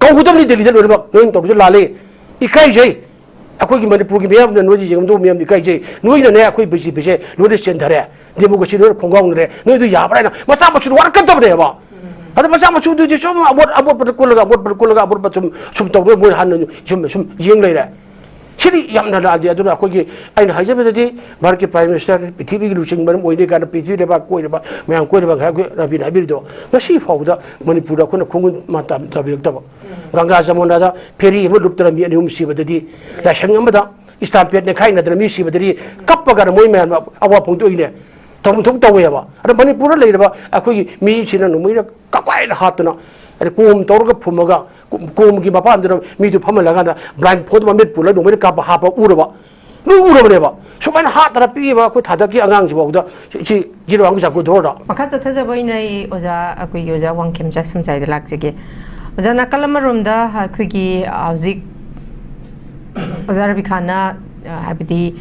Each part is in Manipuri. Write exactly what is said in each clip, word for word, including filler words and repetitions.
ꯇꯧꯒꯗꯕꯅꯤ ꯗꯦꯜꯂꯤꯗ ꯂꯣꯏꯅꯃꯛ꯫ ꯅꯣꯏꯅ ꯇꯧꯔꯤꯁꯦ ꯂꯥꯜꯂꯤ꯫ ꯏꯀꯥꯏꯖꯩ꯫ ꯑꯩꯈꯣꯏꯒꯤ ꯃꯅꯤꯄꯨꯔꯒꯤ ꯃꯤꯌꯥꯝꯅ ꯅꯣꯏꯗ ꯌꯦꯡꯉꯝꯗꯧꯕ ꯃꯤꯌꯥꯝꯗ ꯏꯀꯥꯏꯖꯩ꯫ ꯅꯣꯏꯅꯅꯦ ꯑꯩꯈꯣꯏ ꯕꯤ ꯖꯦ ꯄꯤꯁꯦ ꯂꯣꯏꯅ ꯆꯦꯟꯊꯔꯦ, ꯗꯦꯃꯣꯀ꯭ꯔꯦꯁꯤ ꯂꯣꯏꯅ ꯈꯣꯡꯒꯥꯎꯅꯔꯦ꯫ ꯅꯣꯏꯗꯨ ꯌꯥꯕ꯭ꯔꯥ ꯍꯥꯏꯅ ꯃꯆꯥ ꯃꯁꯨꯗꯨ ꯋꯥꯔꯛꯀꯗꯕꯅꯦꯕ꯫ ꯑꯗ ꯃꯆꯥ ꯃꯁꯨꯗꯨꯗꯤ ꯁꯨꯝ ꯑꯕꯣꯠ ꯑꯕꯣꯠꯄꯗ ꯀꯨꯜꯂꯒ ꯑꯕꯣꯠꯄꯗ ꯀꯨꯜꯂꯒ ꯑꯕꯣꯠꯄ ꯁꯨꯝ ꯁꯨꯝ ꯇꯧꯗꯣꯏ ꯃꯣꯏꯅ ꯍꯥꯟꯅ ꯁꯨꯝ ꯁꯨꯝ ꯌꯦꯡ ꯂꯩꯔꯦ꯫ ꯁꯤꯗꯤ ꯌꯥꯝꯅ ꯂꯥꯟꯗꯦ꯫ ꯑꯗꯨꯅ ꯑꯩꯈꯣꯏꯒꯤ, ꯑꯩꯅ ꯍꯥꯏꯖꯕꯗꯗꯤ, ꯚꯥꯔꯠꯀꯤ ꯄ꯭ꯔꯥꯏꯝ ꯃꯤꯅꯤꯁꯇꯔ ꯄ꯭ꯔꯤꯊꯤꯕꯤꯒꯤ ꯂꯨꯆꯤꯡꯕ ꯑꯃ ꯑꯣꯏꯅꯤ ꯀꯥꯏꯅ ꯄ꯭ꯔꯤꯊꯤꯕꯤ ꯂꯩꯕꯥꯛ ꯀꯣꯏꯔꯤꯕ ꯃꯌꯥꯝ ꯀꯣꯏꯔꯤꯕ ꯉꯥꯏꯍꯥꯛ ꯔꯕꯤꯅ ꯍꯥꯏꯕꯤꯔꯤꯗꯣ, ꯉꯁꯤ ꯐꯥꯎꯕꯗ ꯃꯅꯤꯄꯨꯔꯗ ꯑꯩꯈꯣꯏꯅ ꯈꯣꯡꯒꯨꯟ ꯃꯥꯟ ꯇꯥ-, ꯇꯥꯕꯤꯔꯛꯇꯕ꯫ ꯒꯪꯒꯥ ꯖꯃꯨꯅꯥꯗ ꯐꯦꯔꯤ ꯑꯃ ꯂꯨꯞꯇꯅ ꯃꯤ ꯑꯅꯤ ꯑꯍꯨꯝ ꯁꯤꯕꯗꯗꯤ, ꯂꯥꯏꯁꯪ ꯑꯃꯗ ꯏꯁꯇꯥꯝꯄꯦꯠ ꯅꯦꯈꯥꯏꯅꯗꯅ ꯃꯤ ꯁꯤꯕꯗꯗꯤ ꯀꯞꯄꯒꯅ ꯃꯣꯏ ꯃꯌꯥꯝ ꯑꯋꯥ ꯐꯣꯡꯗꯣꯛꯏꯅꯦ꯫ ꯇꯧꯐꯝ ꯊꯣꯛ ꯇꯧꯋꯦꯕ꯫ ꯑꯗ ꯃꯅꯤꯄꯨꯔꯗ ꯂꯩꯔꯤꯕ ꯑꯩꯈꯣꯏꯒꯤ ꯃꯤꯁꯤꯡꯅ ꯅꯣꯡꯃꯩꯅ ꯀꯀꯥꯏꯅ ꯍꯥꯠꯇꯅ, ꯑꯗꯩ ꯀꯣꯝ ꯇꯧꯔꯒ ꯐꯨꯝꯃꯒ, ꯀꯣꯝꯒꯤ ꯃꯄꯥꯟꯗꯨꯗ ꯃꯤꯗꯨ ꯐꯝꯍꯜꯂꯀꯥꯟꯗ blind fold ꯃꯃꯤꯠ ꯄꯨꯜꯂ ꯅꯣꯡꯃꯩꯅ ꯀꯥꯞꯄ ꯍꯥꯞꯄ ꯎꯔꯕ? ꯂꯣꯏ ꯎꯔꯕꯅꯦꯕ꯫ ꯁꯨꯃꯥꯏꯅ ꯍꯥꯠꯇꯅ ꯄꯤꯛꯏꯕ ꯑꯩꯈꯣꯏ ꯊꯥꯗꯛꯀꯤ ꯑꯉꯥꯡꯁꯤꯐꯥꯎꯗ ꯁꯤ, ꯁꯤ ꯖꯤꯔꯣ ꯋꯥꯟꯒꯤ ꯆꯥꯛꯀꯨ ꯗꯣꯔꯗ꯫ ꯃꯈꯥ ꯆꯠꯊꯖꯕ ꯑꯣꯏꯅ ꯑꯩ ꯑꯣꯖꯥ, ꯑꯩꯈꯣꯏꯒꯤ ꯑꯣꯖꯥ ꯋꯥꯡꯈꯦꯝꯆꯥ ꯁꯝꯖꯥꯏꯗ ꯂꯥꯛꯆꯒꯦ꯫ ꯑꯣꯖꯥ, ꯅꯥꯀꯜ ꯑꯃꯔꯣꯝꯗ ꯑꯩꯈꯣꯏꯒꯤ ꯍꯧꯖꯤꯛ ꯑꯣꯖꯥ ꯔꯕꯤꯈꯥꯟꯅ, ꯑ, ꯍꯥꯏꯕꯗꯤ,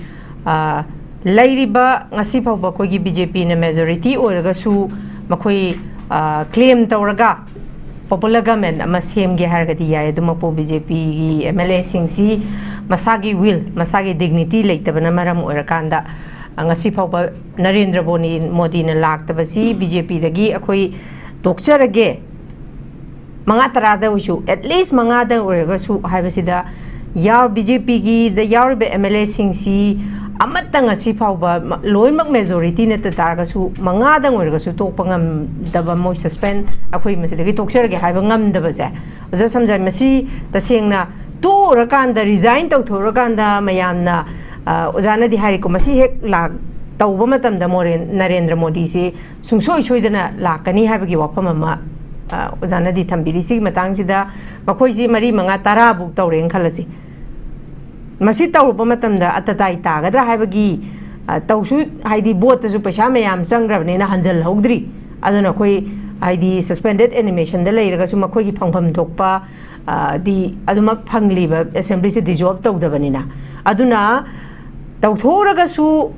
ꯑ, ꯂꯩꯔꯤꯕ ꯉꯁꯤ ꯐꯥꯎꯕ ꯑꯩꯈꯣꯏꯒꯤ ꯕꯤ ꯖꯦ ꯄꯤꯅ majority ꯑꯣꯏꯔꯒꯁꯨ ꯃꯈꯣꯏ, ꯑ, claim ꯇꯧꯔꯒ popular government ꯑꯃ ꯁꯦꯝꯒꯦ ꯍꯥꯏꯔꯒꯗꯤ ꯌꯥꯏ꯫ ꯑꯗꯨꯃꯛꯄꯨ ꯕꯤ ꯖꯦ ꯄꯤꯒꯤ ꯑꯦꯝ ꯑꯦꯜ ꯑꯦꯁꯤꯡꯁꯤ ꯃꯁꯥꯒꯤ will, ꯃꯁꯥꯒꯤ dignity ꯂꯩꯇꯕꯅ ꯃꯔꯝ ꯑꯣꯏꯔꯀꯥꯟꯗ, ꯑ, ꯉꯁꯤ ꯐꯥꯎꯕ ꯅꯔꯦꯟꯗ꯭ꯔ ꯃꯣꯗꯤ-, ꯃꯣꯗꯤꯅ ꯂꯥꯛꯇꯕꯁꯤ ꯕꯤ ꯖꯦ ꯄꯤꯗꯒꯤ ꯑꯩꯈꯣꯏ ꯇꯣꯛꯆꯔꯒꯦ꯫ ꯃꯉꯥ ꯇꯔꯥꯗ ꯑꯣꯏꯁꯨ, at least ꯃꯉꯥꯗ ꯑꯣꯏꯔꯒꯁꯨ ꯍꯥꯏꯕꯁꯤꯗ ꯌꯥꯎ-, ꯕꯤ ꯖꯦ ꯄꯤꯒꯤꯗ ꯌꯥꯎꯔꯤꯕ ꯑꯦꯝ ꯑꯦꯜ ꯑꯦꯁꯤꯡꯁꯤ ꯑꯃꯠꯇ ꯉꯁꯤ ꯐꯥꯎꯕ ꯃ-, ꯂꯣꯏꯅꯃꯛ majority ꯅꯠꯇ ꯇꯥꯔꯒꯁꯨ ꯃꯉꯥꯗꯪ ꯑꯣꯏꯔꯒꯁꯨ ꯇꯣꯛꯄ ꯉꯝꯗꯕ, ꯃꯣꯏ suspend, ꯑꯩꯈꯣꯏ ꯃꯁꯤꯗꯒꯤ ꯇꯣꯛꯆꯔꯒꯦ ꯍꯥꯏꯕ ꯉꯝꯗꯕꯁꯦ, ꯑꯣꯖꯥ ꯁꯝꯖꯥꯏ, ꯃꯁꯤ ꯇꯁꯦꯡꯅ ꯇꯣꯛꯎꯔꯀꯥꯟꯗ, resign ꯇꯧꯊꯣꯛꯎꯔꯀꯥꯟꯗ ꯃꯌꯥꯝꯅ, ꯑ, ꯑꯣꯖꯥꯅꯗꯤ ꯍꯥꯏꯔꯤꯀꯣ, ꯃꯁꯤ ꯍꯦꯛ ꯂꯥꯛ-, ꯇꯧꯕ ꯃꯇꯝꯗ ꯃꯣꯔꯦꯟ-, ꯅꯔꯦꯟꯗ꯭ꯔ ꯃꯣꯗꯤꯁꯤ ꯁꯨꯡꯁꯣꯏ ꯁꯣꯏꯗꯅ ꯂꯥꯛꯀꯅꯤ ꯍꯥꯏꯕꯒꯤ ꯋꯥꯐꯝ ꯑꯃ, ꯑ, ꯑꯣꯖꯥꯅꯗꯤ ꯊꯝꯕꯤꯔꯤ꯫ ꯁꯤꯒꯤ ꯃꯇꯥꯡꯁꯤꯗ ꯃꯈꯣꯏꯁꯤ ꯃꯔꯤ, ꯃꯉꯥ, ꯇꯔꯥꯕꯨꯛ ꯇꯧꯔꯦꯅ ꯈꯜꯂꯁꯤ꯫ ꯃꯁꯤ ꯇꯧꯔꯨꯕ ꯃꯇꯝꯗ ꯑꯇꯇꯥꯏ ꯇꯥꯒꯗ꯭ꯔꯥ ꯍꯥꯏꯕꯒꯤ, ꯑ, ꯇꯧꯁꯨ, ꯍꯥꯏꯗꯤ ꯚꯣꯠꯇꯁꯨ ꯄꯩꯁꯥ ꯃꯌꯥꯝ ꯆꯪꯈ꯭ꯔꯕꯅꯤꯅ ꯍꯟꯖꯜꯍꯧꯗ꯭ꯔꯤ꯫ ꯑꯗꯨꯅ ꯑꯩꯈꯣꯏ, ꯍꯥꯏꯗꯤ suspended animationꯗ ꯂꯩꯔꯒꯁꯨ ꯃꯈꯣꯏꯒꯤ ꯐꯪꯐꯝ ꯊꯣꯛꯄ, ꯑ, ꯗꯤ ꯑꯗꯨꯃꯛ ꯐꯪꯂꯤꯕ, assemblyꯁꯦ dissolve ꯇꯧꯗꯕꯅꯤꯅ꯫ ꯑꯗꯨꯅ ꯇꯧꯊꯣꯛꯎꯔꯒꯁꯨ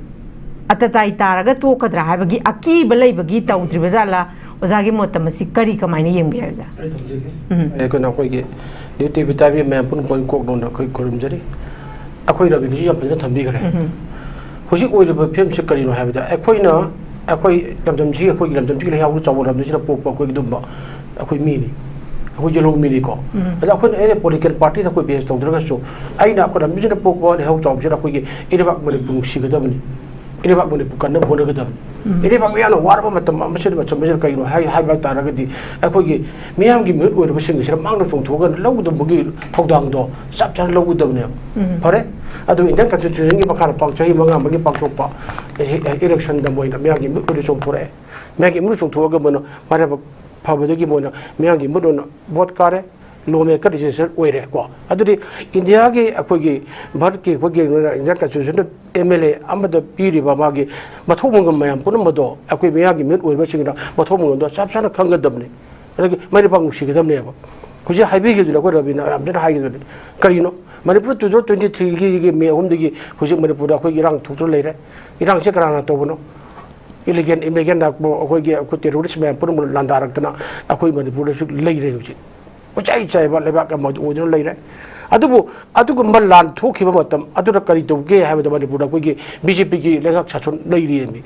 ꯑꯇꯇꯥꯏ ꯇꯥꯔꯒ ꯇꯣꯛꯀꯗ꯭ꯔꯥ ꯍꯥꯏꯕꯒꯤ ꯑꯀꯤꯕ ꯂꯩꯕꯒꯤ ꯇꯧꯗ꯭ꯔꯤꯕ ꯖꯥꯠꯂꯥ? ꯑꯣꯖꯥꯒꯤ ꯃꯣꯠꯇ ꯃꯁꯤ ꯀꯔꯤ, ꯀꯃꯥꯏꯅ ꯌꯦꯡꯕꯤꯔꯦ, ꯑꯣꯖꯥ? ꯎꯝ꯫ ꯑꯩꯈꯣꯏꯅ ꯑꯩꯈꯣꯏꯒꯤ ꯌꯨ ꯇꯤ ꯚꯤ ꯇꯥꯕꯤ ꯃꯌꯥꯝ ꯄꯨꯝꯅꯃꯛ ꯀꯣꯛ ꯅꯣꯟꯅ ꯑꯩꯈꯣꯏ ꯈꯨꯔꯨꯝꯖꯔꯤ꯫ ꯑꯩꯈꯣꯏ ꯔꯕꯤꯅꯁꯨ ꯌꯥꯝ ꯐꯖꯅ ꯊꯝꯕꯤꯈ꯭ꯔꯦ꯫ ꯎꯝ꯫ ꯍꯧꯖꯤꯛ ꯑꯣꯏꯔꯤꯕ ꯐꯤꯕꯝꯁꯤ ꯀꯔꯤꯅꯣ ꯍꯥꯏꯕꯗ, ꯑꯩꯈꯣꯏꯅ, ꯑꯩꯈꯣꯏ ꯂꯝꯗꯝꯁꯤ, ꯑꯩꯈꯣꯏꯒꯤ ꯂꯝꯗꯝꯁꯤꯒꯤ ꯂꯩꯍꯥꯎ ꯆꯥꯎꯕ ꯂꯝꯗꯝꯁꯤꯗ ꯄꯣꯛꯄ ꯑꯩꯈꯣꯏꯒꯤ ꯑꯗꯨꯝꯕ ꯑꯩꯈꯣꯏ ꯃꯤꯅꯤ, ꯑꯩꯈꯣꯏ ꯌꯦꯜꯍꯧ ꯃꯤꯅꯤꯀꯣ꯫ ꯎꯝ꯫ ꯑꯗ ꯑꯩꯈꯣꯏꯅ, ꯑꯩꯅ ꯄꯣꯂꯤꯇꯤꯀꯦꯜ ꯄꯥꯔꯇꯤꯗ ꯑꯩꯈꯣꯏ ꯕꯦꯁ ꯇꯧꯗ꯭ꯔꯒꯁꯨ, ꯑꯩꯅ ꯑꯩꯈꯣꯏ ꯂꯝꯗꯝꯁꯤꯗ ꯄꯣꯛꯄ ꯂꯩꯍꯥꯎ ꯆꯥꯎꯕꯁꯤꯅ ꯑꯩꯈꯣꯏꯒꯤ ꯏꯔꯩꯕꯥꯛ ꯃꯅꯤꯄꯨꯔ ꯅꯨꯡꯁꯤꯒꯗꯕꯅꯤ꯫ ꯏꯔꯩꯕꯥꯛ ꯃꯅꯤꯄꯨꯔ ꯀꯟꯅꯕ ꯍꯣꯠꯅꯒꯗꯕꯅꯤ꯫ ꯎꯝ꯫ ꯏꯔꯩꯕꯥꯛ ꯃꯤꯌꯥꯝꯅ ꯋꯥꯔꯕ ꯃꯇꯝ ꯑꯃꯁꯤꯗ, ꯃꯇꯝ ꯑꯁꯤꯗ ꯀꯩꯅꯣ ꯍꯥꯏ-, ꯍꯥꯏꯕ ꯇꯥꯔꯒꯗꯤ, ꯑꯩꯈꯣꯏꯒꯤ ꯃꯤꯌꯥꯝꯒꯤ ꯃꯤꯍꯨꯠ ꯑꯣꯏꯔꯤꯕꯁꯤꯡ ꯑꯁꯤꯅ ꯃꯥꯡꯗ ꯆꯣꯡꯊꯣꯛꯑꯒ ꯂꯧꯒꯗꯕꯒꯤ ꯊꯧꯗꯥꯡꯗꯣ ꯆꯞ ꯆꯥꯅ ꯂꯧꯒꯗꯕꯅꯦꯕ꯫ ꯎꯝ꯫ ꯐꯔꯦ, ꯑꯗꯨ ꯏꯟꯗꯤꯌꯥꯟ ꯀꯟꯁꯇꯤꯇ꯭ꯌꯨꯁꯟꯒꯤ ꯃꯈꯥꯗ ꯄꯥꯡ-, ꯆꯍꯤ ꯃꯉꯥ ꯑꯃꯒꯤ ꯄꯥꯡꯊꯣꯛꯄ ꯏꯂꯦꯛꯁꯟꯗ ꯃꯣꯏꯅ ꯃꯤꯌꯥꯝꯒꯤ ꯃꯤꯍꯨꯠ ꯑꯣꯏꯅ ꯆꯣꯡꯊꯣꯔꯛꯑꯦ꯫ ꯃꯤꯌꯥꯝꯒꯤ ꯃꯤꯍꯨꯠ ꯆꯣꯡꯊꯣꯛꯑꯒ ꯃꯣꯏꯅ ꯃꯔꯥꯏꯕꯛ ꯐꯕꯗꯒꯤ ꯃꯣꯏꯅ ꯃꯤꯌꯥꯝꯒꯤ ꯃꯤꯍꯨꯠ ꯑꯣꯏꯅ ꯚꯣꯠ ꯀꯥꯔꯦ꯫ ꯂꯣ ꯃꯦꯀꯔ ꯔꯤꯖꯤꯁꯇꯔ ꯑꯣꯏꯔꯦ ꯀꯣ꯫ ꯑꯗꯨꯗꯤ ꯏꯟꯗꯤꯌꯥꯒꯤ, ꯑꯩꯈꯣꯏꯒꯤ ꯚꯥꯔꯠꯀꯤ, ꯑꯩꯈꯣꯏꯒꯤ ꯏꯟꯗꯤꯌꯥꯟ ꯀꯟꯁꯇꯤꯇ꯭ꯌꯨꯁꯟꯗ ꯑꯦꯝ ꯑꯦꯜ ꯑꯦ ꯑꯃꯗ ꯄꯤꯔꯤꯕ ꯃꯥꯒꯤ ꯃꯊꯧ ꯃꯉꯝ ꯃꯌꯥꯝ ꯄꯨꯝꯅꯃꯛ ꯑꯗꯣ ꯑꯩꯈꯣꯏ ꯃꯤꯌꯥꯝꯒꯤ ꯃꯤꯍꯨꯠ ꯑꯣꯏꯕꯁꯤꯡꯅ ꯃꯊꯧ ꯃꯉꯝꯗꯣ ꯆꯞ ꯆꯥꯅ ꯈꯪꯒꯗꯕꯅꯤ꯫ ꯑꯗꯒꯤ ꯃꯔꯩꯕꯥꯛ ꯅꯨꯡꯁꯤꯒꯗꯕꯅꯦꯕ꯫ ꯍꯧꯖꯤꯛ ꯍꯥꯏꯕꯤꯈꯤꯕꯗꯨꯅ, ꯑꯩꯈꯣꯏ ꯔꯕꯤꯅ ꯌꯥꯝ ꯐꯖꯅ ꯍꯥꯏꯈꯤꯕꯗꯨꯅꯤ꯫ ꯀꯔꯤꯅꯣ? Manipur two thousand twenty three ꯒꯤ ꯃꯦ ꯑꯍꯨꯝꯗꯒꯤ ꯍꯧꯖꯤꯛ ꯃꯅꯤꯄꯨꯔꯗ ꯑꯩꯈꯣꯏꯒꯤ ꯏꯔꯥꯡ ꯊꯣꯛꯇꯨꯅ ꯂꯩꯔꯦ꯫ ꯏꯔꯥꯡꯁꯦ ꯀꯅꯥꯅ ꯇꯧꯕꯅꯣ? ꯏꯂꯤꯒꯦꯟ, ꯏꯂꯤꯒꯦꯟ ꯂꯥꯛꯄ ꯑꯩꯈꯣꯏꯒꯤ, ꯑꯩꯈꯣꯏ ꯇꯦꯔꯣꯔꯤꯁ ꯃꯌꯥꯝ ꯄꯨꯝꯅꯃꯛ ꯂꯥꯟꯗꯥꯔꯛꯇꯅ ꯑꯩꯈꯣꯏ ꯃꯅꯤꯄꯨꯔꯗꯁꯨ ꯂꯩꯔꯦ ꯍꯧꯖꯤꯛ꯫ ꯄꯨꯡꯆꯥꯏ ꯆꯥꯏꯕ ꯂꯩꯕꯥꯛ ꯑꯃ ꯑꯣꯏꯗꯨꯅ ꯂꯩꯔꯦ꯫ ꯑꯗꯨꯕꯨ ꯑꯗꯨꯒꯨꯝꯕ ꯂꯥꯟ ꯊꯣꯛꯈꯤꯕ ꯃꯇꯝ ꯑꯗꯨꯗ ꯀꯔꯤ ꯇꯧꯒꯦ ꯍꯥꯏꯕꯗ ꯃꯅꯤꯄꯨꯔꯗ ꯑꯩꯈꯣꯏꯒꯤ ꯕꯤ ꯖꯦ ꯄꯤꯒꯤ ꯂꯩꯉꯥꯛ ꯁꯥꯁꯟ ꯂꯩꯔꯤꯃꯤ꯫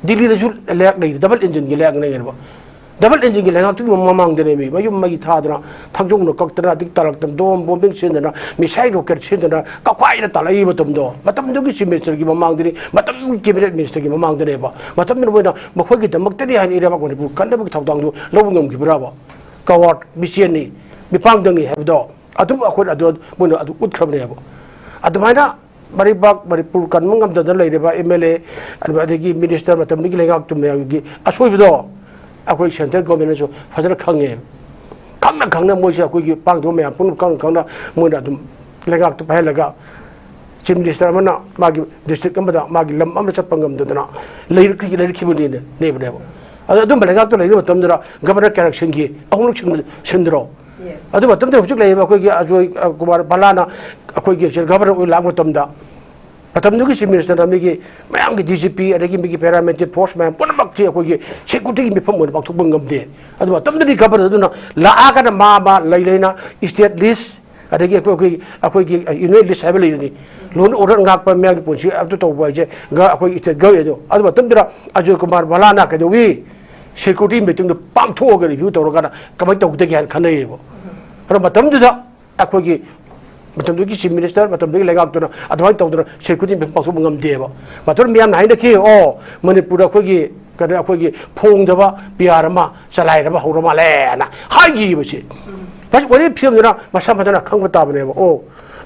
ꯗꯤꯜꯂꯤꯗꯁꯨ ꯂꯩꯉꯥꯛ ꯂꯩꯔꯤ, ꯗꯕꯜ ꯏꯟꯖꯤꯟꯒꯤ ꯂꯩꯉꯥꯛ ꯂꯩꯔꯦꯕ꯫ ꯗꯕꯜ ꯏꯟꯖꯤꯟꯒꯤ ꯂꯩꯉꯥꯛꯇꯨꯒꯤ ꯃꯃꯥꯡꯗꯅꯦꯃꯤ ꯃꯌꯨꯝ ꯃꯩ ꯊꯥꯗꯅ, ꯊꯥꯡꯖꯧꯅ ꯀꯛꯇꯅ, ꯑꯗꯒꯤ ꯇꯥꯜꯂꯛꯇꯅ, ꯗꯣꯝ ꯕꯣꯝꯕꯤꯡ ꯁꯤꯖꯤꯟꯅꯗꯅ, ꯃꯤꯁꯥꯏꯜ ꯔꯣꯀꯦꯠ ꯁꯤꯖꯤꯟꯅꯗꯅ ꯀꯥꯞꯈꯥꯏꯅ ꯇꯥꯜꯂꯛꯏ ꯃꯇꯝꯗꯣ꯫ ꯃꯇꯝꯗꯨꯒꯤ ꯆꯤꯐ ꯃꯤꯅꯤꯁꯇꯔꯒꯤ ꯃꯃꯥꯡꯗꯅꯤ, ꯃꯇꯝꯗꯨꯒꯤ ꯀꯦꯕꯤꯅꯦꯠ ꯃꯤꯅꯤꯁꯇꯔꯒꯤ ꯃꯃꯥꯡꯗꯅꯦꯕ꯫ ꯃꯇꯝꯗꯨꯗ ꯃꯣꯏꯅ ꯃꯈꯣꯏꯒꯤꯗꯃꯛꯇꯅꯤ ꯍꯥꯏꯅ ꯏꯔꯩꯕꯥꯛ ꯃꯅꯤꯄꯨꯔ ꯀꯟꯅꯕꯒꯤ ꯊꯧꯗꯥꯡꯗꯨ ꯂꯧꯕ ꯉꯝꯈꯤꯕ꯭ꯔꯥꯕ? ꯀꯋꯥꯔꯗ, ꯃꯤꯆꯦꯟꯅꯤ, ꯃꯤꯄꯥꯡꯗꯪꯅꯤ ꯍꯥꯏꯕꯗꯣ ꯑꯗꯨꯝ ꯑꯩꯈꯣꯏꯅ ꯑꯗꯨ, ꯃꯣꯏꯅ ꯑꯗꯨ ꯎꯠꯈ꯭ꯔꯕꯅꯦꯕ꯫ ꯑꯗꯨꯃꯥꯏꯅ ꯃꯔꯩꯕꯥꯛ ꯃꯅꯤꯄꯨꯔ ꯀꯟꯕ ꯉꯝꯗꯗꯅ ꯂꯩꯔꯤꯕ ꯑꯦꯝ ꯑꯦꯜ ꯑꯦ, ꯑꯗꯒꯤ ꯃꯤꯅꯤꯁꯇꯔ, ꯃꯇꯝꯗꯨꯒꯤ ꯂꯩꯉꯥꯛꯇꯨ ꯃꯌꯥꯝꯒꯤ ꯑꯁꯣꯏꯕꯗꯣ ꯑꯩꯈꯣꯏ ꯁꯦꯟꯇ꯭ꯔꯦꯜ ꯒꯣꯔꯃꯦꯟꯅꯁꯨ ꯐꯖꯅ ꯈꯪꯉꯦ꯫ ꯈꯪꯅ ꯈꯪꯅ ꯃꯣꯏꯁꯦ ꯑꯩꯈꯣꯏꯒꯤ ꯄꯥꯡꯗꯕ ꯃꯌꯥꯝ ꯄꯨꯝꯅꯃꯛ ꯈꯪꯅ ꯈꯪꯅ ꯃꯣꯏꯅ ꯑꯗꯨꯝ ꯂꯩꯉꯥꯛꯇ ꯄꯥꯏꯍꯜꯂꯒ, ꯆꯤꯐ ꯃꯤꯅꯤꯁꯇꯔ ꯑꯃꯅ ꯃꯥꯒꯤ ꯗꯤꯁꯇ꯭ꯔꯤꯛ ꯑꯃꯗ ꯃꯥꯒꯤ ꯂꯝ ꯑꯃ ꯆꯠꯄ ꯉꯝꯗꯗꯅ ꯂꯩꯔꯛꯈꯤ-, ꯂꯩꯔꯛꯈꯤꯕꯅꯦꯕ꯫ ꯑꯗꯣ ꯑꯗꯨꯝꯕ ꯂꯩꯉꯥꯛꯇ ꯂꯩꯔꯤꯕ ꯃꯇꯝꯗꯨꯗ ꯒꯚꯔꯅꯔ ꯀꯌꯥꯔꯛ ꯁꯤꯟꯈꯤ? ꯑꯍꯨꯝꯂꯛ ꯁꯤꯟꯕ-, ꯁꯤꯟꯗ꯭ꯔꯣ? Yes. ꯑꯗꯨ ꯃꯇꯝꯗ ꯍꯧꯖꯤꯛ ꯂꯩꯔꯤꯕ ꯑꯩꯈꯣꯏꯒꯤ ꯑꯖꯣꯏ, ꯑ, ꯀꯨꯃꯥꯔ ꯚꯜꯂꯥꯅ ꯑꯩꯈꯣꯏꯒꯤ ꯁꯦꯟꯇ꯭ꯔꯦꯜ ꯒꯚꯔꯅꯔ ꯑꯣꯏꯅ ꯂꯥꯛꯄ ꯃꯇꯝꯗ ꯃꯇꯝꯗꯨꯒꯤ ꯆꯤꯐ ꯃꯤꯅꯤꯁꯇꯔꯅ ꯃꯤꯒꯤ ꯃꯌꯥꯝꯒꯤ ꯗꯤ ꯖꯤ ꯄꯤ, ꯑꯗꯒꯤ ꯃꯤꯒꯤ ꯄꯦꯔꯥꯃꯤꯂꯤꯇꯔꯤ ꯐꯣꯔꯁ ꯃꯌꯥꯝ ꯄꯨꯝꯅꯃꯛꯁꯤ ꯑꯩꯈꯣꯏꯒꯤ ꯁꯦꯀ꯭ꯌꯨꯔꯤꯇꯤꯒꯤ ꯃꯤꯐꯝ ꯑꯣꯏꯅ ꯄꯥꯡꯊꯣꯛꯄ ꯉꯝꯗꯦ꯫ ꯑꯗꯨ ꯃꯇꯝꯗꯨꯗꯤ ꯒꯕꯔꯅꯔ ꯑꯗꯨꯅ ꯂꯥꯛꯑꯒꯅ ꯃꯥ ꯃꯥ ꯂꯩ ꯂꯩꯅ ꯁ꯭ꯇꯦꯠ ꯂꯤꯁ, ꯑꯗꯒꯤ ꯑꯩꯈꯣꯏ ꯑꯩꯈꯣꯏ ꯑꯩꯈꯣꯏꯒꯤ ꯌꯨꯅꯤꯌꯟ ꯂꯤꯁ ꯍꯥꯏꯕ ꯂꯩꯔꯅꯤ, ꯂꯣ ꯑꯦꯟ ꯑꯣꯔꯗꯔ ꯉꯥꯛꯄ ꯃꯌꯥꯝꯒꯤ ꯄꯨꯟꯁꯤ ꯑꯗꯨ ꯇꯧꯕ ꯍꯥꯏꯁꯦ ꯒ ꯑꯩꯈꯣꯏ ꯁ꯭ꯇꯦꯠ ꯒꯕꯔꯅꯔ ꯑꯗꯣ꯫ ꯑꯗꯨ ꯃꯇꯝꯗꯨꯗ ꯑꯖꯣꯏ ꯀꯨꯃꯥꯔ ꯕꯂꯥꯅ ꯀꯩꯗꯧꯏ? ꯁꯦꯀ꯭ꯌꯨꯔꯤꯇꯤ ꯃꯤꯇꯤꯡꯗꯨ ꯄꯥꯡꯊꯣꯛꯑꯒ ꯔꯤꯚ꯭ꯌꯨ ꯇꯧꯔꯀꯥꯟꯗ ꯀꯃꯥꯏꯅ ꯇꯧꯒꯗꯒꯦ ꯍꯥꯏꯅ ꯈꯟꯅꯩꯌꯦꯕ꯫ ꯑꯗꯣ ꯃꯇꯝꯗꯨꯗ ꯑꯩꯈꯣꯏꯒꯤ ꯃꯇꯝꯗꯨꯒꯤ ꯆꯤꯐ ꯃꯤꯅꯤꯁꯇꯔ, ꯃꯇꯝꯗꯨꯒꯤ ꯂꯩꯉꯥꯛꯇꯨꯅ ꯑꯗꯨꯃꯥꯏꯅ ꯇꯧꯗꯅ ꯁꯦꯀ꯭ꯌꯨꯔꯤꯇꯤ ꯃꯤꯐꯝ ꯄꯥꯡꯊꯣꯛꯄ ꯉꯝꯗꯦꯕ꯫ ꯃꯇꯝ ꯃꯤꯌꯥꯝꯅ ꯍꯥꯏꯅꯈꯤ, "ꯑꯣ, ꯃꯅꯤꯄꯨꯔꯗ ꯑꯩꯈꯣꯏꯒꯤ ꯀꯩꯅꯣ, ꯑꯩꯈꯣꯏꯒꯤ ꯐꯣꯡꯗꯕ ꯄꯤ ꯑꯥꯔ ꯑꯃ ꯆꯂꯥꯏꯔꯕ ꯍꯧꯔ ꯃꯥꯜꯂꯦꯅ" ꯍꯥꯏꯈꯤꯕꯁꯦ꯫ ꯍꯧꯖꯤꯛ ꯋꯥꯔꯤ ꯐꯤꯂꯝꯗꯨꯅ ꯃꯁꯥ ꯃꯊꯟꯇ ꯈꯪꯕ ꯇꯥꯕꯅꯦꯕ꯫ ꯑꯣ,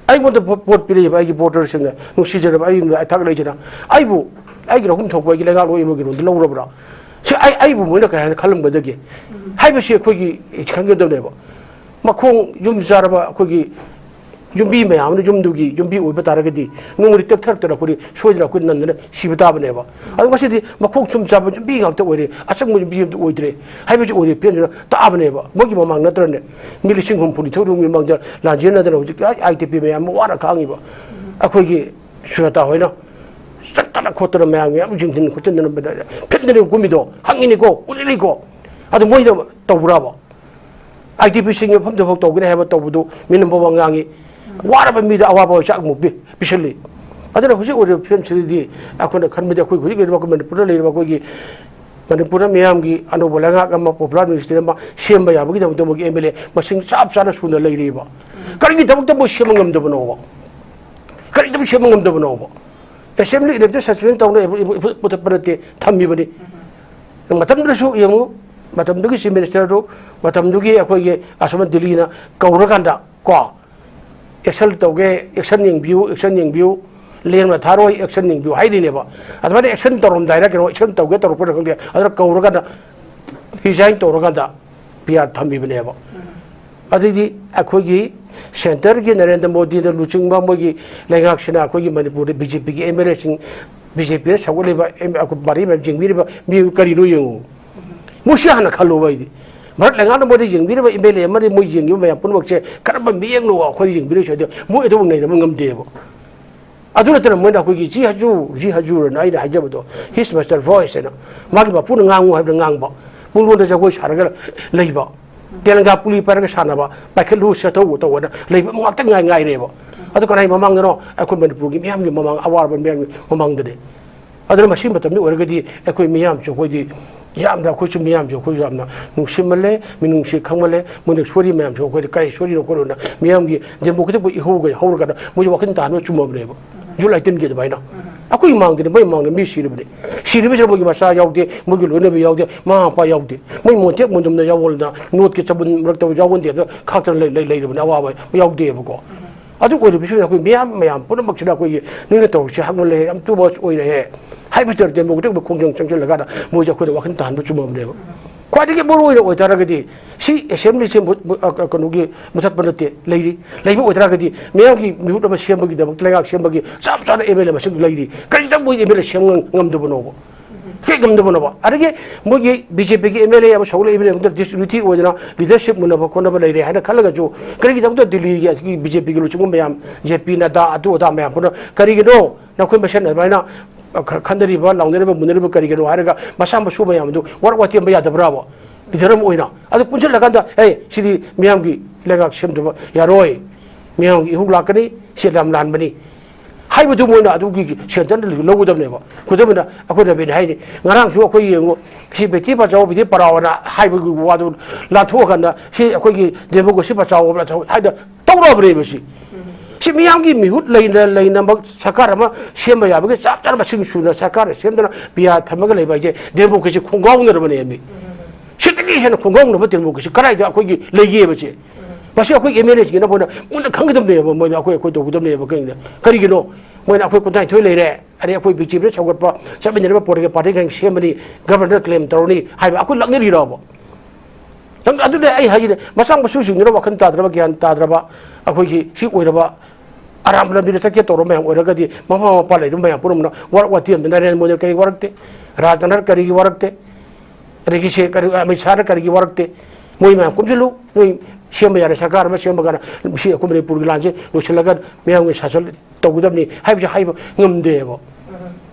ꯑꯩꯉꯣꯟꯗ ꯚꯣ-, ꯚꯣꯠ ꯄꯤꯔꯛꯏꯕ ꯑꯩꯒꯤ ꯚꯣꯇꯔꯁꯤꯡꯅ, ꯅꯨꯡꯁꯤꯖꯔꯕ ꯑꯩ ꯑꯩꯊꯛ ꯂꯩꯖꯅ, ꯑꯩꯕꯨ ꯑꯩꯒꯤ ꯂꯧꯐꯝ ꯊꯣꯛꯄ ꯑꯩꯒꯤ ꯂꯩꯉꯥꯛꯂꯣꯏ ꯑꯃꯒꯤ ꯂꯣꯟꯗ ꯂꯧꯔꯕ꯭ꯔꯥ? ꯁꯤ ꯑꯩ, ꯑꯩꯕꯨ ꯃꯣꯏꯅ ꯀꯔꯤ ꯍꯥꯏꯅ ꯈꯜꯂꯝꯒꯗꯒꯦ ꯍꯥꯏꯕꯁꯤ ꯑꯩꯈꯣꯏꯒꯤ ꯈꯪꯒꯗꯕꯅꯦꯕ꯫ ꯃꯈꯣꯡ ꯌꯨꯝ ꯆꯥꯔꯕ ꯑꯩꯈꯣꯏꯒꯤ ꯌꯨꯝꯕꯤ ꯃꯌꯥꯝ ꯑꯃꯅ ꯌꯨꯝꯗꯨꯒꯤ ꯌꯨꯝꯕꯤ ꯑꯣꯏꯕ ꯇꯥꯔꯒꯗꯤ ꯅꯣꯡꯃꯗꯤ ꯇꯦꯛꯊꯔꯛꯇꯅ ꯑꯩꯈꯣꯏꯗꯤ ꯁꯣꯏꯗꯅ ꯑꯩꯈꯣꯏ ꯅꯟꯗꯅ ꯁꯤꯕ ꯇꯥꯕꯅꯦꯕ꯫ ꯑꯗꯣ ꯉꯁꯤꯗꯤ ꯃꯈꯣꯡ ꯁꯨꯝ ꯆꯥꯕ ꯌꯨꯝꯕꯤ ꯉꯥꯛꯇ ꯑꯣꯏꯔꯦ, ꯑꯆꯪꯕ ꯌꯨꯝꯕꯤ ꯑꯝꯇ ꯑꯣꯏꯗ꯭ꯔꯦ ꯍꯥꯏꯕꯁꯤ ꯑꯣꯏꯔꯦ ꯐꯤꯕꯝꯁꯤꯗ ꯇꯥꯛꯑꯕꯅꯦꯕ꯫ ꯃꯣꯏꯒꯤ ꯃꯃꯥꯡ ꯅꯠꯇ꯭ꯔꯅꯦ ꯃꯤ ꯂꯤꯁꯤꯡ ꯍꯨꯝꯐꯨ ꯅꯤꯊꯣꯏ ꯔꯣꯝꯒꯤ ꯃꯃꯥꯡꯗ ꯂꯥꯟꯖꯦꯟꯅꯗꯅ ꯍꯧꯖꯤꯛ ꯑꯥꯏ ꯇꯤ ꯄꯤ ꯃꯌꯥꯝ ꯑꯃ ꯋꯥꯅ ꯈꯥꯡꯉꯤꯕ꯫ ꯑꯩꯈꯣꯏꯒꯤ ꯁꯨꯖꯥꯇꯥ ꯍꯣꯏꯅ ꯆꯠꯇꯅ ꯈꯣꯠꯇꯅ ꯃꯌꯥꯝ ꯃꯌꯥꯝ ꯌꯦꯡꯁꯤꯟ ꯈꯣꯠꯆꯤꯟꯗꯅ ꯐꯤꯠꯅꯅꯦ ꯀꯨꯝꯃꯤꯗꯣ ꯍꯪꯉꯤꯅꯤꯀꯣ, ꯎꯠꯂꯤꯅꯤꯀꯣ꯫ ꯑꯗꯨ ꯃꯣꯏꯅ ꯇꯧꯕ꯭ꯔꯕ? ꯑꯥꯏ ꯇꯤ ꯄꯤꯁꯤꯡꯒꯤ ꯃꯐꯝꯗꯨꯐꯥꯎ ꯇꯧꯒꯅꯤ ꯍꯥꯏꯕ ꯇꯧꯕꯗꯨ ꯃꯤꯅꯝꯕ ꯋꯥ ꯉꯥꯡꯉꯤ꯫ ꯋꯥꯔꯕ ꯃꯤꯗ ꯑꯋꯥꯕ ꯆꯥꯛ ꯑꯃꯨꯛ ꯄꯤ-, ꯄꯤꯁꯜꯂꯤ꯫ ꯑꯗꯨꯅ ꯍꯧꯖꯤꯛ ꯑꯣꯏꯔꯤꯕ ꯐꯤꯕꯝꯁꯤꯗꯗꯤ ꯑꯩꯈꯣꯏꯅ ꯈꯟꯕꯗꯤ ꯑꯩꯈꯣꯏ ꯍꯧꯖꯤꯛ ꯂꯩꯔꯤꯕ ꯑꯩꯈꯣꯏ ꯃꯅꯤꯄꯨꯔꯗ ꯂꯩꯔꯤꯕ ꯑꯩꯈꯣꯏꯒꯤ ꯃꯅꯤꯄꯨꯔꯗ ꯃꯤꯌꯥꯝꯒꯤ ꯑꯅꯧꯕ ꯂꯩꯉꯥꯛ ꯑꯃ, ꯄꯣꯄꯨꯂꯔ ꯃꯤꯅꯤꯁꯇꯔꯤ ꯑꯃ ꯁꯦꯝꯕ ꯌꯥꯕꯒꯤꯗꯃꯛꯇ ꯃꯣꯏꯒꯤ ꯑꯦꯝ ꯑꯦꯜ ꯑꯦ ꯃꯁꯤꯡ ꯆꯞ ꯆꯥꯅ ꯁꯨꯅ ꯂꯩꯔꯤꯕ꯫ ꯀꯔꯤꯒꯤꯗꯃꯛꯇ ꯃꯣꯏ ꯁꯦꯝꯕ ꯉꯝꯗꯕꯅꯣꯕ? ꯀꯔꯤꯒꯤꯗꯃꯛ ꯁꯦꯝꯕ ꯉꯝꯗꯕꯅꯣꯕ? ꯑꯦꯁꯦꯝꯕ꯭ꯂꯤ ꯏꯂꯦꯛꯇꯦꯗ ꯁꯁꯄꯦꯟ ꯇꯧꯅ ꯃꯨꯊꯠꯄ ꯅꯠꯇꯦ, ꯊꯝꯃꯤꯕꯅꯤ꯫ ꯃꯇꯝꯗꯨꯗꯁꯨ ꯌꯦꯡꯉꯨ, ꯃꯇꯝꯗꯨꯒꯤ ꯆꯤꯐ ꯃꯤꯅꯤꯁꯇꯔꯗꯨ, ꯃꯇꯝꯗꯨꯒꯤ ꯑꯩꯈꯣꯏꯒꯤ ꯑꯁꯣꯝ ꯗꯤꯜꯂꯤꯅ ꯀꯧꯔꯀꯥꯟꯗ ꯀꯣ, "ꯑꯦꯛꯁꯟ ꯇꯧꯒꯦ, ꯑꯦꯛꯁꯟ ꯌꯦꯡꯕꯤꯌꯨ, ꯑꯦꯛꯁꯟ ꯌꯦꯡꯕꯤꯌꯨ, ꯂꯦꯟꯕ ꯊꯥꯔꯣꯏ, ꯑꯦꯛꯁꯟ ꯌꯦꯡꯕꯤꯌꯨ" ꯍꯥꯏꯔꯤꯅꯦꯕ꯫ ꯑꯗꯨꯃꯥꯏꯅ ꯑꯦꯛꯁꯟ ꯇꯧꯔꯝꯗꯥꯏꯔ ꯀꯩꯅꯣ, ꯑꯦꯛꯁꯟ ꯇꯧꯒꯦ ꯇꯧꯔꯛꯄ꯭ꯔꯥ ꯈꯪꯗꯦ, ꯑꯗꯨꯅ ꯀꯧꯔꯀꯥꯟꯗ, ꯔꯤꯖꯥꯏꯟ ꯇꯧꯔꯀꯥꯟꯗ ꯄꯤ ꯑꯥꯔ ꯊꯝꯕꯤꯕꯅꯦꯕ꯫ ꯑꯗꯩꯗꯤ ꯑꯩꯈꯣꯏꯒꯤ ꯁꯦꯟꯇꯔꯒꯤ ꯅꯔꯦꯟꯗ꯭ꯔ ꯃꯣꯗꯤꯅ ꯂꯨꯆꯤꯡꯕ ꯃꯣꯏꯒꯤ ꯂꯩꯉꯥꯛꯁꯤꯅ ꯑꯩꯈꯣꯏꯒꯤ ꯃꯅꯤꯄꯨꯔꯗ ꯕꯤ ꯖꯦ ꯄꯤꯒꯤ ꯑꯦꯝ ꯑꯦꯜ ꯑꯦꯁꯤꯡ, ꯕꯤ ꯖꯦ ꯄꯤꯅ ꯁꯧꯒꯠꯂꯤꯕ ꯑꯦꯝ-, ꯑꯩꯈꯣꯏ ꯄꯥꯔꯇꯤ ꯃꯌꯥꯝ ꯌꯦꯡꯕꯤꯔꯤꯕ ꯃꯤꯑꯣꯏ ꯀꯔꯤꯅꯣ ꯌꯦꯡꯉꯨ꯫ ꯃꯣꯏꯁꯤ ꯍꯥꯟꯅ ꯈꯜꯂꯣꯕ ꯑꯩꯗꯤ꯫ ꯚꯥꯔꯠ ꯂꯩꯉꯥꯛꯅ ꯃꯣꯏꯗ ꯌꯦꯡꯕꯤꯔꯤꯕ ꯑꯦꯝ ꯑꯦꯜ ꯑꯦ ꯑꯃꯗꯤ ꯃꯣꯏ ꯌꯦꯡꯉꯤꯕ ꯃꯌꯥꯝ ꯄꯨꯝꯅꯃꯛꯁꯦ ꯀꯔꯝꯕ ꯃꯤꯠꯌꯦꯡꯅꯣ ꯑꯩꯈꯣꯏꯅ ꯌꯦꯡꯕꯤꯔꯤꯁꯦ? ꯑꯗꯣ ꯃꯣꯏ ꯑꯗꯨꯕꯨ ꯅꯩꯅꯕ ꯉꯝꯗꯦꯕ꯫ ꯑꯗꯨ ꯅꯠꯇꯅ ꯃꯣꯏꯅ ꯑꯩꯈꯣꯏꯒꯤ "ꯖꯤ ꯍꯖꯨꯔ, ꯖꯤ ꯍꯖꯨꯔ" ꯑꯅ ꯑꯩꯅ ꯍꯥꯏꯖꯕꯗꯣ, "His master voice" ꯍꯥꯏꯅ, ꯃꯥꯒꯤ ꯃꯄꯨꯅ ꯉꯥꯡꯉꯨ ꯍꯥꯏꯕꯗ ꯉꯥꯡꯕ, ꯄꯨꯡꯂꯣꯟꯗ ꯖꯒꯣꯏ ꯁꯥꯔꯒ ꯂꯩꯕ, ꯇꯦꯂꯪꯒꯥ ꯄꯨꯂꯤ ꯄꯥꯏꯔꯒ ꯁꯥꯟꯅꯕ, ꯄꯥꯏꯈꯠꯂꯨ ꯆꯠꯊꯧ ꯇꯧꯕꯅ ꯂꯩꯕ ꯉꯥꯛꯇ ꯉꯥꯏ ꯉꯥꯏꯔꯦꯕ꯫ ꯑꯗꯨ ꯀꯅꯥꯒꯤ ꯃꯃꯥꯡꯗꯅꯣ? ꯑꯩꯈꯣꯏ ꯃꯅꯤꯄꯨꯔꯒꯤ ꯃꯤꯌꯥꯝꯒꯤ ꯃꯃꯥꯡ, ꯑꯋꯥꯔꯕ ꯃꯤꯌꯥꯝꯒꯤ ꯃꯃꯥꯡꯗꯅꯦ꯫ ꯑꯗꯨꯅ ꯃꯁꯤ ꯃꯇꯝꯗ ꯑꯣꯏꯔꯒꯗꯤ ꯑꯩꯈꯣꯏ ꯃꯤꯌꯥꯝꯁꯨ, ꯑꯩꯈꯣꯏꯗꯤ ꯌꯥꯝꯅ, ꯑꯩꯈꯣꯏꯁꯨ ꯃꯤꯌꯥꯝꯁꯨ ꯑꯩꯈꯣꯏꯁꯨ ꯌꯥꯝꯅ ꯅꯨꯡꯁꯤꯃꯜꯂꯦ, ꯃꯤꯅꯨꯡꯁꯤ ꯈꯪꯃꯜꯂꯦ꯫ ꯃꯣꯏꯅ ꯁꯣꯏꯔꯤ ꯃꯌꯥꯝꯁꯨ ꯑꯩꯈꯣꯏꯗ ꯀꯔꯤ ꯁꯣꯏꯔꯤꯅꯣ ꯈꯣꯠꯂꯤꯅꯣ, ꯃꯤꯌꯥꯝꯒꯤ ꯗꯦꯃꯣꯀ꯭ꯔꯦꯇꯤꯛ ꯑꯣꯏꯕ ꯏꯍꯧꯒ ꯍꯧꯔꯒꯅ ꯃꯣꯏꯁꯨ ꯋꯥꯈꯜ ꯇꯥꯍꯟꯕ ꯆꯨꯝꯃꯕꯅꯦꯕ꯫ ꯖꯨꯂꯥꯏ ꯇꯤꯟꯒꯤ ꯑꯗꯨꯃꯥꯏꯅ ꯑꯩꯈꯣꯏꯒꯤ ꯃꯥꯡꯗꯅꯤ, ꯃꯣꯏ ꯃꯥꯡꯗ ꯃꯤ ꯁꯤꯔꯕꯅꯤ꯫ ꯁꯤꯔꯤꯕꯁꯤꯗ ꯃꯣꯏꯒꯤ ꯃꯆꯥ ꯌꯥꯎꯗꯦ, ꯃꯣꯏꯒꯤ ꯂꯣꯏꯅꯕ ꯌꯥꯎꯗꯦ, ꯃꯃꯥ ꯃꯄꯥ ꯌꯥꯎꯗꯦ꯫ ꯃꯣꯏ ꯃꯣꯟꯇꯦꯛ ꯃꯣꯟꯗꯨꯝꯅ ꯌꯥꯎꯕꯅ, ꯅꯣꯠꯀꯤ ꯆꯕꯨꯟ ꯃꯔꯛꯇ ꯌꯥꯎꯍꯟꯗꯦ, ꯑꯗꯨ ꯈꯥꯛꯇꯅ ꯂꯩ-, ꯂꯩ-, ꯂꯩꯔꯕꯅꯤ, ꯑꯋꯥꯕ ꯌꯥꯎꯗꯦꯕꯀꯣ꯫ ꯑꯗꯨ ꯑꯣꯏꯔꯤꯕꯁꯤꯅ ꯑꯩꯈꯣꯏ ꯃꯤꯌꯥꯝ, ꯃꯌꯥꯝ ꯄꯨꯝꯅꯃꯛꯁꯤꯅ ꯑꯩꯈꯣꯏꯒꯤ ꯅꯣꯏꯅ ꯇꯧꯔꯤꯁꯦ ꯍꯛꯃꯜꯂꯦ, ꯌꯥꯝ too much ꯑꯣꯏꯔꯦ ꯍꯥꯏꯕꯁꯤꯗ ꯗꯦꯃꯣꯀ꯭ꯔꯦꯇꯤꯛ ꯑꯣꯏꯕ ꯈꯣꯡꯖꯪ ꯆꯪꯁꯤꯜꯂꯀꯥꯟꯗ ꯃꯣꯏꯁꯦ ꯑꯩꯈꯣꯏꯗ ꯋꯥꯈꯜ ꯇꯥꯍꯟꯕ ꯆꯨꯝꯃꯕꯅꯦꯕ꯫ ꯈ꯭ꯋꯥꯏꯗꯒꯤ ꯃꯔꯨ ꯑꯣꯏꯅ ꯑꯣꯏꯇꯥꯔꯒꯗꯤ ꯁꯤ ꯑꯦꯁꯦꯝꯕ꯭ꯂꯤꯁꯦ ꯃꯨ-, ꯃꯨ-, ꯑ, ꯀ-, ꯀꯩꯅꯣꯒꯤ ꯃꯨꯊꯠꯄ ꯅꯠꯇꯦ, ꯂꯩꯔꯤ꯫ ꯂꯩꯕ ꯑꯣꯏꯇꯥꯔꯒꯗꯤ ꯃꯤꯌꯥꯝꯒꯤ ꯃꯤꯍꯨꯠ ꯑꯃ ꯁꯦꯝꯕꯒꯤꯗꯃꯛ, ꯂꯩꯉꯥꯛ ꯁꯦꯝꯕꯒꯤ ꯆꯞ ꯆꯥꯅ ꯑꯦꯝ ꯑꯦꯜ ꯑꯦ ꯃꯁꯤꯡ ꯂꯩꯔꯤ꯫ ꯀꯔꯤꯒꯤꯗ ꯃꯣꯏ ꯑꯦꯝ ꯑꯦꯜ ꯑꯦ ꯁꯦꯝ ꯉꯝ-, ꯉꯝꯗꯕꯅꯣꯕ? ꯍꯦꯛ ꯉꯝꯗꯕꯅꯣꯕ꯫ ꯑꯗꯒꯤ ꯃꯣꯏꯒꯤ ꯕꯤ ꯖꯦ ꯄꯤꯒꯤ ꯑꯦꯝ ꯑꯦꯜ ꯑꯦ ꯑꯃ ꯁꯧꯒꯠꯂꯛꯏꯕꯅꯦ, ꯑꯃꯗ ꯗꯤꯁꯌꯨꯅꯤꯇꯤ ꯑꯣꯏꯗꯅ ꯂꯤꯗꯔꯁꯤꯞ ꯃꯨꯟꯅꯕ ꯈꯣꯠꯅꯕ ꯂꯩꯔꯦ ꯍꯥꯏꯅ ꯈꯜꯂꯒꯁꯨ, ꯀꯔꯤꯒꯤꯗꯃꯛꯇ ꯗꯤꯜꯂꯤꯒꯤ ꯑꯁꯤꯒꯤ ꯕꯤ ꯖꯦ ꯄꯤꯒꯤ ꯂꯨꯆꯤꯡꯕ ꯃꯌꯥꯝ, ꯖꯦ ꯄꯤ ꯅꯗꯥ, ꯑꯗꯨ ꯑꯗꯥ ꯃꯌꯥꯝ ꯄꯨꯟꯅ ꯀꯔꯤꯒꯤꯅꯣ ꯅꯈꯣꯏ ꯃꯁꯦꯟ ꯑꯗꯨꯃꯥꯏꯅ ꯈ-, ꯈꯟꯅꯔꯤꯕ, ꯂꯥꯎꯅꯔꯤꯕ, ꯃꯨꯟꯅꯔꯤꯕ ꯀꯔꯤꯒꯤꯅꯣ ꯍꯥꯏꯔꯒ ꯃꯁꯥ ꯃꯁꯨ ꯃꯌꯥꯝꯗꯨ ꯋꯥꯔꯛ ꯋꯥꯇꯦꯝꯕ ꯌꯥꯗꯕ꯭ꯔꯥꯕ? ꯂꯤꯗꯔ ꯑꯃ ꯑꯣꯏꯅ꯫ ꯑꯗꯨ ꯄꯨꯟꯁꯤꯜꯂꯀꯥꯟꯗ, "ꯑꯦ, ꯁꯤꯗꯤ ꯃꯤꯌꯥꯝꯒꯤ ꯂꯩꯉꯥꯛ ꯁꯦꯝꯗꯕ ꯌꯥꯔꯣꯏ, ꯃꯤꯌꯥꯝꯒꯤ ꯏꯍꯧ ꯂꯥꯛꯀꯅꯤ, ꯁꯤ ꯌꯥꯝ ꯂꯥꯟꯕꯅꯤ" ꯍꯥꯏꯕꯗꯨ ꯃꯣꯏꯅ ꯑꯗꯨꯒꯤ ꯁꯦꯟꯇꯔꯗ ꯂꯧꯒꯗꯕꯅꯦꯕ꯫ ꯈꯨꯗꯝ ꯑꯣꯏꯅ ꯑꯩꯈꯣꯏ ꯔꯕꯤꯟ ꯍꯥꯏꯅꯤ, ꯉꯔꯥꯡꯁꯨ ꯑꯩꯈꯣꯏ ꯌꯦꯡꯉꯨ, ꯁꯤ "ꯕꯦꯇꯤ ꯕꯆꯥꯎ, ꯕꯦꯇꯤ ꯄꯔꯥꯎ" ꯑꯅ ꯍꯥꯏꯕꯒꯤ ꯋꯥꯗꯨ ꯂꯥꯟꯊꯣꯛꯑꯀꯥꯟꯗ ꯁꯤ ꯑꯩꯈꯣꯏꯒꯤ ꯗꯦꯃꯣꯀ꯭ꯔꯦꯁꯤ ꯕꯆꯥꯎ ꯍꯥꯏꯅ ꯇꯧꯔꯛꯑꯕꯅꯦꯕ ꯁꯤ꯫ ꯁꯤ ꯃꯤꯌꯥꯝꯒꯤ ꯃꯤꯍꯨꯠ ꯂꯩꯅ, ꯂꯩꯅꯃꯛ ꯁꯔꯀꯥꯔ ꯑꯃ ꯁꯦꯝꯕ ꯌꯥꯕꯒꯤ ꯆꯞ ꯆꯥꯅ ꯃꯁꯤꯡ ꯁꯨꯅ ꯁꯔꯀꯥꯔꯅ ꯁꯦꯝꯗꯅ ꯄꯤꯌꯥ ꯊꯝꯃꯒ ꯂꯩꯕ ꯍꯥꯏꯁꯦ ꯗꯦꯃꯣꯀ꯭ꯔꯦꯁꯤ ꯈꯣꯡꯒꯥꯎꯅꯔꯕꯅꯦꯃꯤ꯫ ꯁꯤꯗꯒꯤ ꯍꯦꯟꯅ ꯈꯣꯡꯒꯥꯎꯅꯕ ꯗꯦꯃꯣꯀ꯭ꯔꯦꯁꯤ ꯀꯗꯥꯏꯗ ꯑꯩꯈꯣꯏꯒꯤ ꯂꯩꯒꯦꯕ ꯁꯤ? ꯃꯁꯤ ꯑꯩꯈꯣꯏꯒꯤ ꯑꯦꯝ ꯑꯦꯜ ꯑꯦꯁꯤꯡꯁꯤꯅ ꯃꯣꯏꯅ ꯃꯨꯟꯅ ꯈꯪꯒꯗꯕꯅꯦꯕ, ꯃꯣꯏꯅ ꯑꯩꯈꯣꯏ, ꯑꯩꯈꯣꯏ ꯇꯧꯒꯗꯕꯅꯦꯕ꯫ ꯀꯔꯤꯒꯤꯅꯣ? ꯀꯔꯤꯒꯤꯅꯣ? ꯃꯣꯏꯅ ꯑꯩꯈꯣꯏ ꯀꯨꯟꯊ꯭ꯔꯥꯅꯤꯊꯣꯏ ꯂꯩꯔꯦ, ꯑꯗꯩ ꯑꯩꯈꯣꯏ ꯕꯤ ꯖꯦ ꯄꯤꯗ ꯁꯧꯒꯠꯄ, ꯆꯠꯃꯤꯟꯅꯔꯤꯕ ꯄꯣꯂꯤꯇꯤꯀꯦꯜ ꯄꯥꯔꯇꯤ ꯈꯔ ꯁꯦꯝꯃꯅꯤ, ꯒꯕꯔꯅꯔ ꯀ꯭ꯂꯦꯝ ꯇꯧꯔꯅꯤ ꯍꯥꯏꯕ ꯑꯩꯈꯣꯏ ꯂꯥꯛꯅꯔꯤꯔꯕ? ꯅꯪ ꯑꯗꯨꯅꯦ ꯑꯩ ꯍꯥꯏꯁꯤꯅꯦ, ꯃꯆꯥ ꯃꯁꯨꯁꯤꯡꯗꯨꯅ ꯋꯥꯈꯜ ꯇꯥꯗ꯭ꯔꯕ, ꯒ꯭ꯌꯥꯟ ꯇꯥꯗ꯭ꯔꯕ, ꯑꯩꯈꯣꯏꯒꯤ ꯁꯤ ꯑꯣꯏꯔꯕ ꯑꯔꯥꯟꯕ ꯂꯝꯕꯤꯗ ꯆꯠꯀꯦ ꯇꯧꯔꯕ ꯃꯌꯥꯝ ꯑꯣꯏꯔꯒꯗꯤ, ꯃꯃꯥ ꯃꯄꯥ ꯂꯩꯔꯤꯕ ꯃꯌꯥꯝ ꯄꯨꯝꯅꯃꯛꯅ ꯋꯥꯔꯛ ꯋꯥꯇꯦꯝꯗ ꯅꯔꯦꯟꯗ꯭ꯔ ꯃꯣꯗꯤꯅ ꯀꯔꯤꯒꯤ ꯋꯥꯔꯛꯇꯦ? ꯔꯥꯖꯅꯥꯊꯅ ꯀꯔꯤꯒꯤ ꯋꯥꯔꯛꯇꯦ? ꯑꯗꯒꯤ ꯁꯦ ꯀꯔꯤ, ꯑꯃꯤꯠ ꯁꯥꯍꯅ ꯀꯔꯤꯒꯤ ꯋꯥꯔꯛꯇꯦ? ꯃꯣꯏ ꯃꯌꯥꯝ ꯀꯨꯝꯁꯤꯜꯂꯨ, ꯅꯣꯏ ꯁꯦꯝꯕ ꯌꯥꯔꯦ, ꯁꯔꯀꯥꯔ ꯑꯃ ꯁꯦꯝꯃꯒꯅ ꯁꯤ ꯑꯩꯈꯣꯏ ꯃꯅꯤꯄꯨꯔꯒꯤ ꯂꯥꯟꯁꯦ ꯂꯣꯏꯁꯤꯜꯂꯒ ꯃꯤꯌꯥꯝꯒꯤ ꯁꯥꯁꯟ ꯇꯧꯒꯗꯕꯅꯤ ꯍꯥꯏꯕꯁꯦ ꯍꯥꯏꯕ ꯉꯝꯗꯦꯕ꯫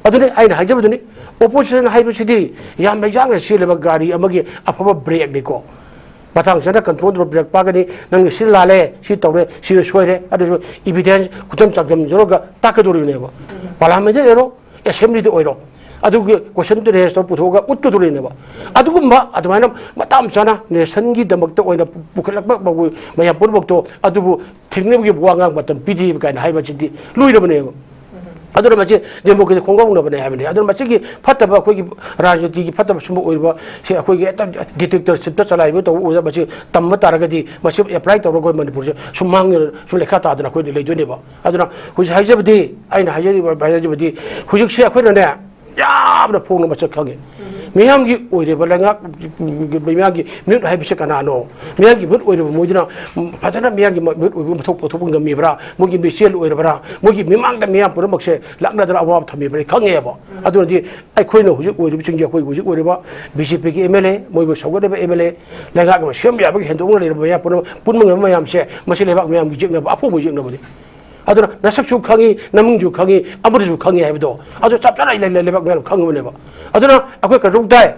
ꯑꯗꯨꯅꯤ ꯑꯩꯅ ꯍꯥꯏꯖꯕꯗꯨꯅꯤ, ꯑꯣꯄꯣꯖꯤꯁꯟ ꯍꯥꯏꯕꯁꯤꯗꯤ ꯌꯥꯝꯅ ꯌꯥꯡꯅ ꯆꯦꯜꯂꯤꯕ ꯒꯥꯔꯤ ꯑꯃꯒꯤ ꯑꯐꯕ ꯕ꯭ꯔꯦꯛꯅꯤꯀꯣ꯫ ꯃꯇꯥꯡ ꯆꯥꯅ ꯀꯟꯇ꯭ꯔꯣꯜ ꯇꯧꯔ ꯕ꯭ꯔꯦꯛ ꯄꯥꯒꯅꯤ, ꯅꯪꯅ ꯁꯤ ꯂꯥꯜꯂꯦ, ꯁꯤ ꯇꯧꯔꯦ, ꯁꯤꯗ ꯁꯣꯏꯔꯦ, ꯑꯗꯨꯁꯨ ꯏꯚꯤꯗꯦꯟꯁ ꯈꯨꯗꯝ ꯆꯥꯡꯗꯝꯅꯔꯒ ꯇꯥꯛꯀꯗꯧꯔꯤꯕꯅꯦꯕ꯫ ꯄꯥꯔꯂꯥꯃꯦꯟꯗ ꯑꯣꯏꯔꯣ, ꯑꯦꯁꯦꯝꯕ꯭ꯂꯤꯗ ꯑꯣꯏꯔꯣ, ꯑꯗꯨꯒꯤ ꯀꯣꯏꯁꯟꯗꯨ ꯔꯦꯖ ꯇꯧꯔ ꯄꯨꯊꯣꯛꯑꯒ ꯎꯠꯀꯗꯧꯔꯤꯅꯦꯕ꯫ ꯑꯗꯨꯒꯨꯝꯕ ꯑꯗꯨꯃꯥꯏꯅ ꯃꯇꯥꯡ ꯆꯥꯅ ꯅꯦꯁꯟꯒꯤꯗꯃꯛꯇ ꯑꯣꯏꯅ ꯄꯨꯈꯠꯂꯛꯄ ꯃꯌꯥꯝ ꯄꯨꯝꯅꯃꯛꯇꯣ ꯑꯗꯨꯕꯨ ꯊꯤꯡꯅꯕꯒꯤ ꯋꯥ ꯉꯥꯡ ꯃꯇꯝ ꯄꯤꯗꯦ ꯀꯥꯏꯅ ꯍꯥꯏꯕꯁꯤꯗꯤ ꯂꯣꯏꯔꯕꯅꯦꯕ꯫ ꯑꯗꯨꯅ ꯃꯁꯤ ꯗꯦꯃꯣꯀ꯭ꯔꯦꯁꯤ ꯈꯣꯡꯒꯥꯎꯅꯕꯅꯦ ꯍꯥꯏꯕꯅꯤ꯫ ꯑꯗꯨꯅ ꯃꯁꯤꯒꯤ ꯐꯠꯇꯕ, ꯑꯩꯈꯣꯏꯒꯤ ꯔꯥꯖꯅꯤꯇꯤꯒꯤ ꯐꯠꯇꯕ ꯁꯨꯝꯕ ꯑꯣꯏꯔꯤꯕ ꯁꯤ ꯑꯩꯈꯣꯏꯒꯤ ꯍꯦꯛꯇ ꯗꯤꯛꯇꯦꯇꯔꯁꯤꯞꯇ ꯆꯂꯥꯏꯕ ꯇꯧꯕ ꯑꯣꯏꯔ ꯃꯁꯤ ꯇꯝꯕ ꯇꯥꯔꯒꯗꯤ ꯃꯁꯤ ꯑꯦꯄ꯭ꯂꯥꯏ ꯇꯧꯔꯒ ꯑꯩꯈꯣꯏ ꯃꯅꯤꯄꯨꯔꯁꯦ ꯁꯨꯝ ꯃꯥꯡꯉ ꯁꯨꯝ ꯂꯩꯈꯥ ꯇꯥꯗꯅ ꯑꯩꯈꯣꯏꯗꯤ ꯂꯩꯗꯣꯏꯅꯦꯕ꯫ ꯑꯗꯨꯅ ꯍꯧꯖꯤꯛ ꯍꯥꯏꯖꯕꯗꯤ, ꯑꯩꯅ ꯍꯥꯏꯖꯔꯤꯕ ꯍꯥꯏꯖꯕꯗꯤ ꯍꯧꯖꯤꯛꯁꯦ ꯑꯩꯈꯣꯏꯅꯅꯦ ꯌꯥꯝꯅ ꯐꯣꯡꯅ ꯃꯁꯛ ꯈꯪꯉꯦ꯫ ꯃꯤꯌꯥꯝꯒꯤ ꯑꯣꯏꯔꯤꯕ ꯂꯩꯉꯥꯛ, ꯃꯤꯌꯥꯝꯒꯤ ꯃꯤꯍꯨꯠ ꯍꯥꯏꯕꯁꯤ ꯀꯅꯥꯅꯣ? ꯃꯤꯌꯥꯝꯒꯤ ꯃꯤꯍꯨꯠ ꯑꯣꯏꯔꯤꯕ ꯃꯣꯏꯗꯨꯅ ꯐꯖꯅ ꯃꯤꯌꯥꯝꯒꯤ ꯃꯤꯍꯨꯠ ꯑꯣꯏꯕ ꯃꯊꯧ ꯄꯥꯡꯊꯣꯛꯄ ꯉꯝꯃꯤꯕ꯭ꯔꯥ? ꯃꯣꯏꯒꯤ ꯃꯤꯡꯁꯦꯜ ꯑꯣꯏꯔꯕ꯭ꯔꯥ? ꯃꯣꯏꯒꯤ ꯃꯤꯃꯥꯡꯗ ꯃꯤꯌꯥꯝ ꯄꯨꯝꯅꯃꯛꯁꯦ ꯂꯥꯛꯅꯗꯅ ꯑꯋꯥꯕ ꯊꯝꯃꯤꯕ꯭ꯔꯥ ꯈꯪꯉꯦꯕ꯫ ꯑꯗꯨꯅꯗꯤ ꯑꯩꯈꯣꯏꯅ ꯍꯧꯖꯤꯛ ꯑꯣꯏꯔꯤꯕꯁꯤꯡꯁꯦ ꯑꯩꯈꯣꯏ ꯍꯧꯖꯤꯛ ꯑꯣꯏꯔꯤꯕ ꯕꯤ ꯖꯦ ꯄꯤꯒꯤ ꯑꯦꯝ ꯑꯦꯜ ꯑꯦ, ꯃꯣꯏꯕꯨ ꯁꯧꯒꯠꯂꯤꯕ ꯑꯦꯝ ꯑꯦꯜ ꯑꯦ, ꯂꯩꯉꯥꯛ ꯑꯃ ꯁꯦꯝꯕ ꯌꯥꯕꯒꯤ ꯍꯦꯟꯗꯣꯛꯅ ꯂꯩꯔꯕ ꯃꯌꯥꯝ ꯄꯨꯝꯅꯃꯛ, ꯄꯨꯟꯕ ꯉꯝꯕ ꯃꯌꯥꯝꯁꯦ ꯃꯁꯤ ꯂꯩꯕꯥꯛ ꯃꯌꯥꯝꯒꯤ ꯌꯦꯛꯅꯕ, ꯑꯐꯧꯕ ꯌꯦꯛꯅꯕꯅꯤ꯫ ꯑꯗꯨꯅ ꯅꯁꯛꯁꯨ ꯈꯪꯉꯤ, ꯅꯃꯤꯡꯁꯨ ꯈꯪꯉꯤ, ꯑꯃꯗꯨꯁꯨ ꯈꯪꯉꯤ ꯍꯥꯏꯕꯗꯣ ꯑꯗꯨ ꯆꯞ ꯆꯥꯅ ꯂꯩ-, ꯂꯩ-, ꯂꯩꯕꯥꯛ ꯃꯌꯥꯝ ꯈꯪꯉꯕꯅꯦꯕ꯫ ꯑꯗꯨꯅ ꯑꯩꯈꯣꯏ ꯀꯩꯗꯧ ꯇꯥꯏ?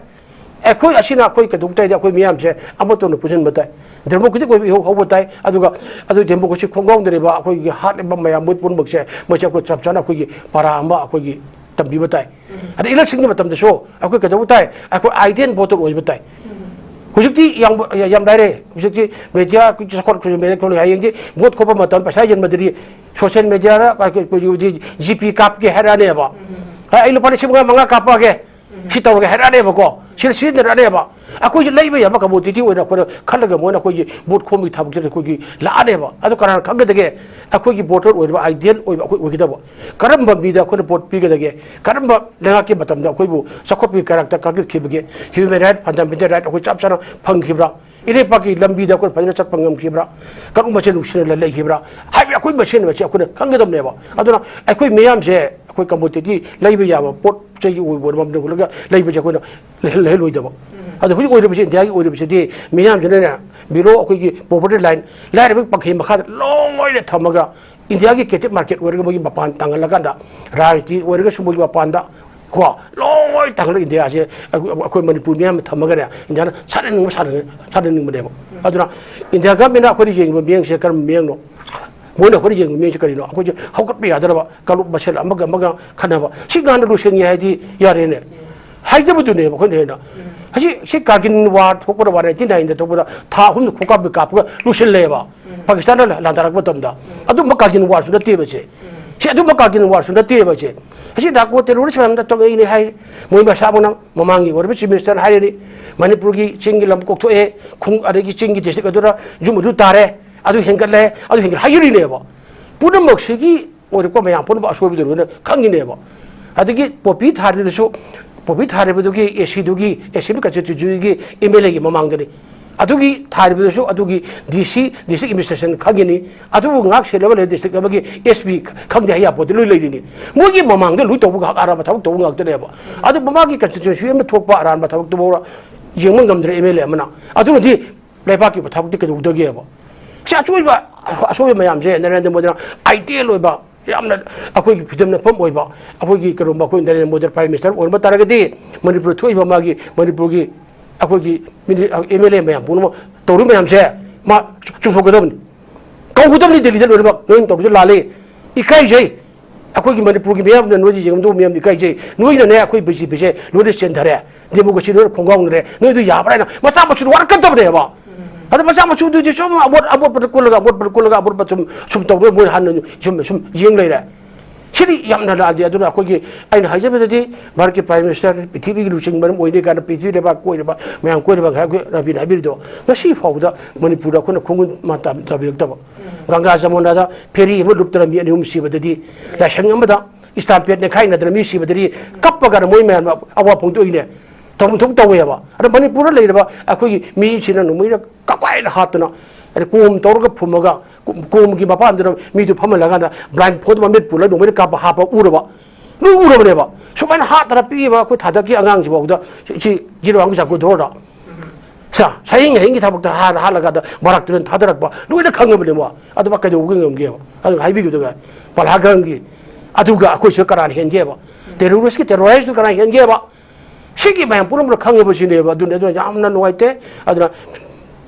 ꯑꯩꯈꯣꯏ ꯑꯁꯤꯅ ꯑꯩꯈꯣꯏ ꯀꯩꯗꯧ ꯇꯥꯏꯗꯤ ꯑꯩꯈꯣꯏ ꯃꯤꯌꯥꯝꯁꯦ ꯑꯃꯠꯇ ꯑꯣꯏꯅ ꯄꯨꯟꯁꯤꯟꯕ ꯇꯥꯏ꯫ ꯗꯦꯃꯣꯀ꯭ꯔꯦꯇꯤꯛ ꯑꯣꯏꯕ ꯏꯍꯧ ꯍꯧꯕ ꯇꯥꯏ꯫ ꯑꯗꯨꯒ ꯑꯗꯨ ꯗꯦꯃꯣꯀ꯭ꯔꯦꯁꯤ ꯈꯣꯡꯒꯥꯎꯗꯔꯤꯕ ꯑꯩꯈꯣꯏꯒꯤ ꯍꯥꯠꯂꯤꯕ ꯃꯌꯥꯝ ꯃꯣꯏ ꯄꯨꯝꯅꯃꯛꯁꯦ ꯃꯁꯤ ꯑꯩꯈꯣꯏ ꯆꯞ ꯆꯥꯅ ꯑꯩꯈꯣꯏꯒꯤ ꯄꯔꯥ ꯑꯃ ꯑꯩꯈꯣꯏꯒꯤ ꯇꯝꯕꯤꯕ ꯇꯥꯏ꯫ ꯑꯗ ꯏꯂꯦꯛꯁꯟꯒꯤ ꯃꯇꯝꯗꯁꯨ ꯑꯩꯈꯣꯏ ꯀꯩꯗꯧꯕ ꯇꯥꯏ? ꯑꯩꯈꯣꯏ ꯑꯥꯏꯗꯤꯌꯦꯜ ꯚꯣꯇꯔ ꯑꯣꯏꯕ ꯇꯥꯏ꯫ ꯍꯧꯖꯤꯛꯇꯤ ꯌꯥꯝ, ꯌꯥꯝ ꯂꯥꯏꯔꯦ꯫ ꯍꯧꯖꯤꯛꯇꯤ ꯃꯦꯗꯤꯌꯥ ꯑꯩꯈꯣꯏ ꯆꯥꯎꯈꯠ-, ꯍꯌꯦꯡꯗꯤ ꯚꯣꯠ ꯈꯣꯞꯄ ꯃꯇꯝ ꯄꯩꯁꯥ ꯌꯦꯟꯕꯗꯗꯤ ꯁꯣꯁꯤꯌꯦꯜ ꯃꯦꯗꯤꯌꯥꯗ ꯖꯤ ꯄꯤ ꯀꯥꯞꯀꯦ ꯍꯥꯏꯔꯛꯑꯅꯦꯕ꯫ ꯍꯥꯏ, ꯑꯩ ꯂꯨꯄꯥ ꯂꯤꯁꯤꯡ ꯃꯉꯥ, ꯃꯉꯥ ꯀꯥꯞꯄꯛꯑꯒꯦ꯫ ꯁꯤ ꯇꯧꯔꯒꯦ ꯍꯥꯏꯔꯛꯑꯅꯦꯕꯀꯣ꯫ ꯁꯤꯗ ꯁꯤꯖꯤꯟꯅꯔꯛꯑꯅꯦꯕ꯫ ꯑꯩꯈꯣꯏꯁꯦ ꯂꯩꯕ ꯌꯥꯕ ꯀꯃꯣꯗꯤꯇꯤ ꯑꯣꯏꯅ ꯑꯩꯈꯣꯏꯅ ꯈꯜꯂꯒ ꯃꯣꯏꯅ ꯑꯩꯈꯣꯏꯒꯤ ꯚꯣꯠ ꯈꯣꯝꯕꯒꯤ ꯊꯕꯛꯁꯤꯗ ꯑꯩꯈꯣꯏꯒꯤ ꯂꯥꯛꯑꯅꯦꯕ꯫ ꯑꯗꯣ ꯀꯅꯥꯅ ꯈꯪꯒꯗꯒꯦ? ꯑꯩꯈꯣꯏꯒꯤ ꯚꯣꯇꯔ ꯑꯣꯏꯔꯤꯕ, ꯑꯥꯏꯗꯤꯌꯦꯜ ꯑꯣꯏꯕ ꯑꯩꯈꯣꯏ ꯑꯣꯏꯒꯗꯕ꯫ ꯀꯔꯝꯕ ꯃꯤꯗ ꯑꯩꯈꯣꯏꯅ ꯚꯣꯠ ꯄꯤꯒꯗꯒꯦ? ꯀꯔꯝꯕ ꯂꯩꯉꯥꯛꯀꯤ ꯃꯇꯝꯗ ꯑꯩꯈꯣꯏꯕꯨ ꯆꯥꯎꯈꯠꯄꯒꯤ ꯀꯔꯛꯇ ꯀꯥꯈꯠꯈꯤꯕꯒꯦ? ꯍ꯭ꯌꯨꯃꯦꯟ ꯔꯥꯏꯠ, ꯐꯟꯗꯥꯃꯦꯟꯇꯦꯜ ꯔꯥꯏꯠ ꯑꯩꯈꯣꯏ ꯆꯞ ꯆꯥꯅ ꯐꯪꯈꯤꯕ꯭ꯔꯥ? ꯏꯔꯩꯄꯥꯛꯀꯤ ꯂꯝꯕꯤꯗ ꯑꯩꯈꯣꯏ ꯐꯖꯅ ꯆꯠꯄ ꯉꯝꯈꯤꯕ꯭ꯔꯥ? ꯀꯥꯡꯂꯨꯞ ꯃꯁꯦꯟ ꯅꯨꯡꯁꯤꯅꯅ ꯂꯩꯈꯤꯕ꯭ꯔꯥ? ꯍꯥꯏꯕꯗꯤ ꯑꯩꯈꯣꯏ ꯃꯁꯦꯟ ꯑꯁꯤ ꯑꯩꯈꯣꯏꯅ ꯈꯪꯒꯗꯕꯅꯦꯕ꯫ ꯑꯗꯨꯅ ꯑꯩꯈꯣꯏ ꯃꯤꯌꯥꯝꯁꯦ ꯑꯩꯈꯣꯏ ꯀꯃꯣꯗꯤꯇꯤ ꯂꯩꯕ ꯌꯥꯕ ꯄꯣꯠ ꯆꯩꯒꯤ ꯑꯣꯏꯕ ꯑꯣꯏꯔ ꯃꯝꯗ ꯍꯨꯜꯂꯒ ꯂꯩꯕꯁꯦ ꯑꯩꯈꯣꯏꯅ ꯂꯩꯍꯜ-, ꯂꯩꯍꯜꯂꯣꯏꯗꯕ꯫ ꯑꯗꯣ ꯍꯧꯖꯤꯛ ꯑꯣꯏꯔꯤꯕꯁꯤ, ꯏꯟꯗꯤꯌꯥꯒꯤ ꯑꯣꯏꯔꯤꯕꯁꯤꯗꯤ ꯃꯤꯌꯥꯝꯁꯤꯅꯅꯦ, below ꯑꯩꯈꯣꯏꯒꯤ poverty line, ꯂꯥꯏꯔꯕ ꯄꯟꯈꯩ ꯃꯈꯥꯗ ꯂꯣꯏꯅ ꯊꯝꯃꯒ, ꯏꯟꯗꯤꯌꯥꯒꯤ captive market ꯑꯣꯏꯔꯒ ꯃꯣꯏꯒꯤ ꯃꯄꯥꯟ ꯇꯥꯡꯍꯜꯂꯀꯥꯟꯗ, ꯔꯥꯖꯅꯤꯇꯤ ꯑꯣꯏꯔꯒꯁꯨ ꯃꯣꯏꯒꯤ ꯃꯄꯥꯟꯗ ꯀꯣ, ꯂꯣꯏ ꯇꯥꯡꯍꯜꯂꯒ ꯏꯟꯗꯤꯌꯥꯁꯦ ꯑꯩꯈꯣꯏ, ꯑꯩꯈꯣꯏ ꯃꯅꯤꯄꯨꯔ ꯃꯤꯌꯥꯝꯅ ꯊꯝꯃꯒꯅꯦ, ꯏꯟꯗꯤꯌꯥꯅ ꯁꯥꯟꯅꯅꯤꯡꯕ ꯁꯥꯟꯅ-, ꯁꯥꯟꯅꯅꯤꯡꯕꯅꯦꯕ꯫ ꯑꯗꯨꯅ ꯏꯟꯗꯤꯌꯥ governmentꯅ ꯑꯩꯈꯣꯏꯅ ꯌꯦꯡꯉꯤꯕ ꯃꯤꯠꯌꯦꯡꯁꯦ ꯀꯔꯝꯕ ꯃꯤꯠꯌꯦꯡꯅꯣ? ꯃꯣꯏꯅ ꯑꯩꯈꯣꯏꯅ ꯌꯦꯡꯕ ꯃꯤꯠꯌꯦꯡꯁꯦ ꯀꯔꯤꯅꯣ? ꯑꯩꯈꯣꯏꯁꯦ ꯍꯧꯒꯠꯄ ꯌꯥꯗꯅꯕ ꯀꯥꯡꯂꯨꯞ ꯃꯁꯦꯜ ꯑꯃꯒ ꯑꯃꯒ ꯈꯟꯅꯕ, ꯁꯤ ꯉꯥꯟꯅ ꯂꯣꯏꯁꯤꯟꯒꯦ ꯍꯥꯏꯗꯤ ꯌꯥꯔꯦꯅꯦ꯫ ꯍꯥꯏꯖꯕꯗꯨꯅꯦꯕ ꯑꯩꯈꯣꯏꯅ ꯍꯦꯟꯅ꯫ ꯍꯧꯖꯤꯛ ꯁꯤ ꯀꯥꯔꯒꯤꯜ ꯋꯥꯔ ꯊꯣꯛꯄꯗ, ꯋꯥꯔ ꯅꯥꯏꯟꯇꯤ ꯅꯥꯏꯟꯗ ꯊꯣꯛꯄꯗ ꯊꯥ ꯑꯍꯨꯝꯗ ꯈꯣꯡꯀꯥꯞꯄꯤ ꯀꯥꯞꯄꯒ ꯂꯣꯏꯁꯤꯜꯂꯦꯕ꯫ ꯄꯥꯀꯤꯁꯇꯥꯟꯅ ꯂꯥꯟꯗꯥꯔꯛꯄ ꯃꯇꯝꯗ ꯑꯗꯨꯝꯕ ꯀꯥꯔꯒꯤꯜ ꯋꯥꯔꯁꯨ ꯅꯠꯇꯦꯕ ꯁꯦ꯫ ꯁꯤ ꯑꯗꯨꯝꯕ ꯀꯥꯔꯒꯤꯜ ꯋꯥꯔꯁꯨ ꯅꯠꯇꯦꯕ ꯁꯦ꯫ ꯑꯁꯤ narco terrorist ꯃꯌꯥꯝꯗ ꯇꯧꯔꯛꯏꯅꯦ ꯍꯥꯏ꯫ ꯃꯣꯏ ꯃꯁꯥꯃꯛꯅ ꯃꯃꯥꯡꯒꯤ ꯑꯣꯏꯔꯤꯕ Chief Ministerꯅ ꯍꯥꯏꯔꯤꯅꯤ, ꯃꯅꯤꯄꯨꯔꯒꯤ ꯆꯤꯡꯒꯤ ꯂꯝ ꯀꯣꯛꯊꯣꯛꯑꯦ, ꯈꯨꯡ-, ꯑꯗꯒꯤ ꯆꯤꯡꯒꯤ district ꯑꯗꯨꯗ ꯌꯨꯝ ꯑꯗꯨ ꯇꯥꯔꯦ, ꯑꯗꯨ ꯍꯦꯟꯒꯠꯂꯦ, ꯑꯗꯨ ꯍꯦꯟꯒꯠ ꯍꯥꯏꯖꯔꯤꯅꯦꯕ꯫ ꯄꯨꯝꯅꯃꯛꯁꯤꯒꯤ ꯑꯣꯏꯔꯛꯄ ꯃꯌꯥꯝ ꯄꯨꯝꯅꯃꯛ ꯑꯁꯣꯏꯕꯗꯨ ꯂꯣꯏꯅ ꯈꯪꯉꯤꯅꯦꯕ꯫ ꯑꯗꯒꯤ ꯄꯣꯄꯤ ꯊꯥꯔꯤꯗꯨꯁꯨ, ꯄꯣꯄꯤ ꯊꯥꯔꯤꯕꯗꯨꯒꯤ ACꯗꯨꯒꯤ, Assembly Constituencyꯒꯤ MLAꯒꯤ ꯃꯃꯥꯡꯗꯅꯤ꯫ ꯑꯗꯨꯒꯤ ꯊꯥꯔꯤꯕꯗꯨꯁꯨ ꯑꯗꯨꯒꯤ DC, District Administration ꯈꯪꯉꯤꯅꯤ꯫ ꯑꯗꯨꯕꯨ ꯉꯥꯛ ꯁꯦꯟꯅꯕ ꯂꯩ district ꯑꯃꯒꯤ SP ꯈꯪꯗꯦ ꯍꯥꯏ ꯌꯥꯄꯣꯠꯇꯤ ꯂꯣꯏ ꯂꯩꯔꯤꯅꯤ꯫ ꯃꯣꯏꯒꯤ ꯃꯃꯥꯡꯗ ꯂꯣꯏ ꯇꯧꯕ ꯑꯔꯥꯟꯕ ꯊꯕꯛ ꯇꯧꯕ ꯉꯥꯛꯇꯅꯦꯕ꯫ ꯑꯗꯨ ꯃꯃꯥꯒꯤ constituency ꯑꯃ ꯊꯣꯛꯄ ꯑꯔꯥꯟꯕ ꯊꯕꯛꯇꯨꯐꯥꯎ ꯌꯦꯡꯕ ꯉꯝꯗ꯭ꯔꯦ MLA ꯑꯃꯅ꯫ ꯑꯗꯨꯅꯗꯤ ꯂꯩꯕꯥꯛꯀꯤ ꯑꯣꯏꯕ ꯊꯕꯛꯇꯤ ꯀꯩꯗꯧꯗꯒꯦꯕ? ꯁꯤ ꯑꯆꯣꯏꯕ, ꯑꯁꯣꯏꯕ ꯃꯌꯥꯝꯁꯦ ꯅꯔꯦꯟꯗ꯭ꯔ ꯃꯣꯗꯤꯅ ideal ꯑꯣꯏꯕ, ꯌꯥꯝꯅ ꯑꯩꯈꯣꯏꯒꯤ ꯐꯤꯖꯝ ꯅꯐꯝ ꯑꯣꯏꯕ, ꯑꯩꯈꯣꯏꯒꯤ ꯀꯩꯅꯣ, ꯑꯩꯈꯣꯏ ꯅꯔꯦꯟꯗ꯭ꯔ ꯃꯣꯗꯤ Prime Minister ꯑꯣꯏꯔꯝꯕ ꯇꯥꯔꯒꯗꯤ ꯃꯅꯤꯄꯨꯔ ꯊꯣꯛꯏꯕ ꯃꯥꯒꯤ, ꯃꯅꯤꯄꯨꯔꯒꯤ ꯑꯩꯈꯣꯏꯒꯤ ꯃꯤꯅꯤ-, MLA ꯃꯌꯥꯝ ꯄꯨꯝꯅꯃꯛ ꯇꯧꯔꯤꯕ ꯃꯌꯥꯝꯁꯦ ꯃꯥ ꯆꯨꯝꯊꯣꯛꯀꯗꯕꯅꯤ꯫ ꯀꯧꯒꯗꯕꯅꯤ ꯗꯦꯜꯂꯤꯗ ꯂꯣꯏꯅꯃꯛ, "ꯅꯣꯏꯅ ꯇꯧꯔꯤꯁꯦ ꯂꯥꯜꯂꯤ, ꯏꯀꯥꯏꯖꯩ, ꯑꯩꯈꯣꯏꯒꯤ ꯃꯅꯤꯄꯨꯔꯒꯤ ꯃꯤꯌꯥꯝꯅ ꯅꯣꯏꯗ ꯌꯦꯡꯉꯝꯗꯧꯕ ꯃꯤꯌꯥꯝ ꯏꯀꯥꯏꯖꯩ, ꯅꯣꯏꯅꯅꯦ ꯑꯩꯈꯣꯏ BJPꯁꯦ ꯂꯣꯏꯅ ꯆꯦꯟꯊꯔꯦ, democracy ꯂꯣꯏꯅ ꯈꯣꯡꯒꯥꯎꯅꯔꯦ, ꯅꯣꯏꯗꯨ ꯌꯥꯕ꯭ꯔꯥ?" ꯍꯥꯏꯅ ꯃꯆꯥ ꯃꯁꯨꯗ ꯋꯥꯔꯛꯀꯗꯕꯅꯦꯕ꯫ ꯑꯗ ꯃꯆꯥ ꯃꯁꯨꯗꯨꯗꯤ ꯁꯨꯝ ꯑꯃꯣꯠ-, ꯑꯃꯣꯠꯄꯗ ꯀꯨꯜꯂꯒ, ꯑꯃꯣꯠꯄꯗ ꯀꯨꯜꯂꯒ, ꯑꯃꯣꯠꯄꯗ ꯁꯨꯝ, ꯁꯨꯝ ꯇꯧꯔꯒ ꯃꯣꯏꯅ ꯍꯥꯟꯅ ꯁꯨꯝ, ꯁꯨꯝ ꯌꯦꯡ ꯂꯩꯔꯦ꯫ ꯁꯤꯗꯤ ꯌꯥꯝꯅ ꯂꯥꯜꯂꯤ꯫ ꯑꯗꯨꯅ ꯑꯩꯈꯣꯏꯒꯤ, ꯑꯩꯅ ꯍꯥꯏꯖꯕꯗꯗꯤ, ꯚꯥꯔꯠꯀꯤ Prime Minister ꯄ꯭ꯔꯤꯊꯤꯕꯤꯒꯤ ꯂꯨꯆꯤꯡꯕ ꯑꯃ ꯑꯣꯏꯅꯤ ꯀꯥꯏꯅ ꯄ꯭ꯔꯤꯊꯤꯕꯤ ꯂꯩꯕꯥꯛ ꯀꯣꯏꯔꯤꯕ ꯃꯌꯥꯝ ꯀꯣꯏꯔꯤꯕ ꯉꯥꯏꯍꯥꯛ ꯔꯕꯤꯅ ꯍꯥꯏꯕꯤꯔꯤꯗꯣ, ꯉꯁꯤ ꯐꯥꯎꯕꯗ ꯃꯅꯤꯄꯨꯔꯗ ꯑꯩꯈꯣꯏꯅ ꯈꯣꯡꯒꯨꯟ ꯃꯥꯟ ꯇꯥ-, ꯇꯥꯕꯤꯔꯛꯇꯕ꯫ ꯒꯪꯒꯥ ꯖꯃꯨꯅꯥꯗ ferry ꯑꯃ ꯂꯨꯞꯇꯅ ꯃꯤ ꯑꯅꯤ ꯑꯍꯨꯝ ꯁꯤꯕꯗꯗꯤ, ꯂꯥꯏꯁꯪ ꯑꯃꯗ stampede ꯅꯦꯈꯥꯏꯅꯗꯅ ꯃꯤ ꯁꯤꯕꯗꯗꯤ ꯀꯞꯄꯒꯅ ꯃꯣꯏ ꯃꯌꯥꯝ ꯑꯋꯥ ꯐꯣꯡꯗꯣꯛꯏꯅꯦ꯫ ꯇꯧꯐꯝ ꯊꯣꯛ ꯇꯧꯋꯦꯕ꯫ ꯑꯗ ꯃꯅꯤꯄꯨꯔꯗ ꯂꯩꯔꯤꯕ ꯑꯩꯈꯣꯏꯒꯤ ꯃꯤꯁꯤꯅ ꯅꯣꯡꯃꯩꯅ ꯀꯀꯥꯏꯅ ꯍꯥꯠꯇꯅ, ꯑꯗꯩ ꯀꯣꯝ ꯇꯧꯔꯒ ꯐꯨꯝꯃꯒ, ꯀꯣꯝ-, ꯀꯣꯝꯒꯤ ꯃꯄꯥꯟꯗꯨꯗ ꯃꯤꯗꯨ ꯐꯝꯍꯜꯂꯀꯥꯟꯗ blindfold ꯃꯃꯤꯠ ꯄꯨꯜꯂꯒ ꯅꯣꯡꯃꯩꯅ ꯀꯥꯞꯄ ꯍꯥꯞꯄ ꯎꯔꯕ꯫ ꯂꯣꯏ ꯎꯔꯕꯅꯦꯕ꯫ ꯁꯨꯃꯥꯏꯅ ꯍꯥꯠꯇꯅ ꯄꯤꯛꯏꯕ ꯑꯩꯈꯣꯏ ꯊꯥꯗꯛꯀꯤ ꯑꯉꯥꯡꯁꯤꯐꯥꯎꯗ ꯁꯤ, ꯁꯤ ꯖꯤꯔꯣ ꯋꯥꯟꯒꯤ ꯆꯥꯛꯀꯨ ꯗꯣꯔꯗ ꯁꯥ, ꯁꯍꯤꯡ ꯍꯍꯤꯡꯒꯤ ꯊꯕꯛꯇ ꯍꯥꯠ-, ꯍꯥꯠꯂꯒ ꯃꯔꯛꯇꯨꯗ ꯊꯥꯗꯔꯛꯄ ꯂꯣꯏꯅ ꯈꯪꯉꯕꯅꯦꯕ꯫ ꯑꯗꯨ ꯃꯥ ꯀꯩꯗꯧꯕꯒꯤ ꯉꯝꯒꯦꯕ? ꯑꯗꯨ ꯍꯥꯏꯕꯤꯌꯨꯗꯅ ꯄꯜꯍꯥꯒ꯭ꯔꯝꯒꯤ ꯑꯗꯨꯒ ꯑꯩꯈꯣꯏꯁꯨ ꯀꯅꯥꯅ ꯍꯦꯟꯒꯦꯕ? ꯇꯦꯔꯣꯔꯤꯁꯀꯤ ꯇꯦꯔꯣꯔꯥꯏꯁꯇꯨ ꯀꯅꯥꯅ ꯍꯦꯟꯒꯦꯕ? ꯁꯤꯒꯤ ꯃꯌꯥꯝ ꯄꯨꯝꯅꯃꯛ ꯈꯪꯉꯕꯁꯤꯅꯦꯕ꯫ ꯑꯗꯨꯅ, ꯑꯗꯨꯅ ꯌꯥꯝꯅ ꯅꯨꯡꯉꯥꯏꯇꯦ꯫ ꯑꯗꯨꯅ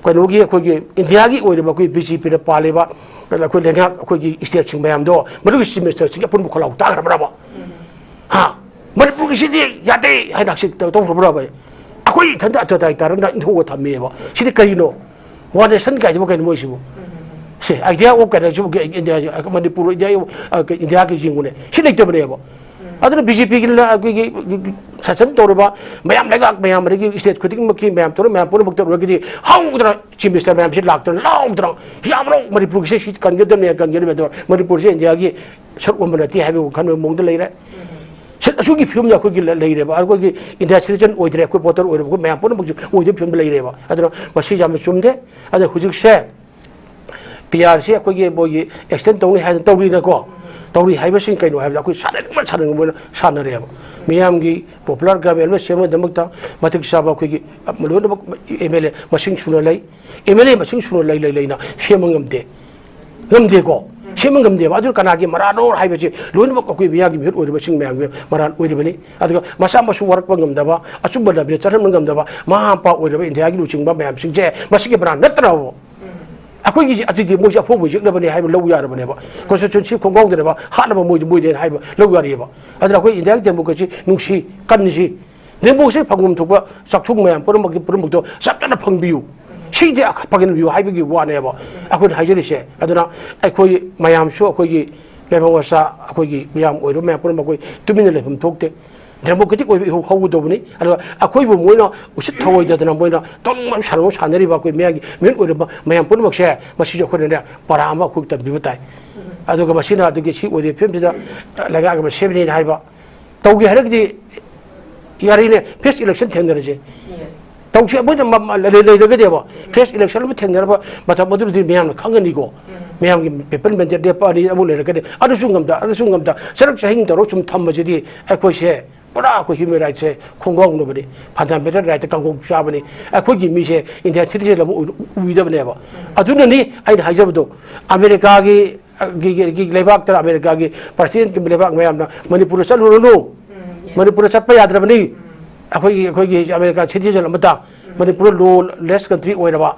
ꯀꯩꯅꯣꯒꯤ ꯑꯩꯈꯣꯏꯒꯤ ꯏꯟꯗꯤꯌꯥꯒꯤ ꯑꯣꯏꯔꯤꯕ ꯑꯩꯈꯣꯏ ꯕꯤ ꯖꯦ ꯄꯤꯅ ꯄꯥꯜꯂꯤꯕ ꯑꯩꯈꯣꯏ ꯂꯩꯉꯥꯛ ꯑꯩꯈꯣꯏꯒꯤ ꯁ꯭ꯇꯦꯠꯁꯤꯡ ꯃꯌꯥꯝꯗꯣ ꯃꯗꯨꯒꯤ ꯆꯤꯐ ꯃꯤꯅꯤꯁꯇꯔꯁꯤꯡꯒꯤ ꯑꯄꯨꯟꯕ ꯈꯣꯜꯂꯥꯎ ꯇꯥꯈ꯭ꯔꯕ꯭ꯔꯕ? ꯍꯥ? ꯃꯅꯤꯄꯨꯔꯒꯤꯁꯤꯗꯤ ꯌꯥꯗꯦ ꯍꯥꯏꯅ ꯍꯧꯖꯤꯛ ꯇꯧ-, ꯇꯧꯈ꯭ꯔꯕ꯭ꯔꯕ? ꯑꯩꯈꯣꯏ ꯏꯊꯟꯇ ꯑꯇꯣꯇꯥꯏ ꯇꯥꯔꯅ ꯏꯟꯊꯣꯛꯑ ꯊꯝꯃꯦꯕ꯫ ꯁꯤꯗꯤ ꯀꯔꯤꯅꯣ? ꯋꯥꯟ ꯅꯦꯁꯟ ꯀꯥꯏꯗꯨꯕꯨ ꯀꯩꯅꯣ ꯃꯣꯏꯁꯤꯕꯨ? ꯁꯦ, ꯑꯥꯏꯗꯤꯌꯥ ꯑꯣꯐ ꯀꯩꯅꯣꯁꯤꯕꯨ ꯏꯟꯗꯤꯌꯥ, ꯃꯅꯤꯄꯨꯔ, ꯏꯟꯗꯤꯌꯥ, ꯏꯟꯗꯤꯌꯥꯒꯤ ꯌꯦꯡꯉꯨꯅꯦ꯫ ꯁꯤ ꯂꯩꯇꯕꯅꯦꯕ꯫ ꯑꯗꯨꯅ ꯕꯤ ꯖꯦ ꯄꯤꯒꯤ ꯑꯩꯈꯣꯏꯒꯤ ꯁꯥꯁꯟ ꯇꯧꯔꯤꯕ ꯃꯌꯥꯝ, ꯂꯩꯉꯥꯛ ꯃꯌꯥꯝ, ꯑꯗꯒꯤ ꯁ꯭ꯇꯦꯠ ꯈꯨꯗꯤꯡꯃꯛꯀꯤ ꯃꯌꯥꯝ ꯇꯧꯔ, ꯃꯌꯥꯝ ꯄꯨꯝꯅꯃꯛꯇ ꯑꯣꯏꯔꯒꯗꯤ ꯍꯧꯗꯅ ꯆꯤꯐ ꯃꯤꯅꯤꯁꯇꯔ ꯃꯌꯥꯝꯁꯤ ꯂꯥꯛꯇꯅ ꯂꯥꯎꯗꯅ, "ꯌꯥꯕ꯭ꯔꯣ? ꯃꯅꯤꯄꯨꯔꯒꯤꯁꯦ ꯁꯤ ꯀꯟꯒꯗꯕꯅꯦ, ꯀꯟꯒꯗꯕꯅꯦ" ꯇꯧꯔ, ꯃꯅꯤꯄꯨꯔꯁꯦ ꯏꯟꯗꯤꯌꯥꯒꯤ ꯁꯔꯨꯛ ꯑꯃ ꯅꯠꯇꯦ ꯍꯥꯏꯕꯒꯤ ꯋꯥꯈꯜ ꯃꯑꯣꯡꯗ ꯂꯩꯔꯦ꯫ ꯁꯤ-, ꯑꯁꯤꯒꯤ ꯐꯤꯕꯝꯗ ꯑꯩꯈꯣꯏꯒꯤ ꯂ-, ꯂꯩꯔꯦꯕ꯫ ꯑꯩꯈꯣꯏꯒꯤ ꯏꯟꯗꯤꯌꯥ ꯁꯤꯇꯤꯖꯟ ꯑꯣꯏꯗ꯭ꯔꯦ, ꯑꯩꯈꯣꯏ ꯚꯣꯇꯔ ꯑꯣꯏꯔꯕ, ꯑꯩꯈꯣꯏ ꯃꯌꯥꯝ ꯄꯨꯝꯅꯃꯛꯁꯨ ꯑꯣꯏꯗꯕ ꯐꯤꯕꯝꯗ ꯂꯩꯔꯦꯕ꯫ ꯑꯗꯨꯅ ꯃꯁꯤ ꯌꯥꯝꯅ ꯆꯨꯝꯗꯦ꯫ ꯑꯗꯨꯅ ꯍꯧꯖꯤꯛꯁꯦ ꯄꯤ ꯑꯥꯔꯁꯤ ꯑꯩꯈꯣꯏꯒꯤ ꯃꯣꯏꯒꯤ ꯑꯦꯛꯁꯇꯦꯟ ꯇꯧꯅꯤ ꯍꯥꯏꯗꯅ ꯇꯧꯔꯤꯅꯀꯣ, ꯇꯧꯔꯤ ꯍꯥꯏꯕꯁꯤ ꯀꯩꯅꯣ ꯍꯥꯏꯕꯗ ꯑꯩꯈꯣꯏ ꯁꯥꯟꯅꯅꯤꯡꯕ ꯁꯥꯟꯅꯅꯤꯡꯕ ꯑꯣꯏꯅ ꯁꯥꯟꯅꯔꯦꯕ꯫ ꯃꯤꯌꯥꯝꯒꯤ ꯄꯣꯄꯨꯂꯔ ꯒꯚꯔꯟꯃꯦꯟ ꯑꯃ ꯁꯦꯝꯕꯒꯤꯗꯃꯛꯇ ꯃꯇꯤꯛ ꯆꯥꯕ ꯑꯩꯈꯣꯏꯒꯤ ꯂꯣꯏꯅꯃꯛ ꯑꯦꯝ ꯑꯦꯜ ꯑꯦ ꯃꯁꯤꯡ ꯁꯨꯅ ꯂꯩ, ꯑꯦꯝ ꯑꯦꯜ ꯑꯦ ꯃꯁꯤꯡ ꯁꯨꯅ ꯂꯩ ꯂꯩ ꯂꯩꯅ ꯁꯦꯝꯕ ꯉꯝꯗꯦ, ꯉꯝꯗꯦꯀꯣ, ꯁꯦꯝꯕ ꯉꯝꯗꯦꯕ꯫ ꯑꯗꯨꯅ ꯀꯅꯥꯒꯤ ꯃꯔꯥꯅꯣ ꯍꯥꯏꯕꯁꯤ ꯂꯣꯏꯅꯃꯛ ꯑꯩꯈꯣꯏ ꯃꯤꯌꯥꯝꯒꯤ ꯃꯤꯍꯨꯠ ꯑꯣꯏꯔꯤꯕꯁꯤꯡ ꯃꯌꯥꯝꯒꯤ ꯃꯔꯥꯜ ꯑꯣꯏꯔꯤꯕꯅꯤ꯫ ꯑꯗꯨꯒ ꯃꯆꯥ ꯃꯁꯨ ꯋꯥꯔꯛꯄ ꯉꯝꯗꯕ, ꯑꯆꯨꯝꯕ ꯂꯝꯕꯤꯗ ꯆꯠꯍꯟꯕ ꯉꯝꯗꯕ ꯃꯃꯥ ꯃꯄꯥ ꯑꯣꯏꯔꯕ ꯏꯟꯗꯤꯌꯥꯒꯤ ꯂꯨꯆꯤꯡꯕ ꯃꯌꯥꯝꯁꯤꯡꯁꯦ ꯃꯁꯤꯒꯤ ꯃꯔꯥꯜ ꯅꯠꯇ꯭ꯔꯕ? ꯑꯩꯈꯣꯏꯒꯤ ꯑꯗꯨꯗꯤ ꯃꯣꯏꯁꯦ ꯑꯐꯧꯕ ꯌꯦꯛꯅꯕꯅꯦ ꯍꯥꯏꯕ ꯂꯧ ꯌꯥꯔꯕꯅꯦꯕ꯫ ꯀꯣꯟꯁꯇꯤꯇ꯭ꯌꯨꯁꯟꯁꯤ ꯈꯣꯡꯒꯥꯎꯗꯅꯕ ꯍꯥꯠꯅꯕ ꯃꯣꯏꯗꯤ ꯃꯣꯏꯗꯦꯅ ꯍꯥꯏꯕ ꯂꯧ ꯌꯥꯔꯤꯑꯕ꯫ ꯑꯗꯨꯅ ꯑꯩꯈꯣꯏ ꯏꯟꯗꯤꯌꯥꯒꯤ ꯗꯦꯃꯣꯀ꯭ꯔꯦꯁꯤ ꯅꯨꯡꯁꯤ, ꯀꯟꯁꯤ, ꯗꯦꯃꯣꯀ꯭ꯔꯦꯁꯤ ꯐꯪꯐꯝ ꯊꯣꯛꯄ ꯆꯥꯛꯊꯣꯡ ꯃꯌꯥꯝ ꯄꯨꯝꯅꯃꯛꯀꯤ ꯄꯨꯝꯅꯃꯛꯇꯣ ꯆꯞ ꯆꯥꯅ ꯐꯪꯕꯤꯌꯨ, ꯁꯤꯗꯤ ꯐꯪꯍꯟꯕꯤꯌꯨ ꯍꯥꯏꯕꯒꯤ ꯋꯥꯅꯦꯕ ꯑꯩꯈꯣꯏꯅ ꯍꯥꯏꯖꯔꯤꯁꯦ꯫ ꯑꯗꯨꯅ ꯑꯩꯈꯣꯏ ꯃꯌꯥꯝꯁꯨ, ꯑꯩꯈꯣꯏꯒꯤ ꯂꯩꯕꯥꯛ ꯃꯆꯥ, ꯑꯩꯈꯣꯏꯒꯤ ꯃꯤꯌꯥꯝ ꯑꯣꯏꯔꯤꯕ ꯃꯌꯥꯝ ꯄꯨꯝꯅꯃꯛ ꯑꯩꯈꯣꯏ ꯇꯨꯃꯤꯟꯅ ꯂꯩꯐꯝ ꯊꯣꯛꯇꯦ꯫ ꯗꯦꯃꯣꯀ꯭ꯔꯦꯇꯤꯛ ꯑꯣꯏꯕ ꯏꯍꯧ ꯍꯧꯒꯗꯧꯕꯅꯤ꯫ ꯑꯗꯨꯒ ꯑꯩꯈꯣꯏꯕꯨ ꯃꯣꯏꯅ ꯎꯁꯤꯠ ꯊꯧꯑꯣꯏꯗꯗꯅ ꯃꯣꯏꯅ ꯇꯧꯅꯤꯡꯕ ꯁꯥꯟꯅꯕ ꯁꯥꯟꯅꯔꯤꯕ ꯑꯩꯈꯣꯏ ꯃꯤꯌꯥꯝꯒꯤ ꯃꯤꯍꯨꯠ ꯑꯣꯏꯔꯤꯕ ꯃꯌꯥꯝ ꯄꯨꯝꯅꯃꯛꯁꯦ ꯃꯁꯤꯁꯨ ꯑꯩꯈꯣꯏꯅꯅꯦ ꯄꯔꯥ ꯑꯃ ꯑꯩꯈꯣꯏ ꯇꯝꯕꯤꯕ ꯇꯥꯏ꯫ ꯑꯗꯨꯒ ꯃꯁꯤꯅ ꯑꯗꯨꯒꯤ ꯁꯤ ꯑꯣꯏꯔꯤꯕ ꯐꯤꯕꯝꯁꯤꯗ ꯂꯩꯉꯥꯛ ꯑꯃ ꯁꯦꯝꯕꯅꯤꯅ ꯍꯥꯏꯕ ꯇꯧꯒꯦ ꯍꯥꯏꯔꯒꯗꯤ ꯌꯥꯔꯤꯅꯦ, ꯐꯦꯁ ꯏꯂꯦꯛꯁꯟ ꯊꯦꯡꯅꯔꯁꯦ꯫ ꯇꯧꯁꯦ, ꯃꯣꯏꯅ ꯃ-, ꯃ-, ꯂꯩ-, ꯂꯩꯔꯒꯗꯤꯕ ꯐꯦꯁ ꯏꯂꯦꯛꯁꯟ ꯑꯃ ꯊꯦꯡꯅꯔꯕ ꯃꯇꯝ ꯑꯗꯨꯗꯗꯤ ꯃꯌꯥꯝꯅ ꯈꯪꯒꯅꯤꯀꯣ꯫ ꯃꯌꯥꯝꯒꯤ ꯄꯦꯄꯔ ꯃꯦꯟꯗꯦꯠ ꯂꯦꯞꯄꯛꯑꯅꯤ, ꯑꯃꯨꯛ ꯂꯩꯔꯛꯀꯅꯤ, ꯑꯗꯨꯁꯨ ꯉꯝꯗ, ꯑꯗꯨꯁꯨ ꯉꯝꯗ, ꯆꯔꯛ ꯆꯍꯤꯡ ꯇꯧꯔꯒ ꯁꯨꯝ ꯊꯝꯕꯁꯤꯗꯤ ꯑꯩꯈꯣꯏꯁꯦ ꯄꯨꯔꯥ ꯑꯩꯈꯣꯏ ꯍ꯭ꯌꯨꯃꯦꯟ ꯔꯥꯏꯠꯁꯦ ꯈꯣꯡꯒꯥꯎꯅꯕꯅꯤ, ꯐꯟꯗꯥꯃꯦꯟꯇꯦꯜ ꯔꯥꯏꯠꯇ ꯀꯥꯡꯒꯧ ꯆꯥꯕꯅꯤ꯫ ꯑꯩꯈꯣꯏꯒꯤ ꯃꯤꯁꯦ ꯏꯟꯗꯤꯌꯥ ꯁꯤꯇꯤꯖꯦꯟ ꯑꯃ ꯑꯣꯏ-, ꯑꯣꯏꯗꯕꯅꯦꯕ꯫ ꯑꯗꯨꯅꯅꯤ ꯑꯩꯅ ꯍꯥꯏꯖꯕꯗꯣ, ꯑꯃꯦꯔꯤꯀꯥꯒꯤ, ꯒꯤ, ꯒꯤ, ꯒꯤ ꯂꯩꯕꯥꯛꯇ, ꯑꯃꯦꯔꯤꯀꯥꯒꯤ ꯄ꯭ꯔꯁꯤꯗꯦꯟꯠꯀꯤ ꯂꯩꯕꯥꯛ ꯃꯌꯥꯝꯅ ꯃꯅꯤꯄꯨꯔꯗ ꯆꯠꯂꯨꯔꯅꯨ, ꯃꯅꯤꯄꯨꯔꯗ ꯆꯠꯄ ꯌꯥꯗ꯭ꯔꯕꯅꯤ꯫ ꯑꯩꯈꯣꯏꯒꯤ, ꯑꯩꯈꯣꯏꯒꯤ ꯑꯃꯦꯔꯤꯀꯥꯟ ꯁꯤꯇꯤꯖꯦꯟ ꯑꯃꯇ, ꯃꯅꯤꯄꯨꯔ ꯂꯣ ꯂꯦꯁ ꯀꯟꯇ꯭ꯔꯤ ꯑꯣꯏꯔꯕ,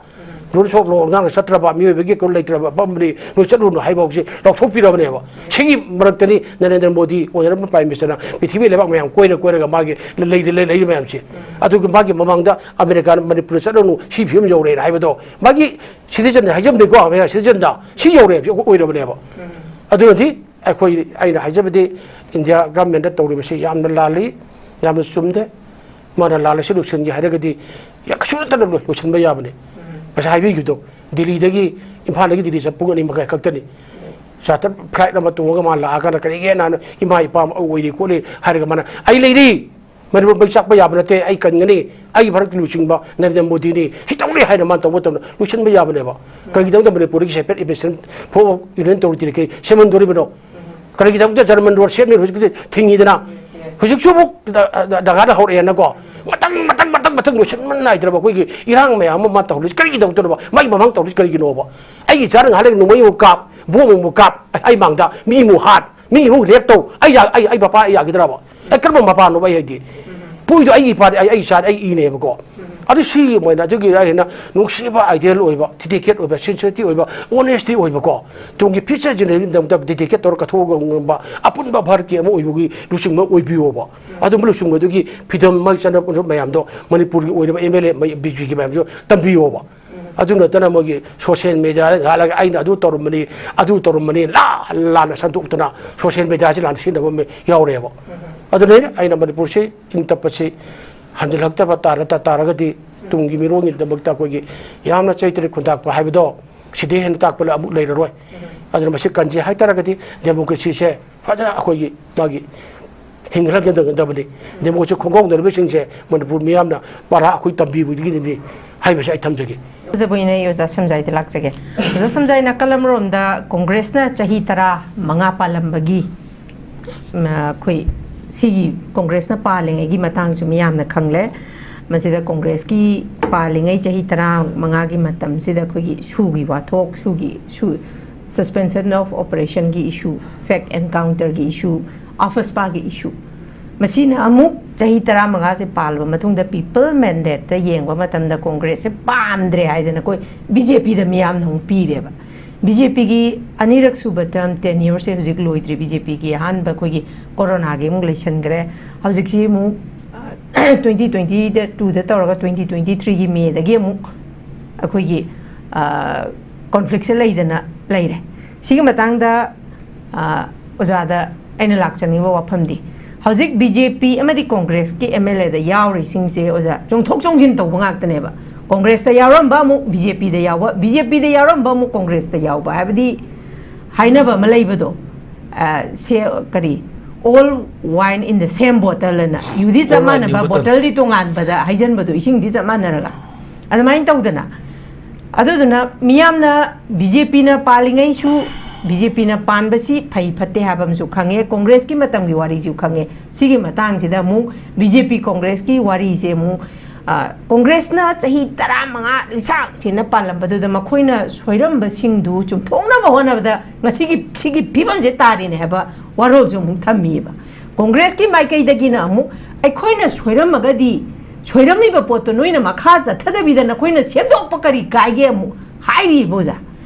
ꯔꯨꯜꯁ ꯑꯣꯐ ꯂꯣ ꯉꯥꯛꯅ ꯆꯠꯇ꯭ꯔꯕ, ꯃꯤꯑꯣꯏꯕꯒꯤ ꯀꯩꯅꯣ ꯂꯩꯇ꯭ꯔꯕ ꯃꯐꯝꯅꯤ, ꯅꯣꯏ ꯆꯠꯂꯨꯔꯅꯨ ꯍꯥꯏꯕ ꯍꯧꯖꯤꯛ ꯂꯥꯎꯊꯣꯛꯄꯤꯔꯕꯅꯦꯕ꯫ ꯁꯤꯒꯤ ꯃꯔꯛꯇꯅꯤ ꯅꯔꯦꯟꯗ꯭ꯔ ꯃꯣꯗꯤ, ꯑꯣꯅꯔꯦꯕꯜ ꯄ꯭ꯔꯥꯏꯝ ꯃꯤꯅꯤꯁꯇꯔꯅ ꯄ꯭ꯔꯤꯊꯤꯕꯤ ꯂꯩꯕꯥꯛ ꯃꯌꯥꯝ ꯀꯣꯏꯔ ꯀꯣꯏꯔꯒ ꯃꯥꯒꯤ ꯂꯩꯔꯤ, ꯂꯩ-, ꯂꯩꯔꯤ ꯃꯌꯥꯝꯁꯦ꯫ ꯑꯗꯨꯒ ꯃꯥꯒꯤ ꯃꯃꯥꯡꯗ ꯑꯃꯦꯔꯤꯀꯥꯅ ꯃꯅꯤꯄꯨꯔꯗ ꯆꯠꯂꯨꯔꯅꯨ, ꯁꯤ ꯐꯤꯕꯝ ꯌꯧꯔꯦꯅ ꯍꯥꯏꯕꯗꯣ, ꯃꯥꯒꯤ ꯁꯤꯇꯤꯖꯟ ꯍꯥꯏꯖꯕꯅꯤꯀꯣ, ꯑꯃꯦꯔꯤꯀꯥ ꯁꯤꯇꯤꯖꯟꯗ ꯁꯤ ꯌꯧꯔꯦ, ꯑꯣꯏꯔꯕꯅꯦꯕ꯫ ꯑꯗꯨꯅꯗꯤ ꯑꯩꯈꯣꯏ, ꯑꯩꯅ ꯍꯥꯏꯖꯕꯗꯤ, ꯏꯟꯗꯤꯌꯥ ꯒꯚꯔꯟꯃꯦꯟꯠꯅ ꯇꯧꯔꯤꯕꯁꯤ ꯌꯥꯝꯅ ꯂꯥꯜꯂꯤ, ꯌꯥꯝꯅ ꯆꯨꯝꯗꯦ꯫ ꯃꯥꯅ ꯂꯥꯜꯂꯁꯤ ꯂꯣꯏꯁꯤꯟꯒꯦ ꯍꯥꯏꯔꯒꯗꯤ ꯌꯥꯝ ꯀꯩꯁꯨ ꯅꯠꯇꯅ ꯂꯣꯏ-, ꯂꯣꯏꯁꯤꯟꯕ ꯌꯥꯕꯅꯤ꯫ ꯉꯁꯥꯏ ꯍꯥꯏꯕꯤꯈꯤꯕꯗꯣ, ꯗꯤꯜꯂꯤꯗꯒꯤ, ꯏꯝꯐꯥꯜꯗꯒꯤ ꯗꯤꯜꯂꯤ ꯆꯠꯄ ꯄꯨꯡ ꯑꯅꯤ ꯃꯈꯥꯏ ꯈꯛꯇꯅꯤ꯫ ꯆꯥꯔꯇꯔ ꯐ꯭ꯂꯥꯏꯠ ꯑꯃ ꯇꯣꯡꯉꯒ ꯃꯥ ꯂꯥꯛꯑꯀꯥꯟꯗ, "ꯀꯔꯤꯒꯤ ꯅꯍꯥꯟ ꯏꯃꯥ ꯏꯄꯥ ꯑꯃ ꯑꯣꯏꯔꯤ ꯈꯣꯠꯂꯤ?" ꯍꯥꯏꯔꯒ ꯃꯥꯅ, "ꯑꯩ ꯂꯩꯔꯤ, ꯃꯅꯤꯄꯨꯔ ꯃꯩ ꯆꯥꯛꯄ ꯌꯥꯕ ꯅꯠꯇꯦ, ꯑꯩ ꯀꯟꯒꯅꯤ, ꯑꯩꯒꯤ ꯚꯥꯔꯠꯀꯤ ꯂꯨꯆꯤꯡꯕ ꯅꯔꯦꯟꯗ꯭ꯔ ꯃꯣꯗꯤꯅꯤ, ꯁꯤ ꯇꯧꯅꯤ" ꯍꯥꯏꯅ ꯃꯥꯅ ꯇꯧꯕ ꯃꯇꯝꯗ ꯂꯣꯏꯁꯤꯟꯕ ꯌꯥꯕꯅꯦꯕ꯫ ꯀꯔꯤꯒꯤꯗꯃꯛꯇ ꯃꯅꯤꯄꯨꯔꯗꯒꯤ separate administration form of union territory ꯀꯔꯤ ꯁꯦꯝꯍꯟꯗꯣꯔꯤꯕꯅꯣ? ꯀꯔꯤꯒꯤꯗꯃꯛꯇ ꯖꯔꯃꯟ ꯔꯣꯗ ꯁꯦꯝꯃꯤ ꯍꯧꯖꯤꯛꯇꯤ ꯊꯤꯡꯉꯤꯗꯅ? ꯍꯧꯖꯤꯛꯁꯨ ꯑꯃꯨꯛ ꯗ-, ꯗ-, ꯗꯒꯥꯗ ꯍꯧꯔꯛꯑꯦꯅꯀꯣ꯫ ꯃꯊꯪ, ꯃꯊꯪ, ꯃꯊꯪ, ꯃꯊꯪ ꯂꯣꯏꯁꯤꯟꯕ ꯅꯥꯏꯗ꯭ꯔꯕ ꯑꯩꯈꯣꯏꯒꯤ ꯏꯔꯥꯡ ꯃꯌꯥꯝ ꯑꯃ ꯃꯥ ꯇꯧꯍꯜꯂꯤꯁꯤ ꯀꯔꯤꯒꯤꯗꯃꯛꯇꯅꯣꯕ? ꯃꯥꯒꯤ ꯃꯃꯥꯡ ꯇꯧꯍꯜꯂꯤꯁꯤ ꯀꯔꯤꯒꯤꯅꯣꯕ? ꯑꯩꯒꯤ ꯏꯆꯥꯅ ꯉꯥꯏꯍꯥꯛ ꯂꯩꯔꯒ ꯅꯣꯡꯃꯩ ꯑꯃꯨꯛ ꯀꯥꯞ, ꯕꯣꯝ ꯑꯃꯨꯛ ꯀꯥꯞ, ꯑꯩ ꯃꯥꯡꯗ ꯃꯤ ꯑꯃꯨꯛ ꯍꯥꯠ, ꯃꯤ ꯑꯃꯨꯛ ꯔꯦꯞ ꯇꯧ, ꯑꯩ ꯌꯥ-, ꯑꯩ, ꯑꯩ ꯃꯄꯥ ꯑꯩ ꯌꯥꯈꯤꯗ꯭ꯔꯕ? ꯑꯩ ꯀꯔꯝꯕ ꯃꯄꯥꯅꯣꯕ ꯑꯩ ꯍꯥꯏꯗꯤ? ꯄꯣꯛꯏꯗꯣ ꯑꯩꯒꯤ ꯏꯄꯥꯗꯤ, ꯑꯩ, ꯑꯩ ꯏꯆꯥꯗꯤ ꯑꯩ ꯏꯅꯦꯕꯀꯣ꯫ ꯑꯗꯨ ꯁꯤ ꯃꯣꯏꯅ ꯑꯗꯨꯒꯤ ꯑꯩꯅ ꯅꯨꯡꯁꯤꯕ, ideal ꯑꯣꯏꯕ, dedicate ꯑꯣꯏꯕ, sincerity ꯑꯣꯏꯕ, honesty ꯑꯣꯏꯕꯀꯣ, ꯇꯨꯡꯒꯤ future generationꯒꯤꯗꯃꯛꯇ dedicate ꯇꯧꯔꯒ ꯀꯠꯊꯣꯛꯑꯒ ꯉꯝꯕ ꯑꯄꯨꯟꯕ ꯚꯥꯔꯠꯀꯤ ꯑꯃ ꯑꯣꯏꯕꯒꯤ ꯂꯨꯆꯤꯡꯕ ꯑꯣꯏꯕꯤꯌꯣꯕ꯫ ꯑꯗꯨꯝꯕ ꯂꯨꯆꯤꯡꯕꯗꯨꯒꯤ ꯐꯤꯗꯝ ꯃꯥꯒꯤ ꯆꯠꯅ ꯃꯌꯥꯝꯗꯣ ꯃꯅꯤꯄꯨꯔꯒꯤ ꯑꯣꯏꯔꯤꯕ MLA, ꯃꯩ-, BJPꯒꯤ ꯃꯌꯥꯝꯗꯣ ꯇꯝꯕꯤꯌꯣꯕ꯫ ꯑꯗꯨ ꯅꯠꯇꯅ ꯃꯣꯏꯒꯤ social mediaꯗ ꯉꯥꯜꯂꯒ ꯑꯩꯅ ꯑꯗꯨ ꯇꯧꯔꯝꯕꯅꯤ, ꯑꯗꯨ ꯇꯧꯔꯝꯕꯅꯤ, ꯂꯥ-, ꯂꯥꯟꯅ ꯁꯟꯗꯣꯛꯇꯅ social mediaꯁꯤ ꯂꯥꯟꯅ ꯁꯤꯖꯤꯟꯅꯕ ꯑꯃ ꯌꯥꯎꯔꯦꯕ꯫ ꯑꯗꯨꯅ ꯑꯩꯅ ꯃꯅꯤꯄꯨꯔꯁꯤ ꯏꯪ ꯇꯞꯄꯁꯤ ꯍꯟꯖꯤꯜꯂꯛꯇꯕ ꯇꯥꯔ-, ꯇ-, ꯇꯥꯔꯒꯗꯤ ꯇꯨꯡꯒꯤ ꯃꯤꯔꯣꯟꯒꯤꯗꯃꯛꯇ ꯑꯩꯈꯣꯏꯒꯤ ꯌꯥꯝꯅ ꯆꯩꯇꯔꯦ ꯈꯨꯟꯗꯥꯛꯄ ꯍꯥꯏꯕꯗꯣ ꯁꯤꯗꯩ ꯍꯦꯟꯅ ꯇꯥꯛꯄ ꯑꯃꯨꯛ ꯂꯩꯔꯔꯣꯏ꯫ ꯑꯗꯨꯅ ꯃꯁꯤ ꯀꯟꯁꯤ ꯍꯥꯏꯇꯥꯔꯒꯗꯤ democracyꯁꯦ ꯐꯖꯅ ꯑꯩꯈꯣꯏꯒꯤ ꯃꯥꯒꯤ ꯍꯤꯡꯍꯟꯒꯗꯕꯅꯤ꯫ ꯑꯗꯩ ꯃꯣꯏꯁꯨ ꯈꯣꯡꯒꯥꯎꯅꯔꯤꯕꯁꯤꯡꯁꯦ ꯃꯅꯤꯄꯨꯔ ꯃꯤꯌꯥꯝꯅ ꯄꯔꯥ ꯑꯩꯈꯣꯏ ꯇꯝꯕꯤꯕꯗꯒꯤꯅꯤ ꯍꯥꯏꯕꯁꯦ ꯑꯩ ꯊꯝꯖꯒꯦ꯫ ꯐꯖꯕ ꯑꯣꯏꯅ ꯑꯩ ꯑꯣꯖꯥ ꯁꯝꯖꯥꯏꯗ ꯂꯥꯛꯆꯒꯦ꯫ ꯑꯣꯖꯥ ꯁꯝꯖꯥꯏ, ꯅꯥꯀꯜ ꯑꯃꯔꯣꯝꯗ ꯀꯣꯡꯒ꯭ꯔꯦꯁꯅ ꯆꯍꯤ ꯇꯔꯥ ꯃꯉꯥ ꯄꯥꯜꯂꯝꯕꯒꯤ, ꯎꯝ, ꯑꯩꯈꯣꯏ ꯁꯤꯒꯤ ꯀꯣꯡꯒ꯭ꯔꯦꯁꯅ ꯄꯥꯜꯂꯤꯉꯩꯒꯤ ꯃꯇꯥꯡꯁꯨ ꯃꯤꯌꯥꯝꯅ ꯈꯪꯂꯦ꯫ ꯃꯁꯤꯗ ꯀꯣꯡꯒ꯭ꯔꯦꯁꯀꯤ ꯄꯥꯜꯂꯤꯉꯩ ꯆꯍꯤ ꯇꯔꯥ ꯃꯉꯥꯒꯤ ꯃꯇꯝꯁꯤꯗ ꯑꯩꯈꯣꯏꯒꯤ ꯁꯨꯒꯤ ꯋꯥꯊꯣꯛ, ꯁꯨꯒꯤ ꯁꯨ, suspension of operationꯒꯤ issue, fake encounterꯒꯤ issue, AFSPAꯒꯤ issue, ꯃꯁꯤꯅ ꯑꯃꯨꯛ ꯆꯍꯤ ꯇꯔꯥ ꯃꯉꯥꯁꯦ ꯄꯥꯜꯂꯕ ꯃꯇꯨꯡꯗ people mandateꯇ ꯌꯦꯡꯕ ꯃꯇꯝꯗ ꯀꯣꯡꯒ꯭ꯔꯦꯁꯁꯦ ꯄꯥꯝꯗ꯭ꯔꯦ ꯍꯥꯏꯗꯅ ꯑꯩꯈꯣꯏ BJPꯗ ꯃꯤꯌꯥꯝꯅ ꯑꯃꯨꯛ ꯄꯤꯔꯦꯕ꯫ BJPꯒꯤ ꯑꯅꯤꯔꯛ ꯁꯨꯕ term tenureꯁꯦ ꯍꯧꯖꯤꯛ ꯂꯣꯏꯗ꯭ꯔꯤ꯫ BJPꯒꯤ ꯑꯍꯥꯟꯕ ꯑꯩꯈꯣꯏꯒꯤ ꯀꯣꯔꯣꯅꯥꯒꯤ ꯑꯃꯨꯛ ꯂꯩꯁꯟꯈ꯭ꯔꯦ꯫ ꯍꯧꯖꯤꯛꯁꯤ ꯑꯃꯨꯛ, ꯑ, twenty twenty two ꯗ ꯇꯧꯔꯒ twenty twenty threeꯒꯤ Mayꯗꯒꯤ ꯑꯃꯨꯛ ꯑꯩꯈꯣꯏꯒꯤ, ꯑ, conflictꯁꯦ ꯂꯩꯗꯅ ꯂꯩꯔꯦ꯫ ꯁꯤꯒꯤ ꯃꯇꯥꯡꯗ, ꯑ, ꯑꯣꯖꯥꯗ ꯑꯩꯅ ꯂꯥꯛꯆꯅꯤꯡꯕ ꯋꯥꯐꯝꯗꯤ, ꯍꯧꯖꯤꯛ BJP ꯑꯃꯗꯤ ꯀꯣꯡꯒ꯭ꯔꯦꯁꯀꯤ MLAꯗ ꯌꯥꯎꯔꯤꯁꯤꯡꯁꯦ, ꯑꯣꯖꯥ, ꯆꯣꯡꯊꯣꯛ ꯆꯣꯡꯁꯤꯟ ꯇꯧꯕ ꯉꯥꯛꯇꯅꯦꯕ꯫ ꯀꯣꯡꯒ꯭ꯔꯦꯁꯇ ꯌꯥꯎꯔꯝꯕ ꯑꯃꯨꯛ BJPꯗ ꯌꯥꯎꯕ, BJPꯗ ꯌꯥꯎꯔꯝꯕ ꯑꯃꯨꯛ ꯀꯣꯡꯒ꯭ꯔꯦꯁꯇ ꯌꯥꯎꯕ, ꯍꯥꯏꯕꯗꯤ ꯍꯥꯏꯅꯕ ꯑꯃ ꯂꯩꯕꯗꯣ, ꯑ, ꯁꯦ, ꯀꯔꯤ, "All wine in the same bottle" ꯑꯅ, ꯌꯨꯗꯤ ꯆꯞ All wine ꯃꯥꯟꯅꯕ, new bottle꯫ Bottleꯗꯤ ꯇꯣꯉꯥꯟꯕꯗ ꯍꯩꯖꯟꯕꯗꯣ, ꯏꯁꯤꯡꯗꯤ ꯆꯞ ꯃꯥꯟꯅꯔꯒ, ꯑꯗꯨꯃꯥꯏꯅ ꯇꯧꯗꯅ꯫ ꯑꯗꯨꯗꯨꯅ ꯃꯤꯌꯥꯝꯅ BJPꯅ ꯄꯥꯜꯂꯤꯉꯩꯁꯨ, BJPꯅ ꯄꯥꯟꯕꯁꯤ ꯐꯩ ꯐꯠꯇꯦ ꯍꯥꯏꯕ ꯑꯃꯁꯨ ꯈꯪꯉꯦ, ꯀꯣꯡꯒ꯭ꯔꯦꯁꯀꯤ ꯃꯇꯝꯒꯤ ꯋꯥꯔꯤꯁꯨ ꯈꯪꯉꯦ꯫ ꯁꯤꯒꯤ ꯃꯇꯥꯡꯁꯤꯗ ꯑꯃꯨꯛ BJP ꯀꯣꯡꯒ꯭ꯔꯦꯁꯀꯤ ꯋꯥꯔꯤꯁꯦ ꯑꯃꯨꯛ, ꯑ, ꯀꯣꯡꯒ꯭ꯔꯦꯁꯅ ꯆꯍꯤ ꯇꯔꯥꯃꯉꯥ ꯂꯤꯁꯥꯡꯁꯤꯟꯅ ꯄꯥꯜꯂꯝꯕꯗꯨꯗ ꯃꯈꯣꯏꯅ ꯁꯣꯏꯔꯝꯕꯁꯤꯡꯗꯨ ꯆꯨꯝꯊꯣꯛꯅꯕ ꯍꯣꯠꯅꯕꯗ ꯉꯁꯤꯒꯤ ꯁꯤꯒꯤ ꯐꯤꯕꯝꯁꯦ ꯇꯥꯔꯤꯅꯦ ꯍꯥꯏꯕ ꯋꯥꯔꯣꯜꯁꯨ ꯑꯃꯨꯛ ꯊꯝꯃꯤꯕ꯫ ꯀꯣꯡꯒ꯭ꯔꯦꯁꯀꯤ ꯃꯥꯏꯀꯩꯗꯒꯤꯅ ꯑꯃꯨꯛ ꯑꯩꯈꯣꯏꯅ ꯁꯣꯏꯔꯝꯃꯒꯗꯤ ꯁꯣꯏꯔꯝꯃꯤꯕ ꯄꯣꯠꯇꯣ ꯅꯣꯏꯅ ꯃꯈꯥ ꯆꯠꯊꯗꯕꯤꯗ ꯅꯈꯣꯏꯅ ꯁꯦꯝꯗꯣꯛꯄ ꯀꯔꯤ ꯀꯥꯏꯒꯦ ꯑꯃꯨꯛ ꯍꯥꯏꯔꯤꯕ, ꯑꯣꯖꯥ꯫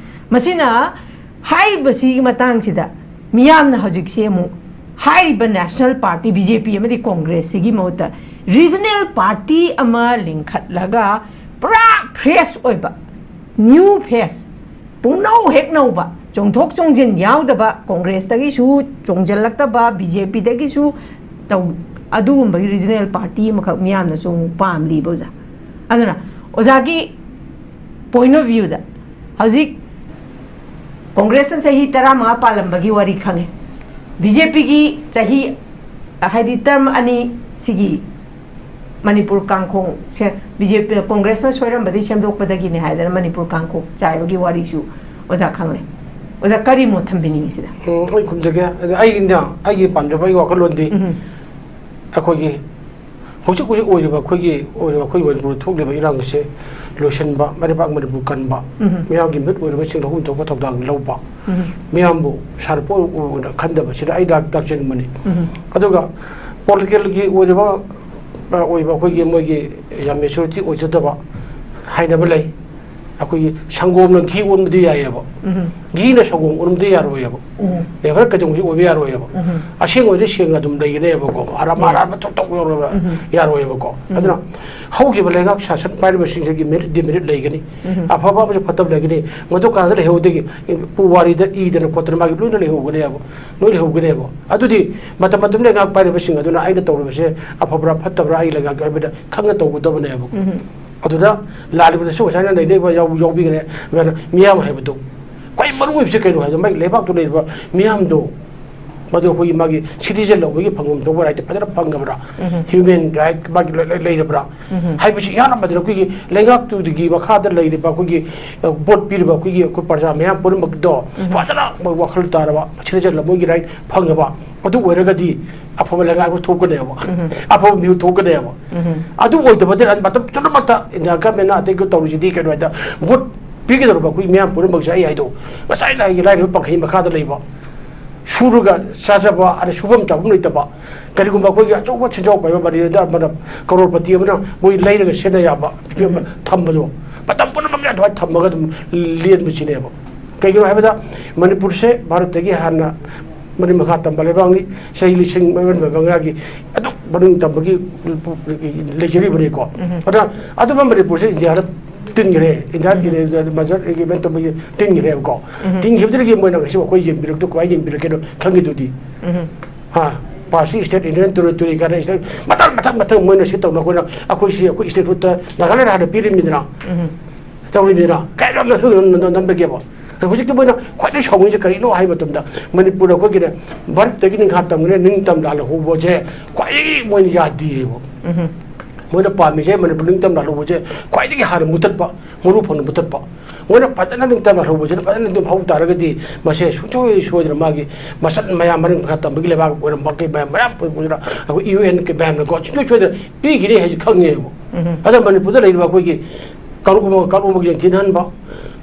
ꯃꯁꯤꯅ ꯍꯥꯏꯔꯤꯕꯁꯤꯒꯤ ꯃꯇꯥꯡꯁꯤꯗ ꯃꯤꯌꯥꯝꯅ ꯍꯧꯖꯤꯛꯁꯦ ꯑꯃꯨꯛ ꯍꯥꯏꯔꯤꯕ national party BJP ꯑꯃꯗꯤ ꯀꯣꯡꯒ꯭ꯔꯦꯁꯁꯤꯒꯤ ꯃꯍꯨꯠꯇ regional party ꯑꯃ ꯂꯤꯡꯈꯠꯂꯒ ꯄꯨꯔꯥ fresh ꯑꯣꯏꯕ, new face, ꯄꯨꯡꯅꯧ ꯍꯦꯛ ꯅꯧꯕ, ꯆꯣꯡꯊꯣꯛ ꯆꯣꯡꯁꯤꯟ ꯌꯥꯎꯗꯕ, ꯀꯣꯡꯒ꯭ꯔꯦꯁꯇꯒꯤꯁꯨ ꯆꯣꯡꯁꯤꯜꯂꯛꯇꯕ, BJPꯗꯒꯤꯁꯨ ꯇꯧ-, ꯑꯗꯨꯒꯨꯝꯕꯒꯤ regional party ꯑꯃꯈꯛ ꯃꯤꯌꯥꯝꯅꯁꯨ ꯑꯃꯨꯛ ꯄꯥꯝꯂꯤꯕ, ꯑꯣꯖꯥ꯫ ꯑꯗꯨꯅ ꯑꯣꯖꯥꯒꯤ point of viewꯗ ꯍꯧꯖꯤꯛ ꯀꯣꯡꯒ꯭ꯔꯦꯁꯅ ꯆꯍꯤ ꯇꯔꯥꯃꯉꯥ ꯄꯥꯜꯂꯝꯕꯒꯤ ꯋꯥꯔꯤ ꯈꯪꯉꯦ, BJPꯒꯤ ꯆꯍꯤ ꯍꯥꯏꯗꯤ ꯇꯔꯝ ꯑꯅꯤ ꯁꯤꯒꯤ ꯃꯅꯤꯄꯨꯔ ꯀꯥꯡꯈꯣꯡꯁꯦ ꯕꯤ ꯖꯦ ꯄꯤ, ꯀꯣꯡꯒ꯭ꯔꯦꯁꯅ ꯁꯣꯏꯔꯝꯕꯗꯒꯤ ꯁꯦꯝꯗꯣꯛꯄꯗꯒꯤꯅꯦ ꯍꯥꯏꯗꯅ ꯃꯅꯤꯄꯨꯔ ꯀꯥꯡꯈꯣꯡ ꯆꯥꯏꯕꯒꯤ ꯋꯥꯔꯤꯁꯨ ꯑꯣꯖꯥ ꯈꯪꯂꯦ꯫ ꯑꯣꯖꯥ, ꯀꯔꯤ ꯃꯣꯠ ꯊꯝꯕꯤꯅꯤꯡꯉꯤ ꯁꯤꯗ? ꯎꯝ, ꯑꯩ ꯈꯨꯝꯖꯒꯦ꯫ ꯑꯗ ꯑꯩꯒꯤꯅ, ꯑꯩꯒꯤ ꯄꯥꯝꯖꯕ, ꯑꯩꯒꯤ ꯋꯥꯈꯜꯂꯣꯟꯗꯤ ꯎꯝ꯫ ꯑꯩꯈꯣꯏꯒꯤ ꯍꯧꯖꯤꯛ ꯍꯧꯖꯤꯛ ꯑꯣꯏꯔꯤꯕ ꯑꯩꯈꯣꯏꯒꯤ, ꯑꯣꯏꯔꯤꯕ ꯑꯩꯈꯣꯏ ꯃꯅꯤꯄꯨꯔꯗ ꯊꯣꯛꯂꯤꯕ ꯏꯔꯥꯡꯁꯦ ꯂꯣꯏꯁꯤꯟꯕ, ꯃꯔꯩꯕꯥꯛ ꯃꯅꯤꯄꯨꯔ ꯀꯟꯕ, ꯎꯝ꯫ ꯃꯤꯌꯥꯝꯒꯤ ꯃꯤꯍꯨꯠ ꯑꯣꯏꯔꯤꯕꯁꯤꯡ ꯂꯧꯐꯝ ꯊꯣꯛꯄ ꯊꯧꯗꯥꯡ ꯂꯧꯕ, ꯎꯝ꯫ ꯃꯤꯌꯥꯝꯕꯨ ꯁꯥꯔꯄꯣꯠ ꯑꯣꯏꯅ ꯈꯟꯗꯕ, ꯁꯤꯗ ꯑꯩ ꯂꯥꯛ ꯇꯥꯛꯆꯅꯤꯡꯕꯅꯤ꯫ ꯎꯝ꯫ ꯑꯗꯨꯒ ꯄꯣꯂꯤꯇꯤꯀꯦꯜꯒꯤ ꯑꯣꯏꯔꯤꯕ, ꯑ, ꯑꯣꯏꯕ ꯑꯩꯈꯣꯏꯒꯤ ꯃꯣꯏꯒꯤ ꯌꯥꯝ ꯃꯦꯆꯨꯔꯤꯇꯤ ꯑꯣꯏꯖꯗꯕ ꯍꯥꯏꯅꯕ ꯂꯩ꯫ ꯑꯩꯈꯣꯏꯒꯤ ꯁꯪꯒꯣꯝꯅ ꯘꯤ ꯑꯣꯟꯕꯗꯤ ꯌꯥꯏꯑꯕ, ꯎꯝ꯫ ꯘꯤꯅ ꯁꯪꯒꯣꯝ ꯑꯣꯟꯕꯗꯤ ꯌꯥꯔꯣꯏꯑꯕ꯫ ꯎꯝ꯫ ꯂꯦꯕꯔ ꯀꯩꯗꯧꯉꯩ ꯑꯣꯏꯕ ꯌꯥꯔꯣꯏꯑꯕ꯫ ꯎꯝ꯫ ꯑꯁꯦꯡꯕ ꯑꯣꯏꯗꯤ ꯁꯦꯡꯅ ꯑꯗꯨꯝ ꯂꯩꯒꯅꯦꯕꯀꯣ, ꯑꯔꯥꯝ Yes. ꯑꯔꯥꯟꯕ ꯊꯣꯛ ꯇꯧ ꯌꯥꯔꯣꯏꯕ, ꯎꯝ꯫ ꯌꯥꯔꯣꯏꯑꯕꯀꯣ꯫ ꯎꯝ꯫ ꯑꯗꯨꯅ ꯍꯧꯈꯤꯕ ꯂꯩꯉꯥꯛ ꯁꯥꯁꯟ ꯄꯥꯏꯔꯤꯕꯁꯤꯡꯁꯤꯒꯤ ꯃꯦꯔꯤꯠ ꯗꯤꯃꯦꯔꯤꯠ ꯂꯩꯒꯅꯤ꯫ ꯎꯝ꯫ ꯑꯐꯕ ꯑꯃꯁꯨ ꯐꯠꯇꯕ ꯂꯩꯒꯅꯤ꯫ ꯃꯗꯨ ꯀꯥꯟꯗ ꯂꯩꯍꯧꯗꯒꯤ ꯄꯨꯋꯥꯔꯤꯗ ꯏꯗꯅ ꯈꯣꯠꯇꯅ ꯃꯥꯒꯤ ꯂꯣꯏꯅ ꯂꯩꯍꯧꯒꯅꯦꯕ, ꯂꯣꯏ ꯂꯩꯍꯧꯒꯅꯦꯕ꯫ ꯑꯗꯨꯗꯤ ꯃꯇꯝ ꯃꯇꯝ ꯂꯩꯉꯥꯛ ꯄꯥꯏꯔꯤꯕꯁꯤꯡ ꯑꯗꯨꯅ ꯑꯩꯅ ꯇꯧꯔꯤꯕꯁꯦ ꯑꯐꯕ꯭ꯔꯥ ꯐꯠꯇꯕ꯭ꯔꯥ ꯑꯩ ꯂꯩꯉꯥꯛꯀꯤ ꯍꯥꯏꯕꯗ ꯈꯪꯅ ꯇꯧꯒꯗꯕꯅꯦꯕ꯫ ꯎꯝ꯫ ꯑꯗꯨꯗ ꯂꯥꯜꯂꯤꯕꯗꯁꯨ ꯉꯁꯥꯏꯅ ꯂꯩꯔꯤꯕ ꯌꯥꯎ-, ꯌꯥꯎꯕꯤꯈ꯭ꯔꯦ꯫ ꯑꯗꯨꯅ ꯃꯤꯌꯥꯝ ꯍꯥꯏꯕꯗꯨ ꯈ꯭ꯋꯥꯏ ꯃꯔꯨ ꯑꯣꯏꯕꯁꯤ ꯀꯩꯅꯣ ꯍꯥꯏꯕꯗ ꯃꯥꯒꯤ ꯂꯩꯕꯥꯛꯇꯨ ꯂꯩꯔꯤꯕ ꯃꯤꯌꯥꯝꯗꯣ, ꯃꯗꯨ ꯑꯩꯈꯣꯏꯒꯤ ꯃꯥꯒꯤ ꯁꯤꯇꯤꯖꯦꯟ ꯂꯧꯕꯒꯤ ꯐꯪꯐꯝ ꯊꯣꯛꯄ ꯔꯥꯏꯠꯇꯤ ꯐꯖꯅ ꯐꯪꯉꯕ꯭ꯔꯥ? ꯎꯝ꯫ ꯍ꯭ꯌꯨꯃꯦꯟ ꯔꯥꯏꯠ ꯃꯥꯒꯤ ꯂꯩ-, ꯂꯩ-, ꯂꯩꯔꯕ꯭ꯔꯥ? ꯎꯝ꯫ ꯍꯥꯏꯕꯁꯤ ꯏꯍꯥꯟ ꯍꯥꯟꯕꯗ ꯑꯩꯈꯣꯏꯒꯤ ꯂꯩꯉꯥꯛꯇꯨꯒꯤ ꯃꯈꯥꯗ ꯂꯩꯔꯤꯕ ꯑꯩꯈꯣꯏꯒꯤ, ꯑ, ꯚꯣꯠ ꯄꯤꯔꯤꯕ ꯑꯩꯈꯣꯏꯒꯤ, ꯑꯩꯈꯣꯏ ꯄ꯭ꯔꯖꯥ ꯃꯌꯥꯝ ꯄꯨꯝꯅꯃꯛꯇꯣ ꯎꯝ꯫ ꯐꯖꯅ ꯃꯣꯏ ꯋꯥꯈꯜ ꯇꯥꯔꯕ, ꯁꯤꯇꯤꯖꯦꯟ ꯃꯣꯏꯒꯤ ꯔꯥꯏꯠ ꯐꯪꯉꯕ, ꯑꯗꯨ ꯑꯣꯏꯔꯒꯗꯤ ꯑꯐꯕ ꯂꯩꯉꯥꯛ ꯑꯃ ꯊꯣꯛꯀꯅꯦꯕ, ꯎꯝ꯫ ꯑꯐꯕ ꯃꯤꯍꯨꯠ ꯊꯣꯛꯀꯅꯦꯕ꯫ ꯎꯝ꯫ ꯑꯗꯨ ꯑꯣꯏꯗꯕꯗꯤ ꯃꯇꯝ ꯄꯨꯝꯅꯃꯛꯇ ꯏꯟꯗꯤꯌꯥ ꯒꯃꯦꯟꯅ ꯑꯇꯩ ꯇꯧꯔꯤꯁꯤꯗꯤ ꯀꯩꯅꯣ ꯍꯥꯏꯗ, ꯚꯣꯠ ꯄꯤꯒꯗꯧꯔꯕ ꯑꯩꯈꯣꯏ ꯃꯤꯌꯥꯝ ꯄꯨꯝꯅꯃꯛꯁꯦ ꯑꯩ ꯍꯥꯏꯗꯣ ꯉꯁꯥꯏ ꯂꯥꯏꯒꯤ ꯂꯥꯏꯔꯕ ꯄꯥꯡꯈꯩ ꯃꯈꯥꯗ ꯂꯩꯕ, ꯁꯨꯔꯒ ꯆꯥꯖꯕ, ꯑꯗꯩ ꯁꯨꯐꯝ ꯆꯥꯐꯝ ꯂꯩꯇꯕ, ꯀꯔꯤꯒꯨꯝꯕ ꯑꯩꯈꯣꯏꯒꯤ ꯑꯆꯧꯕ ꯁꯦꯟꯖꯥꯎ ꯄꯥꯏꯕ ꯃꯅꯤꯄꯨꯔꯗ ꯑꯃꯅ ꯀꯔꯣꯔꯄꯇꯤ ꯑꯃꯅ ꯃꯣꯏ ꯂꯩꯔꯒ ꯁꯤꯖꯤꯟꯅ ꯌꯥꯕ ꯐꯤꯕꯝ ꯎꯝ꯫ ꯊꯝꯕꯗꯣ ꯃꯇꯝ ꯄꯨꯝꯅꯃꯛꯀꯤ ꯑꯗꯨꯃꯥꯏꯅ ꯊꯝꯃꯒ ꯑꯗꯨꯝ ꯂꯦꯟꯕꯁꯤꯅꯦꯕ꯫ ꯀꯩꯒꯤꯅꯣ ꯍꯥꯏꯕꯗ ꯃꯅꯤꯄꯨꯔꯁꯦ ꯚꯥꯔꯠꯇꯒꯤ ꯍꯥꯟꯅ ꯃꯔꯤ ꯃꯈꯥ ꯇꯝꯕ ꯂꯩꯕꯥꯛꯅꯤ꯫ ꯆꯍꯤ ꯂꯤꯁꯤꯡ ꯃꯉꯥꯒꯤ ꯑꯗꯨꯝ ꯃꯅꯨꯡ ꯇꯝꯕꯒꯤ ꯂꯩꯖꯔꯤꯕꯅꯤꯀꯣ꯫ ꯎꯝ꯫ ꯑꯗꯨꯅ ꯑꯗꯨꯝꯕ ꯃꯅꯤꯄꯨꯔꯁꯦ ꯏꯟꯗꯤꯌꯥꯗ ꯇꯤꯟꯈ꯭ꯔꯦ꯫ ꯏꯟꯗꯤꯌꯥ ꯎꯝ꯫ ꯃꯥꯁꯇꯔ ꯑꯦꯒ꯭ꯔꯤꯃꯦꯟ ꯇꯧꯕꯒꯤ ꯇꯤꯟꯈ꯭ꯔꯦꯕꯀꯣ꯫ ꯎꯝ꯫ ꯇꯤꯟꯈꯤꯕꯗꯨꯗꯒꯤ ꯃꯣꯏꯅ ꯉꯁꯤ ꯑꯩꯈꯣꯏ ꯌꯦꯡꯕꯤꯔꯛꯇꯣ ꯀꯃꯥꯏꯅ ꯌꯦꯡꯕꯤꯔꯛꯀꯦꯅꯣ ꯈꯪꯈꯤꯗꯨꯗꯤ꯫ ꯎꯝ꯫ ꯍꯥ, ꯄꯥꯔꯁꯤ ꯁ꯭ꯇꯦꯠ, ꯏꯟꯗꯤꯌꯟ ꯇꯦꯔꯤꯇꯣꯔꯤ ꯀꯥꯏꯅ ꯁ꯭ꯇꯦꯠ ꯃꯊꯪ, ꯃꯊꯪ, ꯃꯊꯪ ꯃꯣꯏꯅ ꯁꯤ ꯇꯧꯅ ꯑꯩꯈꯣꯏꯅ, ꯑꯩꯈꯣꯏꯁꯤ, ꯑꯩꯈꯣꯏ ꯁ꯭ꯇꯦꯠꯍꯨꯠꯇ ꯅꯥꯒꯥꯂꯦꯟ ꯍꯥꯟꯅ ꯄꯤꯔꯤꯃꯤꯗꯅ꯫ ꯎꯝ꯫ ꯇꯧꯔꯤꯃꯤꯗꯅ꯫ ꯀꯌꯥꯝ ꯌꯥꯝꯅ ꯅꯝꯕꯒꯦꯕ? ꯍꯧꯖꯤꯛꯇꯤ ꯃꯣꯏꯅ ꯈ꯭ꯋꯥꯏꯗꯒꯤ ꯁꯥꯎꯅꯤꯡꯉꯤꯁꯦ ꯀꯔꯤꯅꯣ ꯍꯥꯏꯕ ꯃꯇꯝꯗ, ꯃꯅꯤꯄꯨꯔꯗ ꯑꯩꯈꯣꯏꯒꯤꯅꯦ, ꯚꯥꯔꯠꯇꯒꯤ ꯅꯤꯡꯈꯥ ꯇꯝꯈ꯭ꯔꯦ, ꯅꯤꯡꯇꯝ ꯂꯥꯜꯍꯧꯕꯁꯦ ꯈ꯭ꯋꯥꯏꯗꯒꯤ ꯃꯣꯏꯅ ꯌꯥꯗꯦꯕ꯫ ꯎꯝ꯫ ꯃꯣꯏꯅ ꯄꯥꯝꯃꯤꯁꯦ ꯃꯅꯤꯄꯨꯔ ꯅꯤꯡꯇꯝ ꯂꯥꯜꯍꯧꯕꯁꯦ ꯈ꯭ꯋꯥꯏꯗꯒꯤ ꯍꯥꯟꯅ ꯃꯨꯊꯠꯄ, ꯃꯔꯨ ꯐꯪꯅ ꯃꯨꯊꯠꯄ꯫ ꯃꯣꯏꯅ ꯐꯖꯅ ꯅꯤꯡꯇꯝ ꯂꯥꯜꯍꯧꯕꯁꯤꯅ ꯐꯖꯅ ꯅꯤꯡꯇꯝ ꯍꯧ ꯇꯥꯔꯒꯗꯤ, ꯃꯁꯦ ꯁꯨꯡꯁꯣꯏ ꯁꯣꯏꯗꯅ ꯃꯥꯒꯤ ꯃꯁꯛ ꯃꯌꯥꯝ ꯃꯔꯤꯡ ꯃꯈꯥ ꯇꯝꯕꯒꯤ ꯂꯩꯕꯥꯛ ꯑꯣꯏꯔꯝꯕ ꯀꯩ ꯃꯌꯥꯝ, ꯃꯌꯥꯝ ꯑꯣꯏꯔꯝꯕ ꯑꯩꯈꯣꯏ ꯌꯨ ꯑꯦꯟ ꯀꯩ ꯃꯌꯥꯝꯅꯀꯣ ꯁꯨꯡꯁꯣꯏ ꯁꯣꯏꯗꯅ ꯄꯤꯈꯤꯅꯤ ꯍꯥꯏꯁꯦ ꯈꯪꯉꯦꯕ꯫ ꯎꯝ꯫ ꯑꯗ ꯃꯅꯤꯄꯨꯔꯗ ꯂꯩꯔꯤꯕ ꯑꯩꯈꯣꯏꯒꯤ ꯀꯥꯡꯂꯨꯞ ꯑꯃꯒ ꯀꯥꯡꯂꯨꯞ ꯑꯃꯒ ꯌꯦꯡꯊꯤꯅꯍꯟꯕ,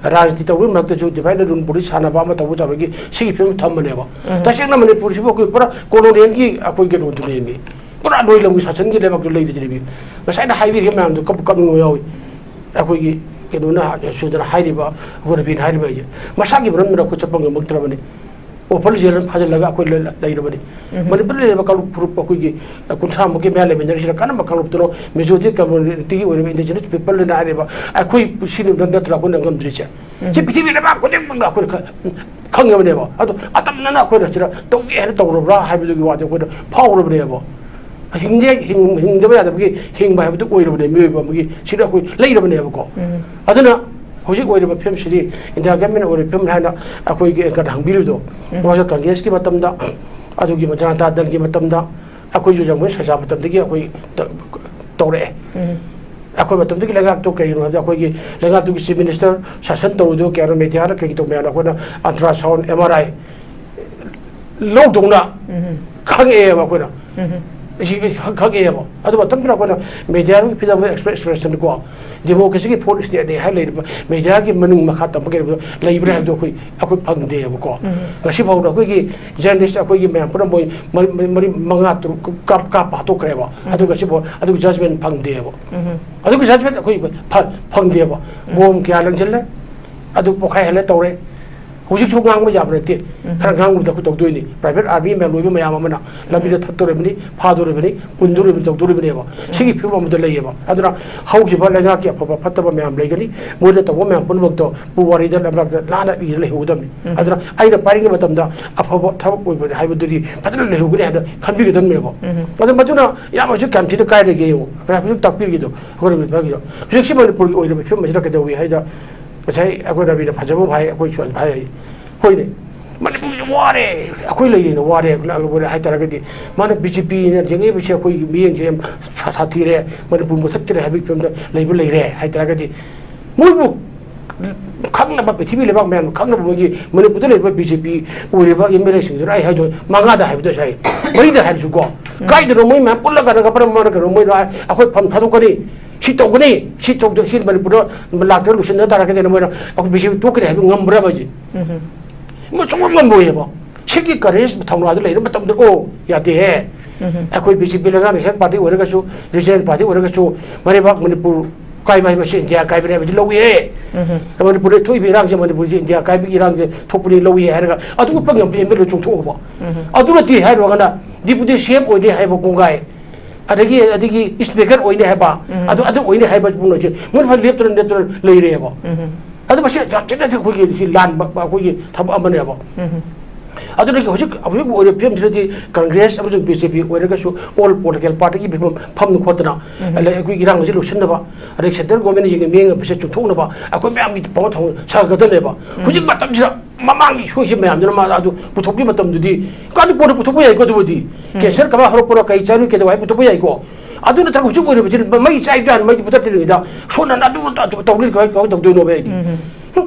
ꯔꯥꯖꯅꯤꯇꯤ ꯇꯧꯕꯒꯤ ꯃꯔꯛꯇꯁꯨ divide and rule politics ꯁꯥꯟꯅꯕ ꯑꯃ ꯇꯧꯕ ꯇꯧꯔꯒꯤ ꯁꯤꯒꯤ ꯐꯤꯕꯝ ꯊꯝꯕꯅꯦꯕ꯫ ꯎꯝ꯫ ꯇꯁꯦꯡꯅ ꯃꯅꯤꯄꯨꯔꯁꯤꯕꯨ ꯑꯩꯈꯣꯏ ꯄꯨꯔꯥ colonial ꯒꯤ ꯑꯩꯈꯣꯏ ꯀꯩꯅꯣꯗꯨꯅꯦꯃꯤ, ꯄꯨꯔꯥ ꯅꯣꯏ ꯂꯝꯒꯤ ꯁꯥꯁꯟꯒꯤ ꯂꯩꯕꯥꯛꯇ ꯂꯩꯔꯤꯗꯨꯅꯦꯃꯤ꯫ ꯉꯁꯥꯏꯅ ꯍꯥꯏꯕꯤꯔꯤꯕ ꯃꯌꯥꯝꯗꯣ ꯀꯞꯄꯨ ꯀꯞꯅꯤꯡꯕ ꯌꯥꯎꯏ꯫ ꯑꯩꯈꯣꯏꯒꯤ ꯀꯩꯅꯣꯅ ꯁꯨꯗꯅ ꯍꯥꯏꯔꯤꯕ, ꯑꯩꯈꯣꯏ ꯔꯕꯤꯅ ꯍꯥꯏꯔꯤꯕ ꯍꯥꯏꯁꯦ ꯃꯁꯥꯒꯤ ꯃꯔꯝꯗꯨꯅ ꯑꯩꯈꯣꯏ ꯆꯠꯄ ꯉꯝꯃꯛꯇ꯭ꯔꯕꯅꯤ꯫ ꯑꯣꯐꯔ ꯖꯦꯜ ꯑꯃ ꯐꯥꯖꯤꯜꯂꯒ ꯑꯩꯈꯣꯏ ꯂꯩ-, ꯂꯩꯔꯕꯅꯤ꯫ ꯎꯝ꯫ ꯃꯅꯤꯄꯨꯔꯗ ꯂꯩꯔꯤꯕ ꯀꯥꯡꯂꯨꯞ ꯐꯨꯔꯨꯞ ꯑꯩꯈꯣꯏꯒꯤ ꯀꯨꯟꯊ꯭ꯔꯥꯃꯨꯛꯀꯤ ꯃꯌꯥ ꯂꯩꯃꯤꯟꯅꯔꯤꯁꯤꯅ ꯀꯔꯝꯕ ꯀꯥꯡꯂꯨꯞꯇꯅꯣ? Majority community ꯒꯤ ꯑꯣꯏꯔꯤꯕ indigenous people ꯅ ꯍꯥꯏꯔꯤꯕ ꯑꯩꯈꯣꯏ ꯁꯤꯅ ꯅꯠꯇ꯭ꯔꯥ ꯑꯩꯈꯣꯏꯅ ꯉꯝꯗ꯭ꯔꯤꯁꯦ? ꯎꯝ꯫ ꯁꯤ ꯄ꯭ꯔꯤꯊꯤꯕꯤ ꯂꯩꯕꯥꯛ ꯈꯨꯗꯤꯡꯃꯛꯅ ꯑꯩꯈꯣꯏꯅ ꯈ-, ꯈꯪꯉꯕꯅꯦꯕ꯫ ꯑꯗꯣ ꯑꯇꯝꯅꯅ ꯑꯩꯈꯣꯏꯅ ꯁꯤꯗ ꯇꯧꯒꯦ ꯍꯥꯏꯅ ꯇꯧꯔꯕ꯭ꯔꯥ ꯍꯥꯏꯕꯗꯨꯒꯤ ꯋꯥꯗꯤ ꯑꯩꯈꯣꯏꯅ ꯐꯥꯎꯔꯕꯅꯦꯕ꯫ ꯍꯤꯡꯗꯦ-, ꯍꯤꯡ-, ꯍꯤꯡꯗꯕ ꯌꯥꯗꯕꯒꯤ ꯍꯤꯡꯕ ꯍꯥꯏꯕꯗꯨ ꯑꯣꯏꯔꯕꯅꯦ, ꯃꯤꯑꯣꯏꯕ ꯑꯃꯒꯤ ꯁꯤꯗ ꯑꯩꯈꯣꯏ ꯂꯩꯔꯕꯅꯦꯕꯀꯣ꯫ ꯎꯝ꯫ ꯑꯗꯨꯅ ꯍꯧꯖꯤꯛ ꯑꯣꯏꯔꯤꯕ ꯐꯤꯕꯝꯁꯤꯗꯤ, ꯏꯟꯗꯤꯌꯥ ꯒꯚꯔꯟꯃꯦꯟ ꯑꯣꯏꯔꯤꯕ ꯐꯤꯕꯝ ꯍꯥꯏꯅ ꯑꯩꯈꯣꯏꯒꯤ anchor ꯅ ꯍꯪꯕꯤꯔꯤꯕꯗꯣ, ꯎꯝ꯫ ꯃꯃꯥꯡꯗ ꯀꯪꯒ꯭ꯔꯦꯁꯀꯤ ꯃꯇꯝꯗ, ꯑꯗꯨꯒꯤ ꯖꯅꯇꯥ ꯗꯜꯒꯤ ꯃꯇꯝꯗ, ꯑꯩꯈꯣꯏꯁꯨ ꯖꯃꯨ ꯁꯖꯥ ꯃꯇꯝꯗꯒꯤ ꯑꯩꯈꯣꯏ ꯇ-, ꯇꯧꯔꯛꯑꯦ꯫ ꯎꯝ꯫ ꯑꯩꯈꯣꯏ ꯃꯇꯝꯗꯨꯒꯤ ꯂꯩꯉꯥꯛꯇꯣ ꯀꯩꯒꯤꯅꯣ ꯍꯥꯏꯕꯗ, ꯑꯩꯈꯣꯏꯒꯤ ꯂꯩꯉꯥꯛꯇꯨꯒꯤ chief minister ꯁꯥꯁꯟ ꯇꯧꯔꯤꯗꯣ ꯀꯌꯥꯅꯣ, ꯃꯦꯗꯤꯌꯥꯅ ꯀꯩꯒꯤ ꯇꯧ ꯃꯌꯥꯝꯅ ꯑꯩꯈꯣꯏꯅ ultrasound, M R I ꯂꯧꯗꯧꯅ ꯎꯝ꯫ ꯈꯪꯉꯛꯑꯦꯕ ꯑꯩꯈꯣꯏꯅ꯫ ꯎꯝ꯫ ꯁꯤ ꯈꯪ-, ꯈꯪꯉꯛꯑꯦꯕ꯫ ꯑꯗꯨ ꯃꯇꯝꯗꯨꯗ ꯑꯩꯈꯣꯏꯅ ꯃꯦꯗꯤꯌꯥꯒꯤ ꯐꯤꯕꯝ expression ꯀꯣ, democracy ꯒꯤ fourth stage ꯅꯤ ꯍꯥꯏ ꯂꯩꯔꯤꯕ ꯃꯦꯗꯤꯌꯥꯒꯤ ꯃꯅꯤꯡ ꯃꯈꯥ ꯇꯝꯕ ꯀꯩꯗꯧꯕ ꯂꯩꯕ꯭ꯔꯥ ꯍꯥꯏꯕꯗꯣ ꯑꯩꯈꯣꯏ, ꯑꯩꯈꯣꯏ ꯐꯪꯗꯦꯕꯀꯣ꯫ ꯎꯝ꯫ ꯉꯁꯤ ꯐꯥꯎꯗ ꯑꯩꯈꯣꯏꯒꯤ journalist ꯑꯩꯈꯣꯏꯒꯤ ꯃꯌꯥꯝ ꯄꯨꯝꯅꯃꯛ ꯃꯣꯏ ꯃꯔꯤ, ꯃꯔꯤ, ꯃꯔꯤ, ꯃꯉꯥ, ꯇꯔꯨꯛ ꯀꯥꯞ-, ꯀꯥꯞꯄ ꯍꯥꯠꯇꯣꯛꯈ꯭ꯔꯦꯕ꯫ ꯎꯝ꯫ ꯑꯗꯨꯒ ꯉꯁꯤ ꯐꯥꯎ ꯑꯗꯨꯒꯤ judgment ꯐꯪꯗꯦꯕ꯫ ꯎꯝ꯫ ꯑꯗꯨꯒꯤ judgment ꯑꯩꯈꯣꯏ ꯐ-, ꯐꯪꯗꯦꯕ꯫ ꯎꯝ꯫ ꯕꯣꯝ ꯀꯌꯥ ꯂꯪꯁꯤꯜꯂꯦ, ꯑꯗꯨ ꯄꯣꯈꯥꯏꯍꯜꯂꯦ ꯇꯧꯔꯦ꯫ ꯍꯧꯖꯤꯛꯁꯨ ꯉꯥꯡꯕ ꯌꯥꯕ ꯅꯠꯇꯦ꯫ ꯎꯝ꯫ ꯈꯔ ꯉꯥꯡꯕꯗ ꯑꯩꯈꯣꯏ ꯇꯧꯗꯣꯏꯅꯤ꯫ Private army ꯃꯌꯥꯝ ꯂꯣꯏꯕ ꯃꯌꯥꯝ ꯑꯃꯅ ꯂꯝꯕꯤꯗ ꯊꯠꯇꯣꯔꯤꯕꯅꯤ, ꯐꯥꯗꯣꯔꯤꯕꯅꯤ, ꯄꯨꯟꯗꯣꯔꯤꯕꯅꯤ, ꯇꯧꯗꯣꯔꯤꯕꯅꯦꯕ꯫ ꯎꯝ꯫ ꯁꯤꯒꯤ ꯐꯤꯕꯝ ꯑꯃꯗ ꯂꯩꯌꯦꯕ꯫ ꯑꯗꯨꯅ ꯍꯧꯈꯤꯕ ꯂꯩꯉꯥꯛꯀꯤ ꯑꯐꯕ ꯐꯠꯇꯕ ꯃꯌꯥꯝ ꯂꯩꯒꯅꯤ꯫ ꯃꯣꯏꯗ ꯇꯧꯕ ꯃꯌꯥꯝ ꯄꯨꯝꯅꯃꯛꯇꯣ ꯄꯨꯋꯥꯔꯤꯗ ꯂꯩꯕꯥꯛꯇ ꯂꯥꯟꯅ ꯏꯔ ꯂꯩꯍꯧꯒꯗꯕꯅꯤ꯫ ꯎꯝ꯫ ꯑꯗꯨꯅ ꯑꯩꯅ ꯄꯥꯏꯔꯤꯉꯩ ꯃꯇꯝꯗ ꯑꯐꯕ ꯊꯕꯛ ꯑꯣꯏꯕꯅꯤ ꯍꯥꯏꯕꯗꯨꯗꯤ ꯐꯖꯅ ꯂꯩꯍꯧꯒꯅꯤ ꯍꯥꯏꯅ ꯈꯟꯕꯤꯒꯗꯕꯅꯦꯕ꯫ ꯎꯝ꯫ ꯑꯗꯨ ꯃꯗꯨꯅ ꯌꯥꯝ ꯍꯧꯖꯤꯛ ꯀꯌꯥꯝ ꯊꯤꯅ ꯀꯥꯏꯔꯒꯦ ꯌꯦꯡꯉꯨ꯫ ꯍꯧꯖꯤꯛ ꯇꯥꯛꯄꯤꯔꯤꯗꯣ ꯑꯩꯈꯣꯏ ꯍꯧꯖꯤꯛꯁꯤ ꯃꯅꯤꯄꯨꯔꯒꯤ ꯑꯣꯏꯔꯤꯕ ꯐꯤꯕꯝ ꯑꯁꯤꯗ ꯀꯩꯗꯧꯏ ꯍꯥꯏꯗ, ꯉꯁꯥꯏ ꯑꯩꯈꯣꯏ ꯔꯕꯤꯅ ꯐꯖꯕ ꯑꯃ ꯍꯥꯏ, ꯑꯩꯈꯣꯏꯁꯨ ꯑꯗꯨꯝ ꯍꯥꯏ꯫ ꯍꯣꯏꯅꯦ, ꯃꯅꯤꯄꯨꯔꯁꯦ ꯋꯥꯔꯦ, ꯑꯩꯈꯣꯏ ꯂꯩꯔꯤꯅ ꯋꯥꯔꯦ ꯍꯥꯏ ꯇꯥꯔꯒꯗꯤ, ꯃꯥꯅ ꯕꯤ ꯖꯦ ꯄꯤꯅ ꯌꯦꯡꯉꯛꯏꯕꯁꯦ ꯑꯩꯈꯣꯏꯒꯤ ꯃꯤꯠꯌꯦꯡꯁꯦ ꯌꯥꯝ ꯁꯥ-, ꯁꯥꯊꯤꯔꯦ, ꯃꯅꯤꯄꯨꯔ ꯃꯨꯊꯠꯈ꯭ꯔꯦ ꯍꯥꯏꯕꯒꯤ ꯐꯤꯕꯝꯗ ꯂꯩꯕ ꯂꯩꯔꯦ ꯍꯥꯏ ꯇꯥꯔꯒꯗꯤ, ꯃꯣꯏꯕꯨ ꯈꯪꯅꯕ, ꯄ꯭ꯔꯤꯊꯤꯕꯤ ꯂꯩꯕꯥꯛ ꯃꯌꯥꯝꯅ ꯈꯪꯅꯕ, ꯃꯣꯏꯒꯤ ꯃꯅꯤꯄꯨꯔꯗ ꯂꯩꯔꯤꯕ ꯕꯤ ꯖꯦ ꯄꯤ ꯑꯣꯏꯔꯤꯕ ꯑꯦꯝ ꯑꯦꯜ ꯑꯦꯁꯤꯡꯗꯨꯅ ꯑꯩ ꯍꯥꯏꯗꯣ ꯃꯉꯥꯗ ꯍꯥꯏꯕꯗꯣ ꯉꯁꯥꯏ, ꯃꯔꯤꯗ ꯍꯥꯏꯔꯁꯨꯀꯣ, ꯀꯥꯏꯗꯅꯣ ꯃꯣꯏ ꯃꯌꯥꯝ ꯄꯨꯜꯂꯒ ꯀꯔꯝꯕꯅ ꯀꯩꯅꯣ ꯃꯣꯏꯅ ꯑꯩꯈꯣꯏ ꯐꯝ ꯊꯥꯗꯣꯛꯀꯅꯤ, ꯁꯤ ꯇꯧꯒꯅꯤ, ꯁꯤ ꯇꯧꯗ-, ꯁꯤ ꯃꯅꯤꯄꯨꯔꯗ ꯂꯥꯛꯇꯅ ꯂꯣꯏꯁꯤꯟꯅ ꯇꯥꯔꯒꯗꯤ ꯃꯣꯏꯅ ꯑꯩꯈꯣꯏ ꯕꯤ ꯖꯦ ꯄꯤ ꯇꯣꯛꯀꯅꯤ ꯍꯥꯏꯕ ꯉꯝꯕ꯭ꯔꯕ ꯍꯥꯏꯁꯦ? ꯎꯝ꯫ ꯃꯣꯏ ꯁꯨꯡꯉꯝ ꯉꯝꯃꯣꯏꯑꯕ꯫ ꯁꯤꯒꯤ ꯀꯔꯦꯖ ꯊꯧꯅꯥꯗꯨ ꯂꯩꯔ ꯃꯇꯝꯗ, ꯑꯣ, ꯌꯥꯗꯦꯍꯦ꯫ ꯎꯝ꯫ ꯑꯩꯈꯣꯏ ꯕꯤ ꯖꯦ ꯄꯤ ꯂꯩꯉꯥꯛ ꯅꯦꯁꯅꯦꯜ ꯄꯥꯔꯇꯤ ꯑꯣꯏꯔꯒꯁꯨ, ꯔꯤꯖꯅꯦꯜ ꯄꯥꯔꯇꯤ ꯑꯣꯏꯔꯒꯁꯨ, ꯃꯔꯩꯕꯥꯛ ꯃꯅꯤꯄꯨꯔ ꯀꯥꯏꯕ ꯍꯥꯏꯕꯁꯤ ꯏꯟꯗꯤꯌꯥ ꯀꯥꯏꯕꯅꯤ ꯍꯥꯏꯕꯗꯤ ꯂꯧꯏꯍꯦ꯫ ꯎꯝ꯫ ꯃꯅꯤꯄꯨꯔꯗ ꯊꯣꯛꯏꯕ ꯏꯔꯥꯡꯁꯦ ꯃꯅꯤꯄꯨꯔꯁꯦ ꯏꯟꯗꯤꯌꯥ ꯀꯥꯏꯕꯒꯤ ꯏꯔꯥꯡꯁꯦ ꯊꯣꯛꯄꯅꯤ ꯂꯧꯏ ꯍꯥꯏꯔꯒ ꯑꯗꯨ ꯎꯠꯄ ꯉꯝꯕ ꯑꯦꯝ ꯑꯦꯜ ꯑꯦ ꯆꯣꯡꯊꯣꯛꯑꯕ꯫ ꯎꯝ꯫ ꯑꯗꯨ ꯅꯠꯇꯦ ꯍꯥꯏꯔꯨꯔꯒꯅ ꯗꯤꯄꯨꯇꯤ ꯁꯤ ꯑꯦꯝ ꯑꯣꯏꯅꯤ ꯍꯥꯏꯕ ꯀꯣꯡꯒꯥꯏ, ꯑꯗꯒꯤ, ꯑꯗꯒꯤ ꯏꯁꯄꯤꯀꯔ ꯑꯣꯏꯅꯤ ꯍꯥꯏꯕ, ꯎꯝ꯫ ꯑꯗꯨ, ꯑꯗꯨ ꯑꯣꯏꯅꯤ ꯍꯥꯏꯕ ꯄꯨꯝꯅꯃꯛꯁꯦ ꯃꯣꯏ ꯐꯖꯅ ꯂꯦꯞꯇꯅ, ꯂꯦꯞꯇꯅ ꯂꯩꯔꯦꯕ꯫ ꯎꯝ꯫ ꯑꯗꯨ ꯃꯁꯤ ꯌꯥꯝ ꯊꯤꯅ ꯑꯩꯈꯣꯏꯒꯤ ꯁꯤ ꯂꯥꯟꯕ ꯑꯩꯈꯣꯏꯒꯤ ꯊꯕꯛ ꯑꯃꯅꯦꯕ꯫ ꯎꯝ꯫ ꯑꯗꯨꯗꯒꯤ ꯍꯧꯖꯤꯛ, ꯍꯧꯖꯤꯛ ꯑꯣꯏꯔꯤꯕ ꯐꯤꯕꯝꯁꯤꯗꯗꯤ ꯀꯪꯒ꯭ꯔꯦꯁ ꯑꯃꯁꯨꯡ ꯕꯤ ꯖꯦ ꯄꯤ ꯑꯣꯏꯔꯒꯁꯨ ꯑꯣꯜ ꯄꯣꯂꯤꯇꯤꯀꯦꯜ ꯄꯥꯔꯇꯤꯒꯤ ꯐꯤꯕꯝ ꯐꯝꯗꯅ ꯈꯣꯠꯇꯅ, ꯎꯝ꯫ ꯑꯗꯩ ꯑꯩꯈꯣꯏ ꯏꯔꯥꯡ ꯑꯁꯤ ꯂꯣꯏꯁꯤꯟꯅꯕ, ꯑꯗꯩ ꯁꯦꯟꯇ꯭ꯔꯦꯜ ꯒꯣꯔꯃꯦꯟꯅ ꯌꯦꯡꯉꯤꯕ ꯃꯤꯠꯌꯦꯡ ꯑꯁꯦ ꯆꯨꯝꯊꯣꯛꯅꯕ ꯑꯩꯈꯣꯏ ꯃꯌꯥꯝꯒꯤ ꯄꯥꯎ ꯊꯧ ꯁꯥꯒꯗꯕꯅꯦꯕ꯫ ꯎꯝ꯫ ꯍꯧꯖꯤꯛ ꯃꯇꯝꯁꯤꯗ ꯃꯃꯥꯡꯒꯤ ꯁꯣꯏꯈꯤꯕ ꯃꯌꯥꯝꯗꯨꯅ ꯃꯥ ꯑꯗꯨ ꯄꯨꯊꯣꯛꯈꯤꯕ ꯃꯇꯝꯗꯨꯗꯤ, ꯑꯗꯨ ꯀꯣꯟꯅ ꯄꯨꯊꯣꯛꯄ ꯌꯥꯏꯀꯣ꯫ ꯑꯗꯨꯕꯨꯗꯤ ꯎꯝ꯫ ꯀꯦꯟꯁꯔ ꯀꯃꯥꯏꯅ ꯍꯧꯔꯛꯄꯅꯣ, ꯀꯩ ꯆꯥꯔꯨꯏ, ꯀꯩꯗꯧ ꯍꯥꯏ ꯄꯨꯊꯣꯛꯄ ꯌꯥꯏꯀꯣ꯫ ꯑꯗꯨ ꯅꯠꯇ꯭ꯔꯒ ꯍꯧꯖꯤꯛ ꯑꯣꯏꯔꯤꯕꯁꯤ ꯃꯩ ꯆꯥꯏ ꯆꯥꯏꯅ ꯃꯩ ꯄꯨꯊꯠꯇ꯭ꯔꯤꯉꯩꯗ ꯁꯣꯟꯅ ꯑꯗꯨ, ꯑꯗꯨ ꯇꯧꯔꯤ ꯀꯃꯥꯏ, ꯀꯃꯥꯏꯅ ꯇꯧꯗꯣꯏꯅꯣꯕ ꯑꯩꯗꯤ? ꯎꯝ꯫ ꯍꯨꯝ꯫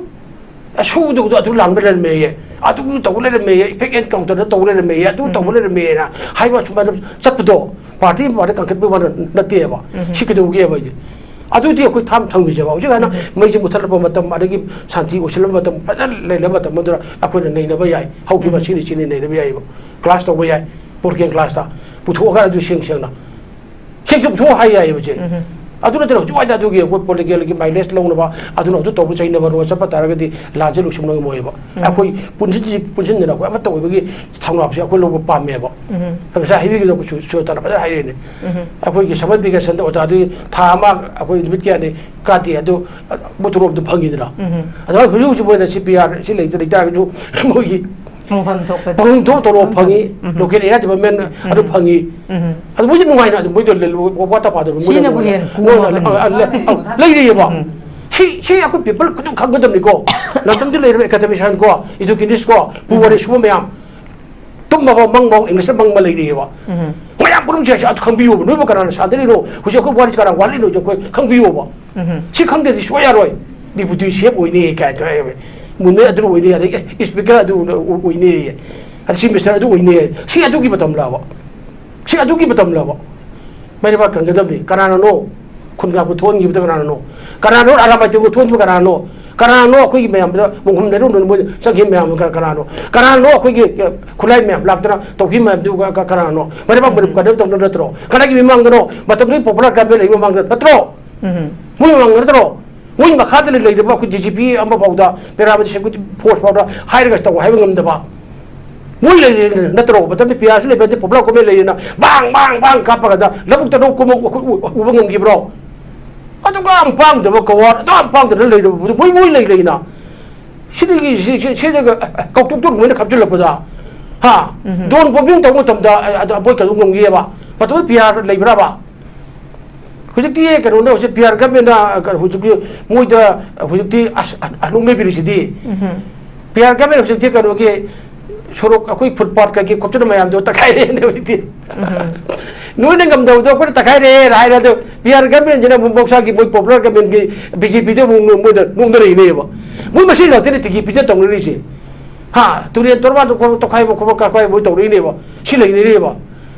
ꯑꯁꯨꯗꯧꯗꯣ ꯑꯗꯨ ꯂꯥꯟꯕ ꯂꯩꯔꯝꯃꯦꯌꯦ, ꯑꯗꯨ ꯇꯧꯕ ꯂꯩꯔꯝꯃꯦꯌꯦ, ꯏꯐꯦꯛ ꯑꯦꯟꯀꯥꯎꯟꯇꯔꯗ ꯇꯧꯕ ꯂꯩꯔꯝꯃꯦꯌꯦ, ꯑꯗꯨ ꯇꯧꯕ ꯎꯝ꯫ ꯂꯩꯔꯝꯃꯦꯅ ꯍꯥꯏꯕ ꯁꯨꯃꯥꯏꯅ ꯆꯠꯄꯗꯣ ꯄꯥꯔꯇꯤ ꯑꯃ ꯄꯥꯔꯇꯤ ꯀꯟꯈꯠꯄꯒꯤ ꯋꯥ ꯅꯠꯇꯦꯕ꯫ ꯎꯝ꯫ ꯁꯤ ꯀꯩꯗꯧꯒꯦꯕ ꯑꯩꯗꯤ? ꯑꯗꯨꯗꯤ ꯑꯩꯈꯣꯏ ꯊꯥꯝ ꯊꯝꯈꯤꯁꯦꯕ꯫ ꯍꯧꯖꯤꯛ ꯍꯥꯏꯅ ꯎꯝ꯫ ꯃꯩꯁꯦ ꯃꯨꯊꯠꯂꯛꯄ ꯃꯇꯝ, ꯑꯗꯒꯤ ꯁꯥꯟꯇꯤ ꯑꯣꯏꯁꯤꯜꯂꯛꯄ ꯃꯇꯝ, ꯐꯖꯅ ꯂꯩꯅꯕ ꯃꯇꯝ ꯑꯗꯨꯗ ꯑꯩꯈꯣꯏꯅ ꯅꯩꯅꯕ ꯌꯥꯏ꯫ ꯍꯧꯈꯤꯕ ꯎꯝ꯫ ꯁꯤꯅꯤ ꯁꯤꯅꯤ ꯅꯩꯅꯕ ꯌꯥꯏꯌꯦꯕ꯫ ꯀ꯭ꯂꯥꯁ ꯇꯧꯕ ꯌꯥꯏ, ꯄꯣꯂꯤꯇꯤꯀꯦꯜ ꯀ꯭ꯂꯥꯁꯇ ꯄꯨꯊꯣꯛꯑꯒ ꯑꯗꯨ ꯁꯦꯡ ꯁꯦꯡꯅ ꯁꯦꯡ ꯁꯦꯡ ꯄꯨꯊꯣꯛꯑ ꯍꯥꯏ ꯌꯥꯏꯌꯦꯕ ꯁꯦ꯫ ꯎꯝ꯫ ꯑꯗꯨ ꯅꯠꯇꯅ ꯍꯧꯖꯤꯛ ꯋꯥꯏꯗ ꯑꯗꯨꯒꯤ ꯑꯩꯈꯣꯏ ꯄꯣꯂꯤꯇꯤꯀꯦꯜꯒꯤ ꯃꯥꯏꯂꯦꯖ ꯂꯧꯅꯕ, ꯑꯗꯨꯅ ꯑꯗꯨ ꯇꯧꯕ ꯆꯩꯅꯕ ꯔꯣ ꯆꯠꯄ ꯇꯥꯔꯒꯗꯤ ꯂꯥꯟꯁꯦ ꯂꯣꯏꯁꯤꯟꯕ ꯉꯝꯃꯣꯏꯕ꯫ ꯎꯝ꯫ ꯑꯩꯈꯣꯏ ꯄꯨꯟꯁꯤꯟꯁꯤ, ꯄꯨꯟꯁꯤꯟꯗꯅ ꯑꯩꯈꯣꯏ ꯑꯃꯠꯇ ꯑꯣꯏꯕꯒꯤ ꯊꯧꯅꯥꯁꯦ ꯑꯩꯈꯣꯏ ꯂꯧꯕ ꯄꯥꯝꯃꯦꯕ꯫ ꯎꯝ꯫ ꯉꯁꯥꯏ ꯍꯥꯏꯕꯤꯈꯤꯕꯗꯣ ꯑꯩꯈꯣꯏ ꯁꯨ-, ꯁꯨꯔꯇꯥꯅ ꯐꯖꯅ ꯍꯥꯏꯔꯛꯑꯦꯅꯦ꯫ ꯎꯝ꯫ ꯑꯩꯈꯣꯏꯒꯤ ꯁꯝꯃꯔ ꯚꯦꯀꯦꯁꯟꯗ ꯑꯣꯖꯥꯗꯨꯒꯤ ꯊꯥ ꯑꯃ ꯑꯩꯈꯣꯏ ꯅꯨꯃꯤꯠ ꯀꯌꯥꯅꯤ ꯀꯥꯗꯦ ꯑꯗꯨ, ꯃꯣꯏ ꯇꯣꯂꯣꯞꯇꯣ ꯐꯪꯉꯤꯗꯅ꯫ ꯎꯝ꯫ ꯑꯗꯨꯃꯥꯏꯅ ꯍꯧꯖꯤꯛ ꯍꯧꯖꯤꯛ ꯃꯣꯏꯅ ꯁꯤ ꯄꯤ ꯑꯥꯔ ꯁꯤ ꯂꯩꯇ ꯂꯩꯇꯥꯔꯒꯁꯨ ꯃꯣꯏꯒꯤ ꯐꯪꯐꯝ ꯊꯣꯛꯄ꯫ ꯐꯪꯐꯝ ꯊꯣꯛꯄ ꯇꯣꯂꯣꯞ ꯐꯪꯐꯝ ꯐꯪꯉꯤ, ꯊꯣꯛꯄ꯫ ꯎꯝ꯫ ꯂꯣꯀꯦꯜ ꯑꯦꯔꯤꯌꯥ ꯗꯤꯄꯥꯔꯠꯃꯦꯟ ꯎꯝ꯫ ꯑꯗꯨ ꯐꯪꯉꯤ꯫ ꯎꯝ꯫ ꯑꯗꯨ ꯃꯣꯏꯗꯤ ꯅꯨꯡꯉꯥꯏꯅ ꯑꯗꯨꯝ ꯃꯣꯏꯗꯣ ꯂꯩ-, ꯋꯥ-, ꯋꯥꯇꯥ ꯄꯥꯗꯕ ꯃꯣꯏꯗꯣ ꯁꯤꯅꯕꯨ ꯍꯦꯟꯅ ꯀꯣꯝꯃꯕꯅꯤ꯫ ꯑ, ꯑ, ꯂꯩ-, ꯑ, ꯂꯩꯔꯤꯑꯕ꯫ ꯎꯝ꯫ ꯁꯤ ꯁꯤ ꯑꯩꯈꯣꯏ ꯄꯤꯄꯜ ꯈꯨꯗꯤꯡ ꯈꯪꯒꯗꯕꯅꯤꯀꯣ꯫ ꯂꯝꯗꯝꯗ ꯂꯩꯔꯤꯕ ꯑꯦꯀꯥꯗꯦꯃꯤꯁꯤꯌꯥꯟ ꯀꯣ, ꯏꯗꯨꯀꯦꯅꯤꯁ ꯀꯣ, ꯄꯨꯋꯥꯔꯤ ꯁꯨꯕ ꯃꯌꯥꯝ, ꯇꯨꯝꯕ ꯐꯥꯎ ꯃꯪ ꯐꯥꯎ ꯏꯪꯂꯤꯁꯇ ꯃꯪꯕ ꯂꯩꯔꯤꯑꯕ꯫ ꯃꯌꯥꯝ ꯄꯨꯝꯅꯃꯛꯁꯦ ꯑꯗꯨ ꯈꯪꯕꯤꯌꯣꯕ꯫ ꯅꯣꯏꯕꯨ ꯀꯅꯥꯅ ꯁꯥꯟꯅꯔꯤꯅꯣ? ꯍꯧꯖꯤꯛ ꯑꯩꯈꯣꯏ ꯋꯥꯔꯤꯁꯤ ꯀꯅꯥ ꯋꯥꯠꯂꯤꯅꯣ? ꯍꯧꯖꯤꯛ ꯑꯩꯈꯣꯏ ꯈꯪꯕꯤꯌꯣꯕ꯫ ꯁꯤ ꯈꯪꯗ꯭ꯔꯗꯤ ꯁꯨꯡꯌꯥ ꯌꯥꯔꯣꯏ꯫ ꯗꯤꯄꯨꯇꯤ ꯁꯦꯐ ꯑꯣꯏꯅꯤ ꯀꯥꯏꯅ ꯇꯧꯔꯛꯑꯦꯕ꯫ ꯃꯨꯟꯅ ꯑꯗꯨ ꯑꯣꯏꯅꯤ, ꯑꯗꯒꯤ ꯑꯦ, ꯏꯁꯄꯤꯀꯔ ꯑꯗꯨ ꯑꯣꯏꯅꯤ, ꯑꯗ ꯆꯤꯐ ꯃꯤꯅꯤꯁꯇꯔ ꯑꯗꯨ ꯑꯣꯏꯅꯤ꯫ ꯁꯤ ꯑꯗꯨꯒꯤ ꯃꯇꯝꯂꯕ? ꯁꯤ ꯑꯗꯨꯒꯤ ꯃꯇꯝꯂꯕ? ꯃꯩꯔꯩꯕꯥꯛ ꯀꯟꯒꯗꯕꯅꯤ꯫ ꯀꯅꯥꯅꯅꯣ ꯈꯨꯟ ꯀꯥꯡꯄꯣꯛ ꯊꯣꯛꯍꯟꯈꯤꯕꯗ? ꯀꯅꯥꯅꯅꯣ? ꯀꯅꯥꯅꯣ ꯑꯔꯥꯝ ꯃꯥꯏꯇꯦꯡ ꯊꯣꯛꯍꯟꯕ? ꯀꯅꯥꯅꯣ? ꯀꯅꯥꯅꯣ ꯑꯩꯈꯣꯏꯒꯤ ꯃꯌꯥꯝꯗ ꯃꯣꯡꯐꯝ ꯂꯩꯔꯧꯅꯅ ꯃꯣꯏ ꯆꯪꯈꯤꯕ ꯃꯌꯥꯝ? ꯀ-, ꯀꯅꯥꯅꯣ? ꯀꯅꯥꯅꯣ ꯑꯩꯈꯣꯏꯒꯤ, ꯑ, ꯈꯨꯠꯂꯥꯏ ꯃꯌꯥꯝ ꯂꯥꯛꯇꯅ ꯇꯧꯈꯤꯕ ꯃꯌꯥꯝꯗꯨ ꯀ-, ꯀ-, ꯀꯅꯥꯅꯣ? ꯃꯩꯔꯩꯕꯥꯛ ꯃꯅꯤꯄꯨꯔ ꯀꯟꯅꯕ ꯇꯧꯅ ꯅꯠꯇ꯭ꯔꯣ? ꯀꯅꯥꯒꯤ ꯃꯤꯃꯥꯡꯗꯅꯣ? ꯃꯇꯝꯗꯨꯒꯤ ꯄꯣꯄꯨꯂꯔ ꯒꯚꯔꯟꯃꯦꯟ ꯂꯩꯕ ꯃꯃꯥꯡꯗ ꯅꯠꯇ꯭ꯔꯣ? ꯃꯣꯏ ꯃꯃꯥꯡꯗ ꯅꯠꯇ꯭ꯔꯣ? ꯃꯣꯏ ꯃꯈꯥꯗ ꯂꯩꯔꯤꯕ ꯑꯩꯈꯣꯏ ꯗꯤ ꯖꯤ ꯄꯤ ꯑꯃ ꯐꯥꯎꯗ, ꯄꯦꯔꯥꯃꯤꯂꯤꯇꯔꯤ ꯁꯦꯀ꯭ꯌꯨꯔꯤꯇꯤ ꯐꯣꯔꯁ ꯐꯥꯎꯗ ꯍꯥꯏꯔꯒ ꯇꯧ ꯍꯥꯏꯕ ꯉꯝꯗꯕ꯫ ꯃꯣꯏ ꯂꯩꯔꯦ ꯅꯠꯇ꯭ꯔꯣ? ꯃꯇꯝꯗ ꯄꯤ ꯑꯥꯔꯁꯨ ꯂꯩꯕ ꯅꯠꯇꯦ, ꯄꯣꯄꯨꯂꯔ ꯒꯣꯚꯔꯟꯃꯦꯟ ꯂꯩꯔꯦꯅ ꯕꯥꯡ, ꯕꯥꯡ, ꯕꯥꯡ ꯀꯥꯞꯄꯒ ꯂꯧꯕꯨꯛꯇ ꯂꯧ ꯀꯨꯝꯕ ꯑꯩꯈꯣꯏ ꯎ-, ꯎꯕ ꯉꯝꯈꯤꯕ꯭ꯔꯣ? ꯑꯗꯨꯒ ꯌꯥꯝ ꯄꯥꯡꯗꯕ ꯀꯋꯥꯔ, ꯑꯗꯨ ꯌꯥꯝ ꯄꯥꯡꯗꯅ ꯂꯩꯔꯕ ꯃꯣꯏ, ꯃꯣꯏ ꯂꯩ ꯂꯩꯅ꯫ ꯁꯤꯗꯒꯤ ꯁꯤ-, ꯁꯤ-, ꯁꯤꯗꯒ ꯀꯧꯇꯣꯛꯇꯣ ꯑꯗꯨꯃꯥꯏꯅ ꯈꯥꯞꯆꯤꯜꯂꯛꯄꯗ, ꯍꯥ? ꯗꯣꯟ ꯄꯣꯄꯤꯡ ꯇꯧꯕ ꯃꯇꯝꯗ, ꯑ-, ꯑꯗ ꯑꯩꯈꯣꯏ ꯀꯩꯅꯣ ꯉꯝꯈꯤꯑꯕ꯫ ꯃꯇꯝꯗ ꯄꯤ ꯑꯥꯔ ꯂꯩꯕ꯭ꯔꯕ? ꯍꯧꯖꯤꯛꯇꯤ ꯀꯩꯅꯣꯅ, ꯍꯧꯖꯤꯛ ꯄꯤ ꯑꯥꯔ ꯒꯚꯔꯟꯃꯦꯟꯅ, ꯑ, ꯀꯩꯅꯣ, ꯍꯧꯖꯤꯛꯇꯤ ꯃꯣꯏꯗ, ꯑ, ꯍꯧꯖꯤꯛꯇꯤ ꯑꯁ, ꯑ, ꯑ, ꯅꯣꯛꯅꯕꯤꯔꯤꯁꯤꯗꯤ꯫ ꯄꯤ ꯑꯥꯔ ꯒꯚꯔꯟꯃꯦꯟ ꯍꯧꯖꯤꯛꯇꯤ ꯀꯩꯅꯣꯒꯤ ꯁꯣꯔꯣꯛ, ꯑꯩꯈꯣꯏ ꯐꯨꯠꯄꯥꯠ ꯀꯩꯀꯩ ꯈꯣꯞꯆꯟꯕ ꯃꯌꯥꯝꯗꯣ ꯇꯛꯈꯥꯏꯔꯦꯅꯦ ꯍꯧꯖꯤꯛꯇꯤ꯫ ꯅꯣꯏꯅ ꯉꯝꯗꯕꯗꯣ ꯑꯩꯈꯣꯏꯅ ꯇꯛꯈꯥꯏꯔꯦ ꯍꯥꯏꯔꯦ꯫ ꯑꯗꯣ ꯄꯤ ꯑꯥꯔ ꯒꯚꯔꯟꯃꯦꯟꯁꯤꯅ ꯑꯃꯨꯛ ꯃꯍꯧꯁꯥꯒꯤ ꯃꯣꯏ ꯄꯣꯄꯨꯂꯔ ꯒꯚꯔꯟꯃꯦꯟꯒꯤ ꯕꯤ ꯖꯦ ꯄꯤꯗ ꯑꯃꯨꯛ ꯃꯣꯏꯅ ꯅꯣꯛꯅꯔꯛꯏꯅꯦꯕ꯫ ꯃꯣꯏ ꯃꯁꯦꯟ ꯉꯥꯛꯇꯅꯦ ꯇꯤꯀꯦꯠ ꯄꯤꯖ ꯇꯧꯅꯔꯤꯁꯦ꯫ ꯍꯥ? ꯇꯨꯔꯦꯟ ꯇꯣꯔꯕꯥꯟꯗ ꯈꯣ-, ꯇꯣꯈꯥꯏꯕ ꯈꯣꯠꯄ ꯀꯥꯈꯥꯏꯕ ꯃꯣꯏ ꯇꯧꯔꯛꯏꯅꯦꯕ꯫ ꯁꯤ ꯂꯩꯅꯔꯤꯕ꯫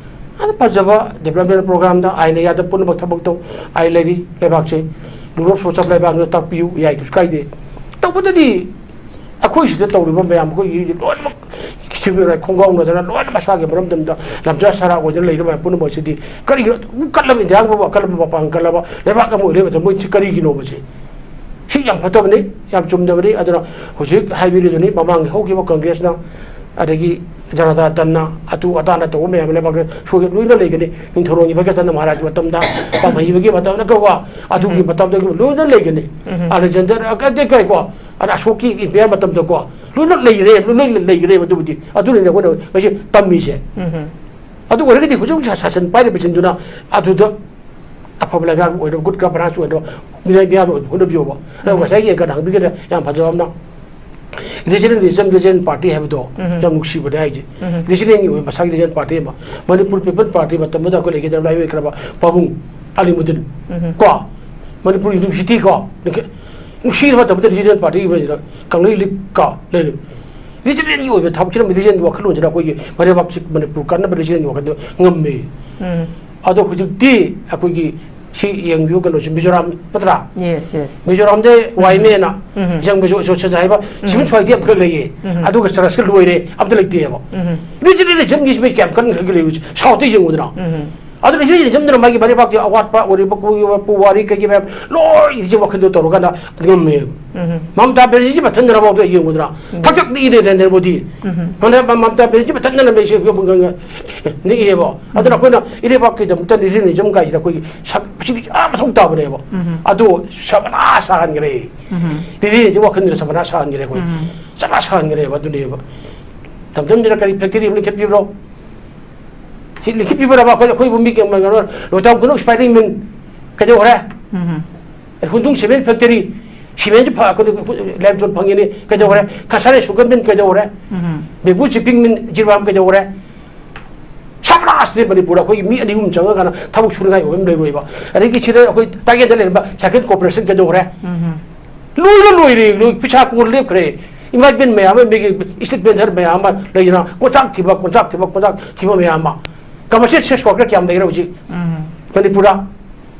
ꯑꯗꯨ ꯐꯖꯕ ꯗꯤꯕ꯭ꯂꯞꯃꯦꯟ ꯄ꯭ꯔꯣꯒ꯭ꯔꯥꯝꯗ ꯑꯥꯏꯟꯅ ꯌꯥꯗꯕ ꯄꯨꯝꯅꯃꯛ ꯊꯕꯛ ꯇꯧ, ꯑꯥꯏꯟ ꯂꯩꯔꯤ ꯂꯩꯕꯥꯛꯁꯦ꯫ ꯔꯨꯜ ꯑꯣꯐ ꯁꯣꯁ ꯑꯣꯐ ꯂꯩꯕꯥꯛꯅ ꯇꯥꯛꯄꯤꯌꯨ, ꯌꯥꯏ, ꯀꯩꯁꯨ ꯀꯥꯏꯗꯦ꯫ ꯇꯧꯕꯗꯗꯤ ꯑꯩꯈꯣꯏ ꯁꯤꯗ ꯇꯧꯔꯤꯕ ꯃꯌꯥꯝ ꯑꯩꯈꯣꯏꯒꯤ ꯂꯣꯏꯅꯃꯛ ꯁꯤꯕꯤꯔ ꯈꯣꯡꯒꯥꯎꯅꯗꯅ ꯂꯣꯏꯅ ꯃꯁꯥꯒꯤ ꯃꯔꯝꯗꯝꯗ ꯂꯝꯖꯥ ꯁꯔꯥ ꯑꯣꯏꯗꯅ ꯂꯩꯔꯤꯕ ꯃꯌꯥꯝ ꯄꯨꯝꯅꯃꯛ ꯑꯁꯤꯗꯤ ꯀꯔꯤꯒꯤꯅꯣ? ꯑꯗꯨꯛ ꯀꯜꯂꯕ ꯏꯟꯗꯤꯌꯥꯒꯨꯝꯕ ꯑꯀꯜꯂꯕ ꯃꯄꯥꯡ ꯀꯜꯂꯕ ꯂꯩꯕꯥꯛ ꯑꯃ ꯑꯣꯏꯔꯤꯉꯩ ꯃꯇꯝꯗ ꯃꯣꯏꯁꯤ ꯀꯔꯤꯒꯤꯅꯣꯕꯁꯦ? ꯁꯤ ꯌꯥꯝ ꯐꯠꯇꯕꯅꯤ, ꯌꯥꯝ ꯆꯨꯝꯗꯕꯅꯤ꯫ ꯑꯗꯨꯅ ꯍꯧꯖꯤꯛ ꯍꯥꯏꯕꯤꯔꯤꯗꯨꯅꯤ, ꯃꯃꯥꯡꯒꯤ ꯍꯧꯈꯤꯕ ꯀꯪꯒ꯭ꯔꯦꯁꯅ, ꯑꯗꯒꯤ ꯖꯅꯇꯥ ꯗꯟꯅ, ꯑꯇꯨ ꯑꯇꯥꯅ ꯇꯧꯕ ꯃꯌꯥꯝ ꯂꯩꯕꯥꯛꯇ ꯁꯣꯏ-, ꯂꯣꯏꯅ ꯂꯩꯒꯅꯤ꯫ ꯅꯤꯡꯊꯧꯔꯣꯟꯒꯤ ꯚꯒ꯭ꯌꯆꯟꯗ꯭ꯔ ꯃꯍꯥꯔꯥꯖꯀꯤ ꯃꯇꯝꯗ, ꯄꯥꯝꯍꯩꯕꯒꯤ ꯃꯇꯝꯗ ꯀꯧꯕ, ꯑꯗꯨꯒꯤ ꯃꯇꯝꯗꯒꯤ ꯂꯣꯏꯅ ꯂꯩꯒꯅꯤ꯫ ꯑꯂꯦꯛꯖꯦꯟꯗꯔ, ꯑ, ꯀ-, ꯀ-, ꯀꯣ, ꯑꯗ ꯑꯁꯣꯛꯀꯤ ꯏꯝꯄꯤꯌꯔ ꯃꯇꯝꯗꯀꯣ, ꯂꯣꯏꯅ ꯂꯩꯔꯦ, ꯂꯣꯏꯅ ꯂꯩꯈ꯭ꯔꯦꯕ꯫ ꯑꯗꯨꯕꯨꯗꯤ ꯑꯗꯨꯅꯤꯅꯦ ꯑꯩꯈꯣꯏꯅ ꯉꯁꯤ ꯇꯝꯃꯤꯁꯦ꯫ ꯑꯗꯨ ꯑꯣꯏꯔꯒꯗꯤ ꯍꯧꯖꯤꯛ ꯍꯧꯖꯤꯛ ꯁꯥ-, ꯁꯥꯁꯟ ꯄꯥꯏꯔꯤꯕꯁꯤꯡꯗꯨꯅ ꯑꯗꯨꯗ ꯑꯐꯕ ꯂꯩꯉꯥꯛ ꯑꯣꯏꯅꯕ, good governance ꯑꯣꯏꯅꯕ ꯃꯤꯅꯥꯏ ꯃꯤꯌꯥꯝ ꯑꯣꯏꯅꯕ ꯍꯣꯠꯅꯕꯤꯌꯣꯕ꯫ ꯑꯗꯣ ꯎꯝ꯫ ꯉꯁꯥꯏꯒꯤ ꯑꯪꯀꯅ ꯍꯪꯕꯤꯒꯗ ꯌꯥꯝ ꯐꯖꯕ ꯑꯃꯅ, regionalism, region party ꯍꯥꯏꯕꯗꯣ ꯎꯝ꯫ ꯌꯥꯝ ꯅꯨꯡꯁꯤꯕꯅꯦ ꯍꯥꯏꯁꯦ꯫ ꯎꯝ꯫ Regionalꯒꯤ ꯑꯣꯏꯕ ꯃꯁꯥꯒꯤ region party ꯑꯃ, ꯃꯅꯤꯄꯨꯔ People Party ꯃꯇꯝꯗꯨꯗ ꯑꯩꯈꯣꯏ ꯂꯩꯈꯤꯗ꯭ꯔꯕ ꯂꯥꯏꯑꯣꯏꯈ꯭ꯔꯕ ꯄꯥꯕꯨꯡ ꯑꯂꯤꯃꯨꯗꯤꯟ ꯎꯝ꯫ ꯀꯣ, ꯃꯅꯤꯄꯨꯔ University ꯀꯣ, ꯅꯨꯡꯁꯤꯔꯕ ꯃꯇꯝꯗ region party ꯀꯪꯂꯩ ꯂꯤꯛ ꯀꯣ ꯂꯩꯔꯦ꯫ Regionalꯒꯤ ꯑꯣꯏꯕ ꯊꯕꯛꯁꯤꯅ, regionꯒꯤ ꯋꯥꯈꯜꯂꯣꯟꯁꯤꯅ ꯑꯩꯈꯣꯏꯒꯤ ꯃꯔꯩꯕꯥꯛꯁꯤ ꯃꯅꯤꯄꯨꯔ ꯀꯟꯅꯕ regionꯒꯤ ꯋꯥꯈꯜꯗꯣ ꯉꯝꯃꯤ꯫ ꯎꯝ꯫ ꯑꯗꯣ ꯍꯧꯖꯤꯛꯇꯤ ꯑꯩꯈꯣꯏꯒꯤ ꯁꯤ ꯌꯦꯡꯕꯤꯌꯨ, ꯀꯩꯅꯣꯁꯤ ꯃꯤꯖꯣꯔꯥꯝ ꯅꯠꯇ꯭ꯔꯥ? Yes, yes. ꯃꯤꯖꯣꯔꯥꯝꯗ ꯎꯝ꯫ ꯋꯥꯏꯃꯦꯅ ꯎꯝ꯫ ꯌꯪ ꯃꯤꯖꯣ ꯑꯦꯁꯣꯁꯤꯌꯦꯁꯟ ꯍꯥꯏꯕ ꯎꯝ꯫ ꯁꯤꯃꯤꯟ ꯁꯣꯁꯥꯏꯇꯤ ꯑꯃꯈꯛ ꯂꯩꯌꯦ꯫ ꯎꯝ꯫ ꯑꯗꯨꯒ ꯆꯔꯆꯀ ꯂꯣꯏꯔꯦ, ꯑꯝꯇ ꯂꯩꯇꯦꯕ꯫ ꯎꯝ꯫ Regionalismꯒꯤ ꯃꯤ ꯀꯌꯥꯝ ꯀꯟꯅ ꯂꯩꯔꯤꯕꯁꯤ ꯁꯥꯎꯠꯇ ꯌꯦꯡꯉꯨꯗꯅ꯫ ꯎꯝ꯫ ꯑꯗꯨꯅ regionalismꯗꯨꯅ ꯃꯥꯒꯤ ꯃꯔꯩꯕꯥꯛꯀꯤ ꯑꯋꯥꯠꯄ ꯑꯣꯏꯔꯤꯕ ꯄꯨ-, ꯄꯨꯋꯥꯔꯤ ꯀꯩꯒꯤ ꯃꯌꯥꯝ ꯂꯣꯏ ꯍꯧꯖꯤꯛ ꯋꯥꯈꯜꯗꯣ ꯇꯧꯔꯀꯥꯟꯗ ꯉꯝꯃꯦꯕ꯫ ꯎꯝ꯫ ꯃꯃꯇꯥ ꯕꯦꯅꯔꯖꯤ ꯃꯊꯟꯗꯅꯐꯥꯎꯗ ꯌꯦꯡꯉꯨꯗꯅ ꯎꯝ꯫ ꯊꯛ ꯊꯛ ꯅꯤꯛꯏꯅꯦ ꯅꯔꯦꯟꯗ꯭ꯔ ꯃꯣꯗꯤ꯫ ꯎꯝ꯫ ꯃꯃꯇꯥ ꯕꯦꯅꯔꯖꯤ ꯃꯊꯟꯗꯅ ꯃꯩꯁꯦ ꯅꯤꯛꯑꯦꯕ꯫ ꯑꯗꯨꯅ ꯎꯝ꯫ ꯑꯩꯈꯣꯏꯅ ꯏꯔꯩꯕꯥꯛꯀꯤꯗꯃꯛꯇ regionalismꯒꯥꯏꯁꯤꯗ ꯑꯩꯈꯣꯏꯒꯤ ꯁꯛ-, ꯁꯤꯗꯤ ꯌꯥꯝ ꯃꯊꯧ ꯇꯥꯕꯅꯦꯕ꯫ ꯎꯝ꯫ ꯑꯗꯣ ꯁꯕꯅꯥ ꯁꯥꯍꯟꯈ꯭ꯔꯦ꯫ ꯎꯝ꯫ Regionalism ꯋꯥꯈꯜꯗꯨꯅ ꯁꯕꯅꯥ ꯁꯥꯍꯟꯈ꯭ꯔꯦ ꯑꯩꯈꯣꯏ꯫ ꯎꯝ꯫ ꯁꯕꯅꯥ ꯁꯥꯍꯟꯈ꯭ꯔꯦꯕ ꯑꯗꯨꯅꯦꯕ꯫ ꯂꯝꯗꯝꯁꯤꯗ ꯀꯔꯤ factory ꯑꯃ ꯂꯤꯡꯈꯠꯄꯤꯕ꯭ꯔꯣ? ꯁꯤ ꯂꯤꯡꯈꯠꯄꯤꯕ꯭ꯔꯕ? ꯑꯩꯈꯣꯏ, ꯑꯩꯈꯣꯏꯕꯨ ꯃꯤ ꯀꯌꯥꯝ ꯂꯣꯏꯇꯥꯝ ꯈꯨꯅꯧ spinning mill ꯀꯩꯗꯧꯈ꯭ꯔꯦ? ꯎꯝ꯫ ꯍꯨꯟꯗꯨꯡ cement factory, cementꯁꯤ ꯐ-, ꯑꯩꯈꯣꯏ limestone ꯐꯪꯉꯤꯅꯤ, ꯀꯩꯗꯧꯈ꯭ꯔꯦ? Kasari sugar mill ꯀꯩꯗꯧꯈ꯭ꯔꯦ? ꯎꯝ꯫ Bamboo chipping mill Jiribam ꯀꯩꯗꯧꯈ꯭ꯔꯦ? ꯁꯕꯅꯥꯁꯅꯦ ꯃꯅꯤꯄꯨꯔꯗ ꯑꯩꯈꯣꯏꯒꯤ ꯃꯤ ꯑꯅꯤ ꯑꯍꯨꯝ ꯆꯪꯉꯒꯅ ꯊꯕꯛ ꯁꯨꯅꯤꯡꯉꯥꯏ ꯑꯣꯏꯕ ꯑꯃ ꯂꯩꯔꯣꯏꯕ꯫ ꯑꯗꯒꯤ ꯁꯤꯗ ꯑꯩꯈꯣꯏ ꯇꯥꯒꯦꯗ ꯂꯩꯔꯝꯕ cycle corporation ꯀꯩꯗꯧꯈ꯭ꯔꯦ? ꯎꯝ꯫ ꯂꯣꯏꯅ ꯂꯣꯏꯔꯦ, ꯂꯣꯏ, ꯄꯩꯁꯥ ꯀꯣꯟ ꯂꯦꯞꯈ꯭ꯔꯦ꯫ ꯏꯃꯥ ꯏꯕꯦꯟ ꯃꯌꯥꯝ ꯑꯃ, ꯃꯤꯒꯤ street vendor ꯃꯌꯥꯝ ꯑꯃ ꯂꯩꯗꯅ, ꯀꯣꯟꯆꯥꯛ ꯊꯤꯕ, ꯀꯣꯟꯆꯥꯛ ꯊꯤꯕ, ꯀꯣꯟꯆꯥꯛ ꯊꯤꯕ ꯃꯌꯥꯝ ꯑꯃ꯫ Commercial sex worker ꯀꯌꯥꯝ ꯂꯩꯈ꯭ꯔꯦ ꯍꯧꯖꯤꯛ ꯎꯝ꯫ ꯃꯅꯤꯄꯨꯔꯗ?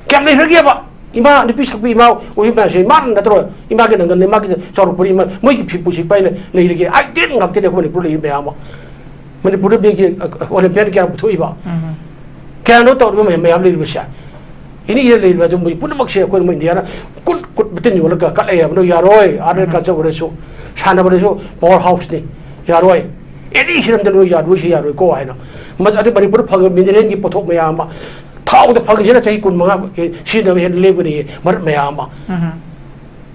ꯀꯌꯥꯝ ꯂꯩꯈ꯭ꯔꯒꯦꯕ? ꯏꯃꯥ, ꯅꯨꯄꯤ ꯁꯛꯄꯤ ꯏꯃꯥ ꯑꯣꯏꯔꯤꯕ ꯃꯌꯥꯝꯁꯦ, ꯃꯥꯅ ꯅꯠꯇ꯭ꯔꯣ? ꯏꯃꯥꯒꯤ ꯅꯪꯒꯜꯅꯦ, ꯃꯥꯒꯤ ꯆꯥꯎꯔꯛꯄꯅꯤ, ꯏꯃꯥ, ꯃꯣꯏꯒꯤ ꯐꯤ ꯄꯨꯁꯤꯛꯄ ꯍꯥꯏꯅ ꯂꯩꯔꯒꯦ꯫ Idol ꯉꯥꯛꯇꯅꯦ ꯑꯩꯈꯣꯏ ꯃꯅꯤꯄꯨꯔꯗ ꯂꯩꯔꯤꯕ ꯃꯌꯥꯝ ꯑꯃ꯫ ꯃꯅꯤꯄꯨꯔꯗ ꯃꯤꯒꯤ, ꯑ, Olympian ꯀꯌꯥ ꯄꯨꯊꯣꯛꯏꯕ? ꯎꯝ꯫ ꯀꯌꯥꯅꯣ ꯇꯧꯔꯤꯕ ꯃꯌꯥꯝ, ꯃꯌꯥꯝ ꯂꯩꯔꯤꯕꯁꯦ? ꯏꯅꯤ ꯏꯔ ꯂꯩꯔꯤꯕ ꯑꯗꯨꯝ ꯃꯣꯏ ꯄꯨꯝꯅꯃꯛꯁꯦ ꯑꯩꯈꯣꯏ ꯃꯣꯏ ꯏꯟꯗꯤꯌꯥꯅ ꯀꯨꯠ ꯀꯨꯠ ꯃꯇꯤꯟ ꯌꯣꯜꯂꯒ ꯀꯠꯂꯛꯑꯦ ꯍꯥꯏꯕꯗꯣ ꯌꯥꯔꯣꯏ꯫ Arts and um. Culture ꯑꯣꯏꯔꯁꯨ, ꯁꯥꯟꯅꯕꯗꯁꯨ power houseꯅꯤ, ꯌꯥꯔꯣꯏ꯫ Any ꯍꯤꯔꯝꯗ ꯂꯣꯏ ꯌꯥꯗꯣꯏꯁꯦ ꯌꯥꯔꯣꯏꯀꯣ ꯍꯥꯏꯅ꯫ ꯃ-, ꯑꯗꯨ ꯃꯅꯤꯄꯨꯔꯗ ꯐꯪꯉꯤꯕ mineralꯒꯤ ꯄꯣꯠꯊꯣꯛ ꯃꯌꯥꯝ ꯑꯃ, ꯊꯥꯎꯗ ꯐꯪꯉꯤꯁꯤꯅ ꯆꯍꯤ ꯀꯨꯟ ꯃꯉꯥ ꯁꯤꯖꯤꯟꯅꯕ ꯍꯦꯟꯅ ꯂꯦꯞꯀꯅꯤ ꯃꯔꯝ ꯃꯌꯥꯝ ꯑꯃ꯫ ꯎꯝ꯫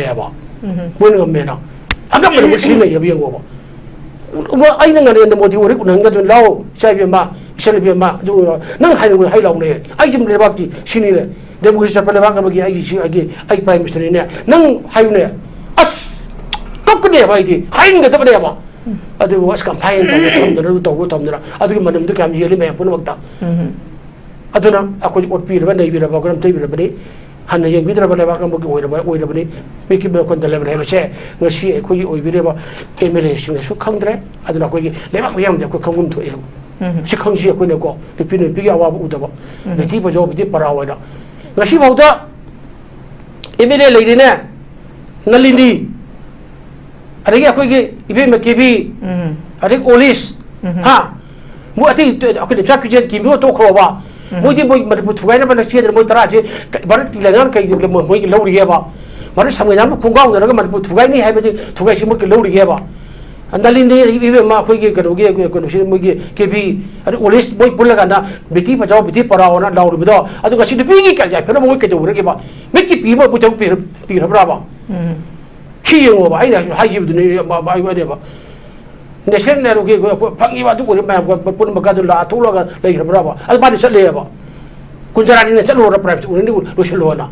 ꯉꯝꯃꯦ ꯍꯥꯏꯕ꯫ ꯃꯣꯏꯅ ꯉꯝꯃꯦꯅ꯫ ꯑꯉꯝꯕꯅ ꯃꯣꯏ ꯁꯤꯖꯤꯟꯅꯩ ꯍꯥꯏꯕ ꯌꯦꯡꯉꯣꯕ꯫ ꯑꯃ ꯑꯩꯅ ꯅꯔꯦꯟꯗ꯭ꯔ ꯃꯣꯗꯤ ꯋꯥꯔꯤ ꯎꯅꯍꯟꯒꯗꯣꯏꯅꯤ꯫ "ꯂꯥꯛꯑꯣ, ꯏꯆꯥ ꯏꯕꯦꯝꯃ, ꯏꯆꯟ ꯏꯕꯦꯝꯃ, ꯑꯗꯨ ꯅꯪ ꯍꯥꯏꯅꯤꯡꯕ ꯍꯥꯏ ꯂꯥꯎꯅꯦ꯫ ꯑꯩꯒꯤ ꯂꯩꯕꯥꯛꯀꯤ ꯁꯤꯅꯤꯅꯦ, ꯗꯦꯃꯣꯀ꯭ꯔꯦꯁꯤ ꯆꯠꯄ ꯂꯩꯕꯥꯛ ꯑꯃꯒꯤ ꯑꯩꯒꯤ ꯁꯤ, ꯑꯩꯒꯤ, ꯑꯩ ꯄ꯭ꯔꯥꯏꯝ ꯃꯤꯅꯤꯁꯇꯔꯅꯤꯅꯦ꯫ ꯅꯪ ꯍꯥꯏꯌꯨꯅꯦ꯫" ꯑꯁ, ꯀꯞꯀꯅꯦꯕ ꯑꯩꯗꯤ, ꯍꯥꯏꯍꯟꯒꯗꯕꯅꯦꯕ꯫ ꯑꯗꯨꯕꯨ ꯑꯁ ꯀꯝꯐꯥꯏꯟ ꯇꯧꯗꯅ ꯊꯝꯗꯅ, ꯑꯗꯨ ꯇꯧꯕ ꯊꯝꯗꯅ, ꯑꯗꯨꯒꯤ ꯃꯅꯝꯗꯨ ꯀꯌꯥꯝ ꯌꯦꯜꯂꯤ ꯃꯌꯥꯝ ꯄꯨꯝꯅꯃꯛꯇ꯫ ꯎꯝ꯫ ꯑꯗꯨꯅ ꯑꯩꯈꯣꯏ ꯑꯣꯠꯄꯤꯔꯕ, ꯅꯩꯕꯤꯔꯕ, ꯀꯔꯝ ꯇꯩꯕꯤꯔꯕꯅꯤ? ꯍꯟꯅ ꯌꯦꯡꯕꯤꯗ꯭ꯔꯕ ꯂꯩꯕꯥꯛ ꯑꯃꯒꯤ ꯑꯣꯏꯔꯕ, ꯑꯣꯏꯔꯕꯅꯤ꯫ ꯃꯤꯠꯀꯤ ꯃꯈꯣꯟꯗ ꯂꯩꯕꯅꯤ ꯍꯥꯏꯕꯁꯦ ꯉꯁꯤ ꯑꯩꯈꯣꯏꯒꯤ ꯑꯣꯏꯕꯤꯔꯤꯕ ꯑꯦꯝ ꯑꯦꯜ ꯑꯦꯁꯤꯡꯅꯁꯨ ꯈꯪꯗ꯭ꯔꯦ꯫ ꯑꯗꯨꯅ ꯑꯩꯈꯣꯏꯒꯤ ꯂꯩꯕꯥꯛ ꯃꯤꯌꯥꯝꯗꯤ ꯑꯩꯈꯣꯏ ꯈꯪꯐꯝ ꯊꯣꯛꯑꯦꯕ꯫ ꯎꯝ꯫ ꯁꯤ ꯈꯪꯁꯤ ꯑꯩꯈꯣꯏꯅꯀꯣ, ꯅꯨꯄꯤ ꯅꯨꯄꯤꯒꯤ ꯑꯋꯥꯕ ꯎꯗꯕ꯫ ꯎꯝ꯫ ꯕꯦꯇꯤ ꯕꯆꯥꯎ ꯕꯦꯇꯤ ꯄꯔꯥꯎ ꯍꯥꯏꯅ ꯉꯁꯤ ꯐꯥꯎꯗ ꯑꯦꯝ ꯑꯦꯜ ꯑꯦ ꯂꯩꯔꯤꯅꯦ, ꯅꯂꯤꯅꯤ, ꯑꯗꯒꯤ ꯑꯩꯈꯣꯏꯒꯤ ꯏꯕꯦꯝꯃ ꯀꯦꯕꯤ, ꯎꯝ꯫ ꯑꯗꯒꯤ ꯑꯣꯂꯤꯁ, ꯎꯝ꯫ ꯍꯥ? ꯃꯣꯏ ꯑꯇꯩ ꯑꯩꯈꯣꯏꯅ ꯆꯥꯛ ꯄꯤꯖꯦꯟ ꯀꯤꯃꯤꯔꯣ ꯇꯣꯛꯈ꯭ꯔꯣꯕ꯫ ꯎꯝ꯫ ꯃꯣꯏꯗꯤ ꯃꯣꯏ ꯃꯅꯤꯄꯨꯔ ꯊꯨꯒꯥꯏꯅꯕ ꯅꯠꯇꯦꯗꯅ, ꯃꯣꯏ ꯇꯔꯥꯁꯦ ꯀ-, ꯚꯥꯔꯠꯀꯤ ꯂꯩꯉꯥꯛꯅ ꯀꯩ ꯃꯣꯏꯒꯤ ꯂꯧꯔꯤꯒꯦꯕ? ꯚꯥꯔꯠ ꯁꯪꯕꯤꯙꯥꯟꯕꯨ ꯈꯣꯡꯒꯥꯎꯅꯔꯒ ꯃꯅꯤꯄꯨꯔ ꯊꯨꯒꯥꯏꯅꯤ ꯍꯥꯏꯕꯁꯤ ꯊꯨꯒꯥꯏꯁꯤ ꯃꯣꯏꯒꯤ ꯂꯧꯔꯤꯒꯦꯕ? ꯅꯂꯤꯅꯤ ꯏꯕꯦꯝꯃ ꯑꯩꯈꯣꯏꯒꯤ ꯀꯩꯅꯣꯒꯤ, ꯀꯩꯅꯣꯁꯤ ꯃꯣꯏꯒꯤ ꯀꯦꯕꯤ, ꯑꯗꯩ ꯑꯣꯂꯤꯁ ꯃꯣꯏ ꯄꯨꯜꯂꯀꯥꯟꯗ ꯕꯦꯇꯤ ꯕꯆꯥꯎ ꯕꯦꯇꯤ ꯄꯔꯥꯎꯅ ꯂꯥꯎꯔꯤꯕꯗꯣ, ꯑꯗꯨ ꯉꯁꯤ ꯅꯨꯄꯤꯒꯤ ꯀ-, ꯌꯥꯏꯐꯅꯕ ꯃꯣꯏ ꯀꯩꯗꯧꯔꯒꯦꯕ? ꯃꯤꯠꯀꯤ ꯄꯤꯕ ꯄꯨꯊꯣꯛ ꯄꯤꯔ-, ꯄꯤꯔꯕ꯭ꯔꯥꯕ? ꯎꯝ꯫ ꯁꯤ ꯌꯦꯡꯉꯣꯕ, ꯑꯩꯅ ꯍꯥꯏꯈꯤꯕꯗꯨꯅꯦ, ꯃ-, ꯃ-, ꯑꯩ ꯋꯥꯅꯦꯕ꯫ ꯅꯦꯁꯅꯦꯜ ꯅꯦꯍꯔꯨꯒꯤ ꯐꯪꯉꯤꯕ ꯑꯗꯨ ꯑꯣꯏꯔꯤꯕ ꯃꯌꯥꯝ ꯄꯨꯝꯅꯃꯛ ꯑꯗꯨ ꯂꯥꯊꯣꯛꯂꯒ ꯂꯩꯈ꯭ꯔꯕ꯭ꯔꯥꯕ? ꯑꯗꯨ ꯃꯥꯗꯤ ꯆꯠꯂꯦꯕ꯫ ꯀꯨꯟꯖꯔꯥꯅꯤꯅ ꯆꯠꯂꯨꯔ ꯄ꯭ꯔꯥꯏꯚꯦꯠ ꯁ꯭ꯀꯨꯜꯗ ꯂꯣꯏꯁꯤꯜꯂꯣꯅ꯫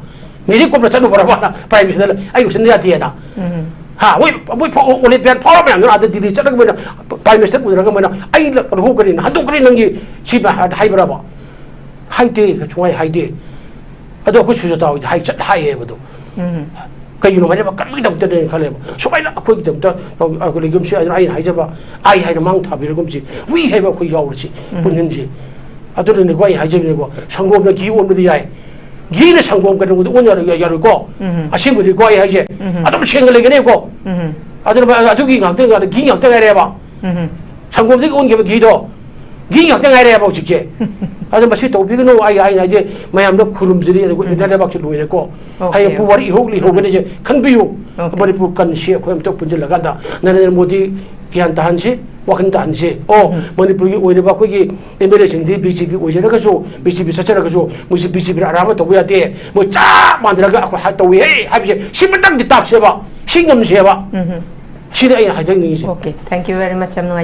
ꯃꯦꯔꯤ ꯀꯣꯝꯅ ꯆꯠꯂꯨꯕ꯭ꯔꯥꯕ? ꯄ꯭ꯔꯥꯏꯝ ꯃꯤꯅꯤꯁꯇꯔ ꯑꯩ ꯎꯁꯤꯟꯅ ꯌꯥꯗꯦꯅ꯫ ꯎꯝ꯫ ꯍꯥ, ꯃꯣꯏ, ꯃꯣꯏ ꯐ-, ꯑꯣꯂꯤꯝꯄꯤꯌꯥꯟ ꯐꯥꯎꯔꯕ ꯃꯌꯥꯝꯗꯨꯅ ꯑꯥꯗ ꯗꯤꯜꯂꯤ ꯆꯠꯂꯒ ꯃꯣꯏꯅ ꯄ꯭ꯔꯥꯏꯝ ꯃꯤꯅꯤꯁꯇꯔ ꯎꯅꯔꯒ ꯃꯣꯏꯅ "ꯑꯩ ꯂ-, ꯂꯧꯍꯧꯒꯅꯤ, ꯍꯟꯗꯣꯛꯀꯅꯤ ꯅꯪꯒꯤ ꯁꯤ" ꯍꯥꯏ-, ꯍꯥꯏꯕ꯭ꯔꯕ? ꯍꯥꯏꯗꯦ, ꯁꯨꯡꯍꯥꯏ ꯍꯥꯏꯗꯦ꯫ ꯑꯗꯣ ꯑꯩꯈꯣꯏ ꯁꯨꯖꯥꯇꯥ ꯍꯣꯏꯗꯤ ꯍꯥꯏ-, ꯆꯠ ꯍꯥꯏꯌꯦꯕ ꯑꯗꯣ꯫ ꯎꯝ꯫ ꯀꯩꯒꯤꯅꯣ ꯍꯥꯏꯔꯕ? ꯀꯟꯕꯒꯤꯗꯃꯛꯇꯅꯦꯅ ꯈꯜꯂꯦꯕ꯫ ꯁꯨꯃꯥꯏꯅ ꯑꯩꯈꯣꯏꯒꯤꯗꯃꯛꯇ, ꯑ, ꯑ, ꯂꯩꯒꯨꯝꯁꯤ ꯍꯥꯏꯗꯅ ꯑꯩꯅ ꯍꯥꯏꯖꯕ, "ꯑꯥꯏ" ꯍꯥꯏꯅ ꯃꯥꯡ ꯊꯥꯕꯤꯔꯒꯨꯝꯁꯤ, "ꯋꯤ" ꯍꯥꯏꯕ ꯑꯩꯈꯣꯏ ꯌꯥꯎꯔꯁꯤ, ꯎꯝ꯫ ꯄꯨꯟꯁꯤꯟꯁꯤ꯫ ꯑꯗꯨꯅꯅꯦꯀꯣ ꯑꯩ ꯍꯥꯏꯖꯕꯅꯦꯀꯣ, ꯁꯪꯒꯣꯝꯅ ꯘꯤ ꯑꯣꯟꯕꯗꯤ ꯌꯥꯏ, ꯘꯤꯅ ꯁꯪꯒꯣꯝ ꯀꯩꯗꯧꯕꯗ ꯑꯣꯟ ꯌꯥꯔꯣꯏ-, ꯌꯥꯔꯣꯏꯀꯣ? ꯎꯝ꯫ ꯑꯁꯦꯡꯕꯗꯤꯀꯣ ꯑꯩ ꯍꯥꯏꯁꯦ, ꯎꯝ꯫ ꯑꯗꯨꯝ ꯁꯦꯡꯅ ꯂꯩꯒꯅꯦꯕꯀꯣ꯫ ꯎꯝ꯫ ꯑꯗꯨꯅ ꯑꯗꯨꯒꯤ ꯉꯥꯛꯇ, ꯉꯥꯛꯇ ꯘꯤ ꯉꯥꯛꯇ ꯉꯥꯏꯔꯦꯕ꯫ ꯎꯝ꯫ ꯁꯪꯒꯣꯝꯗꯒꯤ ꯑꯣꯟꯈꯤꯕ ꯘꯤꯗꯣ, ꯘꯤ ꯉꯥꯛꯇ ꯉꯥꯏꯔꯦꯕ ꯍꯧꯖꯤꯛꯁꯦ꯫ ꯑꯗꯨ ꯃꯁꯤ ꯇꯧꯕꯤꯒꯅꯨ, ꯑꯩ, ꯑꯩꯅ ꯍꯥꯏꯁꯦ, ꯃꯌꯥꯝꯗ ꯈꯨꯔꯨꯝꯖꯔꯤ, ꯑꯗꯨꯒ ꯎꯝ꯫ ꯏꯟꯗꯤꯌꯥ ꯂꯩꯕꯥꯛꯁꯤ ꯂꯣꯏꯔꯦꯀꯣ꯫ ꯑꯣꯀꯦ, ꯍꯌꯦꯡ ꯄꯨꯋꯥꯔꯤ ꯏꯍꯧ ꯂꯩꯍꯧꯒꯅꯤꯁꯦ ꯈꯟꯕꯤꯌꯨ꯫ ꯑꯣꯀꯦ꯫ ꯃꯅꯤꯄꯨꯔ ꯀꯟꯁꯤ ꯑꯩꯈꯣꯏ ꯑꯝꯇ ꯄꯨꯟꯁꯤꯜꯂꯀꯥꯟꯗ ꯅꯔꯦꯟꯗ꯭ꯔ ꯃꯣꯗꯤ ꯒ꯭ꯌꯥꯟ ꯇꯥꯍꯟꯁꯤ, ꯋꯥꯈꯜ ꯇꯥꯍꯟꯁꯤ꯫ ꯑꯣ, ꯎꯝ꯫ ꯃꯅꯤꯄꯨꯔꯒꯤ ꯑꯣꯏꯔꯤꯕ ꯑꯩꯈꯣꯏꯒꯤ ꯑꯦꯝ ꯑꯦꯜ ꯑꯦꯁꯤꯡꯗꯤ ꯕꯤ ꯖꯦ ꯄꯤ ꯑꯣꯏꯖꯔꯒꯁꯨ, ꯕꯤ ꯖꯦ ꯄꯤ ꯆꯠꯆꯔꯒꯁꯨ, ꯃꯣꯏꯁꯤ ꯕꯤ ꯖꯦ ꯄꯤꯅ ꯑꯔꯥꯟꯕ ꯇꯧꯕ ꯌꯥꯗꯦ, ꯃꯣꯏ ꯆꯞ ꯃꯥꯟꯅꯔꯒ ꯑꯩꯈꯣꯏ ꯍꯥ-, ꯇꯧꯏ ꯍꯦ ꯍꯥꯏꯕꯁꯦ ꯁꯤꯃꯇꯪꯗꯤ ꯇꯥꯛꯁꯦꯕ, ꯁꯤ ꯉꯝꯁꯦꯕ꯫ ꯎꯝ꯫ ꯁꯤꯅꯤ ꯑꯩꯅ ꯍꯥꯏꯖꯅꯤꯡꯉꯤꯁꯦ꯫ Okay, thank you very much, ꯌꯥꯝ ꯅꯨꯡꯉꯥꯏ꯫